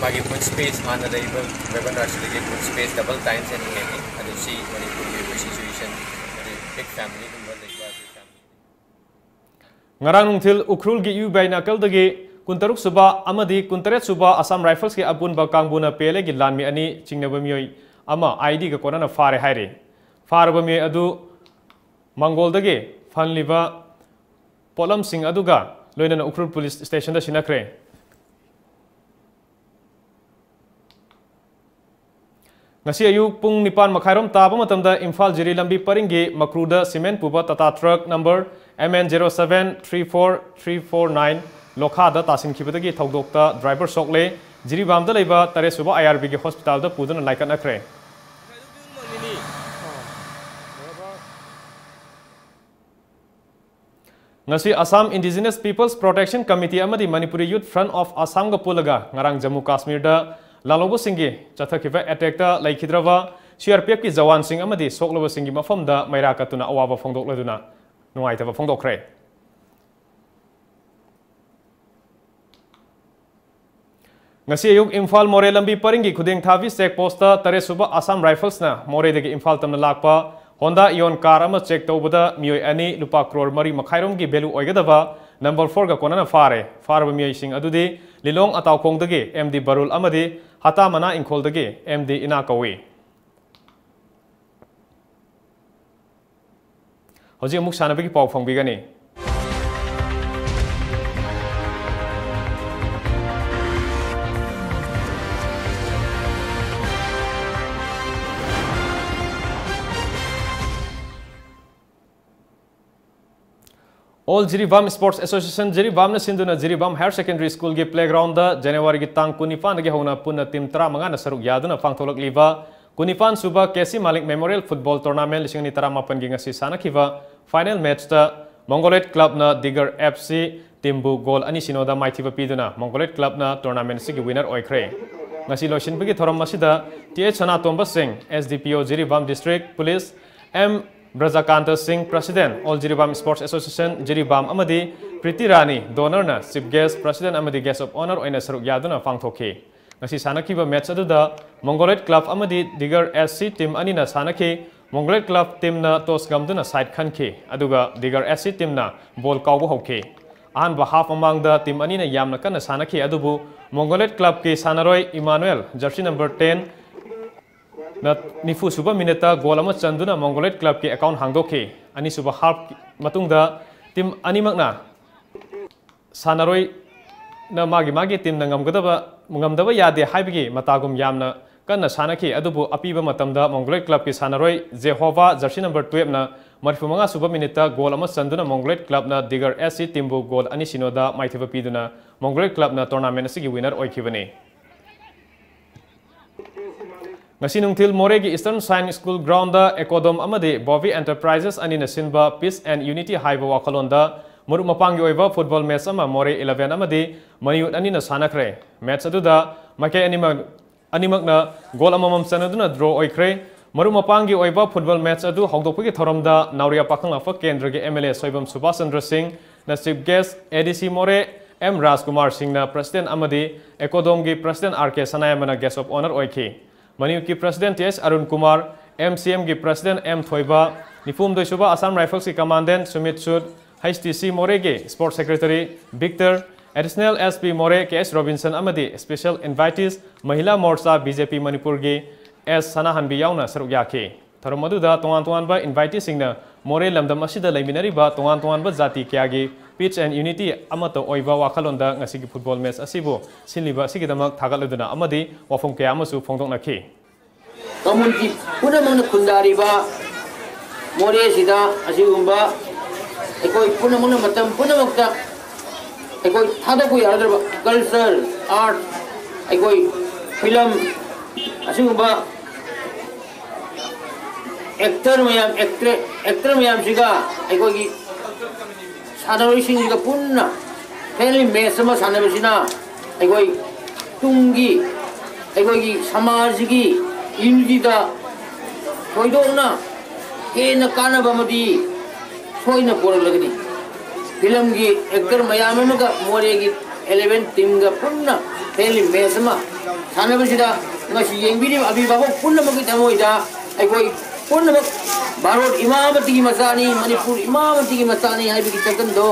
ꯃꯥꯒꯤ boot space, ꯍꯥꯟꯅ ꯂꯩꯔꯤꯕ ꯋꯦꯒꯟ ꯑꯥꯔꯁꯤꯗꯒꯤ boot space double times ꯍꯦꯟꯅ ꯍꯦꯜꯂꯤ꯫ ꯑꯗꯨ ꯁꯤ ꯃꯅꯤꯄꯨꯔꯒꯤ ꯑꯣꯏꯕ situation, ꯑꯗꯩ big familyꯒꯨꯝꯕ ꯂꯩꯕ ꯑꯗꯩ family ꯉꯔꯥꯡ ꯅꯨꯡꯊꯤꯜ ꯎꯈ꯭ꯔꯨꯜꯒꯤ ꯌꯨꯕꯤ ꯅꯥꯀꯜꯗꯒꯤ ꯀꯨꯟꯇꯔꯨꯛ ꯁꯨꯕ ꯑꯃꯗꯤ ꯀꯨꯟꯇꯔꯦꯠ ꯁꯨꯕ ꯑꯁꯥꯝ ꯔꯥꯏꯐꯜꯁꯀꯤ ꯑꯄꯨꯟꯕ ꯀꯥꯡꯕꯨꯅ ꯄꯤ ꯑꯦꯜ ꯑꯦꯒꯤ ꯂꯥꯟꯃꯤ ꯑꯅꯤ ꯆꯤꯡꯅꯕ ꯃꯤꯑꯣꯏ ꯑꯃ ꯑꯥꯏ ꯗꯤꯒ ꯀꯣꯟꯅꯅ ꯐꯥꯔꯦ ꯍꯥꯏꯔꯤ꯫ ꯐꯥꯔꯕ ꯃꯤꯑꯣꯏ ꯑꯗꯨ ꯃꯪꯒꯣꯜꯗꯒꯤ ꯐꯪꯂꯤꯕ ꯄꯣꯠꯂꯝꯁꯤꯡ ꯑꯗꯨꯒ ꯂꯣꯏꯅꯅ ꯎꯈ꯭ꯔꯨꯜ ꯄꯨꯂꯤꯁ ꯁ꯭ꯇꯦꯁꯟꯗ ꯁꯤꯟꯅꯈ꯭ꯔꯦ꯫ ꯉꯁꯤ ꯑꯌꯨꯛ ꯄꯨꯡ ꯅꯤꯄꯥꯟ ꯃꯈꯥꯏꯔꯣꯝ ꯇꯥꯕ ꯃꯇꯝꯗ ꯏꯝꯐꯥꯜ ꯖꯤꯔꯤ ꯂꯝꯕꯤ ꯄꯔꯤꯡꯒꯤ ꯃꯀ꯭ꯔꯨꯗ ꯁꯤꯃꯦꯟ ꯄꯨꯕ Tata truck number M N zero seven three four three four nine ꯂꯣꯈꯥꯗ ꯇꯥꯁꯤꯟꯈꯤꯕꯗꯒꯤ ꯊꯧꯗꯣꯛꯇ ꯗ꯭ꯔꯥꯏꯚꯔ ꯁꯣꯛꯂꯦ꯫ ꯖꯤꯔꯤꯕꯥꯝꯗ ꯂꯩꯕ ꯇꯔꯦꯠ ꯁꯨꯕ ꯑꯥꯏ ꯑꯥꯔ ꯕꯤꯒꯤ ꯍꯣꯁꯄꯤꯇꯥꯜꯗ ꯄꯨꯗꯨꯅ ꯂꯥꯏꯀꯠꯅꯈ꯭ꯔꯦ꯫ ꯉꯁꯤ Assam Indigenous Peoples Protection Committee ꯑꯃꯗꯤ Manipuri Youth Front of Assamꯒ ꯄꯨꯜꯂꯒ ꯉꯔꯥꯡ ꯖꯝꯃꯨ ꯀꯥꯁꯃꯤꯔꯗ ꯂꯥꯜꯍꯧꯕꯁꯤꯡꯒꯤ ꯆꯠꯊꯈꯤꯕ ꯑꯦꯇꯦꯛꯇ ꯂꯩꯈꯤꯗ꯭ꯔꯕ ꯁꯤ ꯑꯥꯔ ꯄꯤ ꯑꯦꯐꯀꯤ ꯖꯋꯥꯟꯁꯤꯡ ꯑꯃꯗꯤ ꯁꯣꯛꯂꯕꯁꯤꯡꯒꯤ ꯃꯐꯝꯗ ꯃꯩꯔꯥ ꯀꯠꯇꯨꯅ ꯑꯋꯥꯕ ꯐꯣꯡꯗꯣꯛꯂꯗꯨꯅ ꯅꯨꯡꯉꯥꯏꯇꯕ ꯐꯣꯡꯗꯣꯛꯈ꯭ꯔꯦ꯫ ꯉꯁꯤ ꯑꯌꯨꯛ ꯏꯝꯐꯥꯜ ꯃꯣꯔꯦ ꯂꯝꯕꯤ ꯄꯔꯤꯡꯒꯤ ꯈꯨꯗꯦꯡꯊꯥꯕꯤ ꯆꯦꯛ ꯄꯣꯁꯇ ꯇꯔꯦꯠ ꯁꯨꯕ ꯑꯁꯥꯝ ꯔꯥꯏꯐꯜꯁꯅ ꯃꯣꯔꯦꯗꯒꯤ ꯏꯝꯐꯥꯜ ꯇꯝꯅ ꯂꯥꯛꯄ ꯍꯣꯟꯗꯥ ꯏꯌꯣꯟ ꯀꯥꯔ ꯑꯃ ꯆꯦꯛ ꯇꯧꯕꯗ ꯃꯤꯑꯣꯏ ꯑꯅꯤ ꯂꯨꯄꯥ ꯀ꯭ꯔꯣꯔ ꯃꯔꯤ ꯃꯈꯥꯏꯔꯣꯝꯒꯤ ꯚꯦꯂꯨ ꯑꯣꯏꯒꯗꯕ ꯅꯝꯕꯔ ꯐꯣꯔꯒ ꯀꯣꯟꯅꯅ ꯐꯥꯔꯦ꯫ ꯐꯥꯔꯕ ꯃꯤꯑꯣꯏꯁꯤꯡ ꯑꯗꯨꯗꯤ ꯂꯤꯂꯣꯡ ꯑꯇꯥꯎꯈꯣꯡꯗꯒꯤ ꯑꯦꯝ ꯗꯤ ꯕꯔꯨꯜ ꯑꯃꯗꯤ ꯍꯇꯥꯃꯅꯥ ꯏꯪꯈꯣꯜꯗꯒꯤ ꯑꯦꯝ ꯗꯤ ꯏꯅꯥ ꯀꯧꯏ꯫ ꯍꯧꯖꯤꯛ ꯑꯃꯨꯛ ꯁꯥꯟꯅꯕꯒꯤ ꯄꯥꯎ ꯐꯪꯕꯤꯒꯅꯤ꯫ All Jiribam Sports Association, ꯖꯤꯔꯤꯕꯥꯝꯅ ꯁꯤꯟꯗꯨꯅ ꯖꯤꯔꯤꯕꯥꯝ Higher Secondary Schoolꯒꯤ playgroundꯗ ꯖꯅꯋꯥꯔꯤꯒꯤ ꯇꯥꯡ ꯀꯨꯟꯅꯤꯄꯥꯟꯗꯒꯤ ꯍꯧꯅ ꯄꯨꯟꯅ team ꯇꯔꯥꯃꯉꯥꯅ ꯁꯔꯨꯛ ꯌꯥꯗꯨꯅ ꯄꯥꯡꯊꯣꯛꯂꯛꯂꯤꯕ ꯀꯨꯟꯅꯤꯄꯥꯟ ꯁꯨꯕ ꯀꯦ ꯁꯤ ꯃꯥꯂꯤꯛ Memorial Football Tournament ꯂꯤꯁꯤꯡ ꯑꯅꯤ ꯇꯔꯥꯃꯥꯄꯟꯒꯤ ꯉꯁꯤ ꯁꯥꯟꯅꯈꯤꯕ final matchꯇ Mongoloid Clubꯅ Digger F C teamꯕꯨ goal ꯑꯅꯤ ꯁꯤꯅꯣꯗ ꯃꯥꯏꯊꯤꯕ ꯄꯤꯗꯨꯅ Mongoloid Clubꯅ tournament ꯑꯁꯤꯒꯤ winner ꯑꯣꯏꯈ꯭ꯔꯦ꯫ ꯉꯁꯤ ꯂꯣꯏꯁꯤꯟꯕꯒꯤ ꯊꯧꯔꯝ ꯑꯁꯤꯗ ꯇꯤ ꯑꯩꯆ ꯁꯅꯥꯇꯣꯝꯕ ꯁꯤꯡ, ꯑꯦꯁ D P O Jiribam district police, M Brajakanta Singh, president, All Jiribam Sports Association Jiribam, ꯑꯃꯗꯤ ꯄ꯭ꯔꯤꯇꯤ ꯔꯥꯅꯤ, ꯗꯣꯅꯔꯅ ꯆꯤꯐ ꯒꯦꯁ, ꯄ꯭ꯔꯁꯤꯗꯦꯟ ꯑꯃꯗꯤ ꯒꯦꯁ ꯑꯣꯐ ꯑꯣꯅꯔ ꯑꯣꯏꯅ ꯁꯔꯨꯛ ꯌꯥꯗꯨꯅ ꯄꯥꯡꯊꯣꯛꯈꯤ꯫ ꯉꯁꯤ ꯁꯥꯟꯅꯈꯤꯕ ꯃꯦꯠꯆ ꯑꯗꯨꯗ ꯃꯣꯡꯒꯣꯂꯣꯏꯗ ꯀ꯭ꯂꯕ ꯑꯃꯗꯤ ꯗꯤꯒꯔ ꯑꯦꯁ ꯁꯤ ꯇꯤꯝ ꯑꯅꯤꯅ ꯁꯥꯟꯅꯈꯤ꯫ ꯃꯣꯡꯒꯣꯂꯣꯏꯗ ꯀ꯭ꯂꯕ ꯇꯤꯝꯅ ꯇꯣꯁ ꯉꯝꯗꯨꯅ ꯁꯥꯏꯠ ꯈꯟꯈꯤ, ꯑꯗꯨꯒ ꯗꯤꯒꯔ ꯑꯦꯁ ꯁꯤ ꯇꯤꯝꯅ ꯕꯣꯜ ꯀꯥꯎꯕ ꯍꯧꯈꯤ꯫ ꯑꯍꯥꯟꯕ ꯍꯥꯐ ꯃꯃꯥꯡꯗ ꯇꯤꯝ ꯑꯅꯤꯅ ꯌꯥꯝꯅ ꯀꯟꯅ ꯁꯥꯟꯅꯈꯤ, ꯑꯗꯨꯕꯨ ꯃꯣꯡꯒꯣꯂꯣꯏꯗ ꯀ꯭ꯂꯕꯀꯤ ꯁꯥꯟꯅꯔꯣꯏ ꯏꯃꯥꯅꯨꯑꯦꯜ, ꯖꯔꯁꯤ ꯅꯝꯕꯔ ꯇꯦꯟ, ꯅ ꯅꯤꯐꯨ ꯁꯨꯕ ꯃꯤꯅꯤꯠꯇ ꯒꯣꯜ ꯑꯃ ꯆꯟꯗꯨꯅ ꯃꯣꯡꯒꯣꯂꯣꯏꯗ ꯀ꯭ꯂꯕꯀꯤ ꯑꯦꯀꯥꯎꯟ ꯍꯥꯡꯗꯣꯛꯈꯤ꯫ ꯑꯅꯤꯁꯨꯕ ꯍꯥꯐ ꯃꯇꯨꯡꯗ ꯇꯤꯝ ꯑꯅꯤꯃꯛꯅ ꯁꯥꯟꯅꯔꯣꯏꯅ ꯃꯥꯒꯤ ꯃꯥꯒꯤ ꯇꯤꯝꯅ ꯉꯝꯒꯗꯕ, ꯉꯝꯗꯕ ꯌꯥꯗꯦ ꯍꯥꯏꯕꯒꯤ ꯃꯇꯥꯒꯨꯝ ꯌꯥꯝꯅ ꯀꯟꯅ ꯁꯥꯟꯅꯈꯤ꯫ ꯑꯗꯨꯕꯨ ꯑꯄꯤꯕ ꯃꯇꯝꯗ ꯃꯣꯡꯒꯣꯂꯣꯏꯗ ꯀ꯭ꯂꯕꯀꯤ ꯁꯥꯟꯅꯔꯣꯏ ꯖꯦꯍꯣꯚꯥ, ꯖꯔꯁꯤ ꯅꯝꯕꯔ ꯇꯨꯌꯦꯜꯞꯅ ꯃꯔꯤꯐꯨ ꯃꯉꯥ ꯁꯨꯕ ꯃꯤꯅꯤꯠꯇ ꯒꯣꯜ ꯑꯃ ꯆꯟꯗꯨꯅ ꯃꯣꯡꯒꯣꯂꯣꯏꯗ ꯀ꯭ꯂꯕꯅ ꯗꯤꯒꯔ ꯑꯦꯁ ꯁꯤ ꯇꯤꯝꯕꯨ ꯒꯣꯜ ꯑꯅꯤ ꯁꯤꯅꯣꯗ ꯃꯥꯏꯊꯤꯕ ꯄꯤꯗꯨꯅ ꯃꯣꯡꯒꯣꯂꯣꯏꯗ ꯀ꯭ꯂꯕꯅ ꯇꯣꯔꯅꯥꯃꯦꯟ ꯑꯁꯤꯒꯤ ꯋꯤꯅꯔ ꯑꯣꯏꯈꯤꯕꯅꯤ꯫ ꯉꯁꯤ ꯅꯨꯡꯊꯤꯜ ꯃꯣꯔꯦꯒꯤ ꯏꯁꯇꯔꯟ ꯁꯥꯏꯟꯁ ꯁ꯭ꯀꯨꯜ ꯒ꯭ꯔꯥꯎꯟꯗ ꯑꯦꯀꯣꯗꯣꯝ ꯑꯃꯗꯤ ꯕꯣꯕꯤ ꯑꯦꯟꯇꯔꯄ꯭ꯔꯥꯏꯖꯦꯁ ꯑꯅꯤꯅ ꯁꯤꯟꯕ Peace and Unity ꯍꯥꯏꯕ ꯋꯥꯈꯜꯂꯣꯟꯗ ꯃꯔꯨꯞ ꯃꯄꯥꯡꯒꯤ ꯑꯣꯏꯕ ꯐꯨꯠꯕꯣꯜ ꯃꯦꯠꯆ ꯑꯃ ꯃꯣꯔꯦ ꯏꯂꯦꯚꯦꯟ ꯑꯃꯗꯤ ꯃꯅꯤꯌꯨꯠ ꯑꯅꯤꯅ ꯁꯥꯟꯅꯈ꯭ꯔꯦ꯫ ꯃꯦꯠꯆ ꯑꯗꯨꯗ ꯃꯥꯏꯀꯩ ꯑꯅꯤꯃꯛ, ꯑꯅꯤꯃꯛꯅ ꯒꯣꯜ ꯑꯃꯃꯝ ꯆꯟꯅꯗꯨꯅ ꯗ꯭ꯔꯣ ꯑꯣꯏꯈ꯭ꯔꯦ꯫ ꯃꯔꯨꯞ ꯃꯄꯥꯡꯒꯤ ꯑꯣꯏꯕ ꯐꯨꯠꯕꯣꯜ ꯃꯦꯠꯆ ꯑꯗꯨ ꯍꯧꯗꯣꯛꯄꯒꯤ ꯊꯧꯔꯝꯗ ꯅꯥꯎꯔꯤꯌꯥ ꯄꯥꯈꯪ ꯂꯥꯛꯄ ꯀꯦꯟꯗ꯭ꯔꯒꯤ ꯑꯦꯝ ꯑꯦꯜ ꯑꯦ ꯁꯣꯏꯕꯝ ꯁꯨꯕꯥꯁ ꯆꯟꯗ꯭ꯔ ꯁꯤꯡꯅ ꯆꯤꯐ ꯒꯦꯁ, ꯑꯦ ꯗꯤ ꯁꯤ ꯃꯣꯔꯦ ꯑꯦꯝ ꯔꯥꯖꯀꯨꯃꯥꯔ ꯁꯤꯡꯅ ꯄ꯭ꯔꯁꯤꯗꯦꯟ ꯑꯃꯗꯤ ꯑꯦꯀꯣꯗꯣꯝꯒꯤ ꯄ꯭ꯔꯁꯤꯗꯦꯟ ꯑꯥꯔ ꯀꯦ ꯁꯅꯥꯌꯥꯝꯕꯅ ꯒꯦꯁ ꯑꯣꯐ ꯑꯣꯅꯔ ꯑꯣꯏꯈꯤ꯫ ꯃꯅꯤꯄꯨꯔꯒꯤ president T S Arun Kumar, M C ꯑꯦꯝꯒꯤ ꯄ꯭ꯔꯁꯤꯗꯦꯟ ꯑꯦꯝ ꯊꯣꯏꯕ, ꯅꯤꯐꯨ ꯍꯨꯝꯗꯣꯏ ꯁꯨꯕ ꯑꯁꯥꯝ ꯔꯥꯏꯐꯜꯁꯀꯤ commandant Sumit Sood, H T C ꯃꯣꯔꯦꯒꯤ sports secretary Victor, additional S P Moreh K S Robinson ꯑꯃꯗꯤ special invitees Mahila Morcha B J P ꯃꯅꯤꯄꯨꯔꯒꯤ ꯑꯦꯁ ꯁꯅꯥꯍꯟꯕꯤ ꯌꯥꯎꯅ ꯁꯔꯨꯛ ꯌꯥꯈꯤ꯫ ꯊꯧꯔꯝ ꯑꯗꯨꯗ ꯇꯣꯉꯥꯟ ꯇꯣꯉꯥꯟꯕ ꯏꯟꯚꯥꯏꯇꯤꯁꯤꯡꯅ ꯃꯣꯔꯦ ꯂꯝꯗꯝ ꯑꯁꯤꯗ ꯂꯩꯃꯤꯟꯅꯔꯤꯕ ꯇꯣꯉꯥꯟ ꯇꯣꯉꯥꯟꯕ ꯖꯥꯇꯤ ꯀꯌꯥꯒꯤ peace and unity ꯑꯃꯠꯇ ꯑꯣꯏꯕ ꯋꯥꯈꯜꯂꯣꯟꯗ ꯉꯁꯤꯒꯤ ꯐꯨꯠꯕꯣꯜ ꯃꯦꯠꯆ ꯑꯁꯤꯕꯨ ꯁꯤꯜꯂꯤꯕ ꯑꯁꯤꯒꯤꯗꯃꯛ ꯊꯥꯒꯠꯂꯗꯨꯅ ꯑꯃꯗꯤ ꯋꯥꯐꯝ ꯀꯌꯥ ꯑꯃꯁꯨ ꯐꯣꯡꯗꯣꯛꯅꯈꯤ꯫ ꯀꯝꯃꯨꯅꯤꯇꯤ ꯄꯨꯝꯅꯃꯛꯅ ꯈꯨꯟꯗꯥꯔꯤꯕ ꯃꯣꯔꯦꯁꯤꯗ ꯑꯁꯤꯒꯨꯝꯕ ꯑꯩꯈꯣꯏ ꯄꯨꯝꯅꯃꯛꯅ ꯃꯇꯝ ꯄꯨꯝꯅꯃꯛꯇ ꯑꯩꯈꯣꯏ ꯊꯥꯗꯣꯛꯄ ꯌꯥꯔꯗ꯭ꯔꯕ ꯀꯜꯆꯔ, ꯑꯥꯔꯠ, ꯑꯩꯈꯣꯏ ꯐꯤꯂꯝ, ꯑꯁꯤꯒꯨꯝꯕ ꯑꯦꯛꯇꯔ ꯃꯌꯥꯝ, ꯑꯦꯛꯇ꯭ꯔꯦ-, ꯑꯦꯛꯇꯔ ꯃꯌꯥꯝꯁꯤꯒ ꯑꯩꯈꯣꯏꯒꯤ ꯁꯥꯟꯅꯔꯣꯏꯁꯤꯡꯁꯤꯒ ꯄꯨꯟꯅ ꯐ꯭ꯔꯦꯟꯂꯤ ꯃꯦꯠꯆ ꯑꯃ ꯁꯥꯟꯅꯕꯁꯤꯅ ꯑꯩꯈꯣꯏ ꯇꯨꯡꯒꯤ ꯑꯩꯈꯣꯏꯒꯤ ꯁꯃꯥꯖꯁꯤꯒꯤ ꯌꯨꯅꯤꯇꯤꯗ ꯊꯣꯏꯗꯣꯛꯅ ꯍꯦꯟꯅ ꯀꯥꯟꯅꯕ ꯑꯃꯗꯤ ꯁꯣꯏꯅ ꯄꯨꯔꯛꯂꯒꯅꯤ꯫ ꯐꯤꯂꯝꯒꯤ ꯑꯦꯛꯇꯔ ꯃꯌꯥꯝ ꯑꯃꯒ ꯃꯣꯔꯦꯒꯤ ꯑꯦꯂꯦꯚꯦꯟ ꯇꯤꯝꯒ ꯄꯨꯟꯅ ꯐ꯭ꯔꯦꯟꯂꯤ ꯃꯦꯠꯆ ꯑꯃ ꯁꯥꯟꯅꯕꯁꯤꯗ ꯉꯁꯤ ꯌꯦꯡꯕꯤꯔꯤꯕ ꯑꯚꯤꯚꯥꯕꯛ ꯄꯨꯝꯅꯃꯛꯀꯤ ꯊꯃꯣꯏꯗ ꯑꯩꯈꯣꯏ ꯄꯨꯝꯅꯃꯛ ꯚꯥꯔꯠ ꯏꯃꯥ ꯑꯃꯠꯇꯒꯤ ꯃꯆꯥꯅꯤ, ꯃꯅꯤꯄꯨꯔ ꯏꯃꯥ ꯑꯃꯠꯇꯒꯤ ꯃꯆꯥꯅꯤ ꯍꯥꯏꯕꯒꯤ ꯆꯪꯗꯝꯗꯣ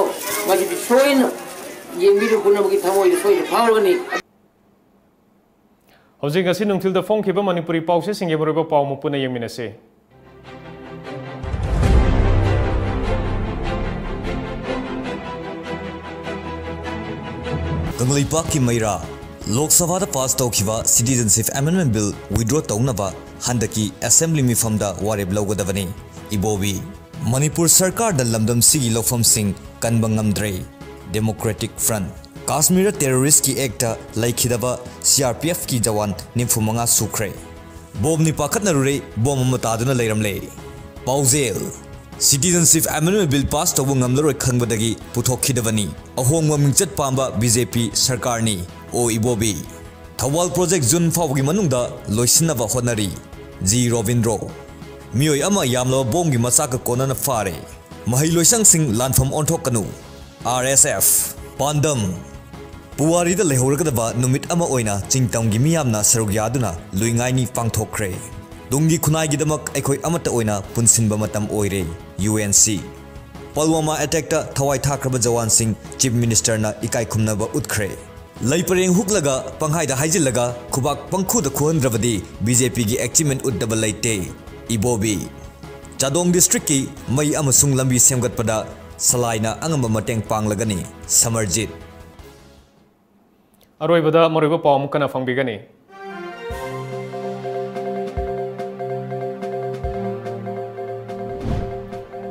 ꯉꯁꯤꯗꯤ ꯁꯣꯏꯅ ꯌꯦꯡꯕꯤꯔꯤꯕ ꯄꯨꯝꯅꯃꯛꯀꯤ ꯊꯃꯣꯏꯗ ꯁꯣꯏꯗꯅ ꯐꯥꯎꯔꯒꯅꯤ꯫ ꯍꯧꯖꯤꯛ ꯉꯁꯤ ꯅꯨꯡꯊꯤꯜꯗ ꯐꯣꯡꯈꯤꯕ ꯃꯅꯤꯄꯨꯔꯤ ꯄꯥꯎꯆꯦꯁꯤꯡꯒꯤ ꯃꯔꯨꯑꯣꯏꯕ ꯄꯥꯎ ꯑꯃ ꯄꯨꯟꯅ ꯌꯦꯡꯃꯤꯟꯅꯁꯤ꯫ ꯀꯪꯂꯩꯄꯥꯛꯀꯤ ꯃꯩꯔꯥ꯫ ꯂꯣꯛ ꯁꯚꯥꯗ ꯄꯥꯁ ꯇꯧꯈꯤꯕ Citizenship Amendment Bill withdraw ꯇꯧꯅꯕ ꯍꯟꯗꯛꯀꯤ ꯑꯦꯁꯦꯝꯕ꯭ꯂꯤ ꯃꯤꯐꯝꯗ ꯋꯥꯔꯦꯞ ꯂꯧꯒꯗꯕꯅꯤ꯫ ꯏꯕꯣꯕꯤ꯫ ꯃꯅꯤꯄꯨꯔ ꯁꯔꯀꯥꯔꯗ ꯂꯝꯗꯝꯁꯤꯒꯤ ꯂꯧꯐꯝꯁꯤꯡ ꯀꯟꯕ ꯉꯝꯗ꯭ꯔꯦ꯫ Democratic Front꯫ ꯀꯥꯁꯃꯤꯔꯗ ꯇꯦꯔꯣꯔꯤꯁ꯭ꯠꯀꯤ ꯑꯦꯛꯇ ꯂꯩꯈꯤꯗꯕ ꯁꯤꯑꯥꯔꯄꯤꯑꯦꯐꯀꯤ ꯖꯋꯥꯟ ꯅꯤꯐꯨ ꯃꯉꯥ ꯁꯨꯈ꯭ꯔꯦ꯫ ꯕꯣꯝꯅꯤ ꯄꯥꯈꯠꯅꯔꯨꯔꯦ, ꯕꯣꯝ ꯑꯃ ꯇꯥꯗꯨꯅ ꯂꯩꯔꯝꯂꯦ꯫ ꯄꯥꯎꯖꯦꯜ꯫ Citizenship Amendment Bill ꯄꯥꯁ ꯇꯧꯕ ꯉꯝꯂꯔꯣꯏ ꯈꯪꯕꯗꯒꯤ ꯄꯨꯊꯣꯛꯈꯤꯗꯕꯅꯤ꯫ ꯑꯍꯣꯡꯕ ꯃꯤꯡꯆꯠ ꯄꯥꯝꯕ ꯕꯤ ꯖꯦ ꯄꯤ ꯁꯔꯀꯥꯔꯅꯤ, ꯑꯣ ꯏꯕꯣꯕꯤ꯫ ꯊꯧꯕꯥꯜ ꯄ꯭ꯔꯣꯖꯦꯛ ꯖꯨꯟ ꯐꯥꯎꯕꯒꯤ ꯃꯅꯨꯡꯗ ꯂꯣꯏꯁꯤꯟꯅꯕ ꯍꯣꯠꯅꯔꯤ, ꯖꯤ ꯔꯣꯕꯤꯟꯗ꯭ꯔꯣ꯫ ꯃꯤꯑꯣꯏ ꯑꯃ ꯌꯥꯝꯂꯕ ꯕꯣꯝꯒꯤ ꯃꯆꯥꯛꯀ ꯀꯣꯟꯅꯅ ꯐꯥꯔꯦ꯫ ꯃꯍꯩꯂꯣꯏꯁꯪꯁꯤꯡ ꯂꯥꯟꯐꯝ ꯑꯣꯟꯊꯣꯛꯀꯅꯨ, ꯑꯥꯔ ꯑꯦꯁ ꯑꯦꯐ꯫ ꯄꯥꯟꯗꯝ꯫ ꯄꯨꯋꯥꯔꯤꯗ ꯂꯩꯍꯧꯔꯒꯗꯕ ꯅꯨꯃꯤꯠ ꯑꯃ ꯑꯣꯏꯅ ꯆꯤꯡꯇꯝꯒꯤ ꯃꯤꯌꯥꯝꯅ ꯁꯔꯨꯛ ꯌꯥꯗꯨꯅ ꯂꯨꯏꯉꯥꯏꯅꯤ ꯄꯥꯡꯊꯣꯛꯈ꯭ꯔꯦ꯫ ꯇꯨꯡꯒꯤ ꯈꯨꯟꯅꯥꯏꯒꯤꯗꯃꯛ ꯑꯩꯈꯣꯏ ꯑꯃꯠꯇ ꯑꯣꯏꯅ ꯄꯨꯟꯁꯤꯟꯕ ꯃꯇꯝ ꯑꯣꯏꯔꯦ, ꯌꯨ ꯑꯦꯟ ꯁꯤ꯫ ꯄꯜꯋꯥꯃꯥ ꯑꯦꯇꯦꯛꯇ ꯊꯋꯥꯏ ꯊꯥꯈ꯭ꯔꯕ ꯖꯋꯥꯟꯁꯤꯡ ꯆꯤꯐ ꯃꯤꯅꯤꯁꯇꯔꯅ ꯏꯀꯥꯏ ꯈꯨꯝꯅꯕ ꯎꯠꯈ꯭ꯔꯦ꯫ ꯂꯩ ꯄꯔꯦꯡ ꯍꯨꯛꯂꯒ ꯄꯪꯍꯥꯏꯗ ꯍꯥꯏꯖꯤꯜꯂꯒ ꯈꯨꯕꯥꯛ ꯄꯪꯈꯨꯗ ꯈꯨꯍꯟꯗ꯭ꯔꯕꯗꯤ ꯕꯤ ꯖꯦ ꯄꯤꯒꯤ ꯑꯦꯆꯤꯚꯃꯦꯟꯠ ꯎꯠꯇꯕ ꯂꯩꯇꯦ, ꯏꯕꯣꯕꯤ꯫ ꯆꯥꯗꯣꯡ ꯗꯤꯁꯇ꯭ꯔꯤꯛꯀꯤ ꯃꯩ ꯑꯃꯁꯨꯡ ꯂꯝꯕꯤ ꯁꯦꯝꯒꯠꯄꯗ ꯁꯂꯥꯏꯅ ꯑꯉꯝꯕ ꯃꯇꯦꯡ ꯄꯥꯡꯂꯒꯅꯤ, ꯁꯃꯔꯖꯤꯠ꯫ ꯑꯔꯣꯏꯕꯗ ꯃꯔꯨꯑꯣꯏꯕ ꯄꯥꯎ ꯑꯃꯨꯛ ꯍꯟꯅ ꯐꯪꯕꯤꯒꯅꯤ꯫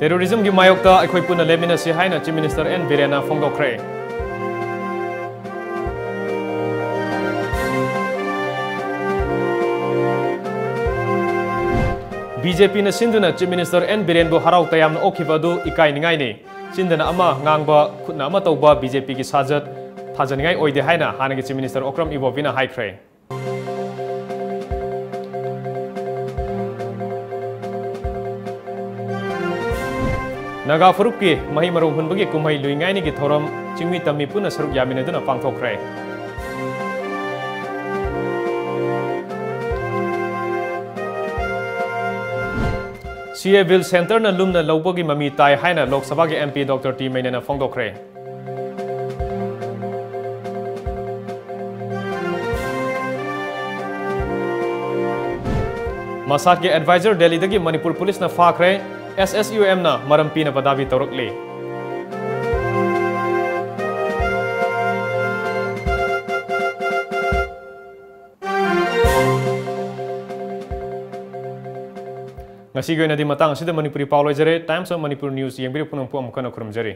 ꯇꯦꯔꯣꯔꯤꯖꯝꯒꯤ ꯃꯥꯌꯣꯛꯇ ꯑꯩꯈꯣꯏ ꯄꯨꯟꯅ ꯂꯦꯞꯃꯤꯟꯅꯁꯤ ꯍꯥꯏꯅ ꯆꯤꯐ ꯃꯤꯅꯤꯁꯇꯔ ꯑꯦꯟ ꯕꯤꯔꯦꯟꯅ ꯐꯣꯡꯗꯣꯛꯈ꯭ꯔꯦ꯫ ꯕꯤ ꯖꯦ ꯄꯤꯅ ꯁꯤꯟꯗꯨꯅ ꯆꯤꯐ ꯃꯤꯅꯤꯁꯇꯔ ꯑꯦꯟ ꯕꯤꯔꯦꯟꯕꯨ ꯍꯔꯥꯎ ꯇꯌꯥꯝꯅ ꯑꯣꯛꯈꯤꯕ ꯑꯗꯨ ꯏꯀꯥꯏꯅꯤꯡꯉꯥꯏꯅꯤ꯫ ꯆꯤꯟꯗꯅ ꯑꯃ, ꯉꯥꯡꯕ, ꯈꯨꯠꯅ ꯑꯃ ꯇꯧꯕ ꯕꯤ ꯖꯦ ꯄꯤꯒꯤ ꯁꯥꯖꯠ ꯊꯥꯖꯅꯤꯡꯉꯥꯏ ꯑꯣꯏꯗꯦ ꯍꯥꯏꯅ ꯍꯥꯟꯅꯒꯤ ꯆꯤꯐ ꯃꯤꯅꯤꯁꯇꯔ ꯑꯣꯀ꯭ꯔꯝ ꯏꯕꯣꯕꯤꯅ ꯍꯥꯏꯈ꯭ꯔꯦ꯫ ꯅꯥꯒꯥ ꯐꯨꯔꯨꯞꯀꯤ ꯃꯍꯩ ꯃꯔꯣꯡ ꯍꯨꯟꯕꯒꯤ ꯀꯨꯝꯍꯩ ꯂꯨꯏꯉꯥꯏꯅꯤꯒꯤ ꯊꯧꯔꯝ ꯆꯤꯡꯃꯤ ꯇꯝꯃꯤ ꯄꯨꯟꯅ ꯁꯔꯨꯛ ꯌꯥꯃꯤꯟꯅꯗꯨꯅ ꯄꯥꯡꯊꯣꯛꯈ꯭ꯔꯦ꯫ ꯁꯤ ꯑꯦ ꯕꯤꯜ ꯁꯦꯟꯇꯔꯅ ꯂꯨꯝꯅ ꯂꯧꯕꯒꯤ ꯃꯃꯤ ꯇꯥꯏ ꯍꯥꯏꯅ ꯂꯣꯛ ꯁꯚꯥꯒꯤ ꯑꯦꯝ ꯄꯤ ꯗꯣꯛꯇꯔ ꯇꯤ ꯃꯩꯅꯦꯅ ꯐꯣꯡꯗꯣꯛꯈ꯭ꯔꯦ꯫ ꯃꯁꯥꯗꯀꯤ ꯑꯦꯗꯚꯥꯏꯖꯔ ꯗꯦꯜꯂꯤꯗꯒꯤ ꯃꯅꯤꯄꯨꯔ ꯄꯨꯂꯤꯁꯅ ꯐꯥꯈ꯭ꯔꯦ꯫ ꯑꯦꯁ ꯑꯦꯁ ꯌꯨ ꯑꯦꯝꯅ ꯃꯔꯝ ꯄꯤꯅꯕ ꯗꯥꯕꯤ ꯇꯧꯔꯛꯂꯤ꯫ ꯉꯁꯤꯒꯤ ꯑꯣꯏꯅꯗꯤ ꯃꯇꯥꯡ ꯑꯁꯤꯗ ꯃꯅꯤꯄꯨꯔꯤ ꯄꯥꯎ ꯂꯣꯏꯖꯔꯦ꯫ Times of Manipur News ꯌꯦꯡꯕꯤꯔꯤꯕ ꯄꯨꯝꯅꯃꯛꯄꯨ ꯑꯃꯨꯛ ꯍꯟꯅ ꯈꯨꯔꯨꯝꯖꯔꯤ꯫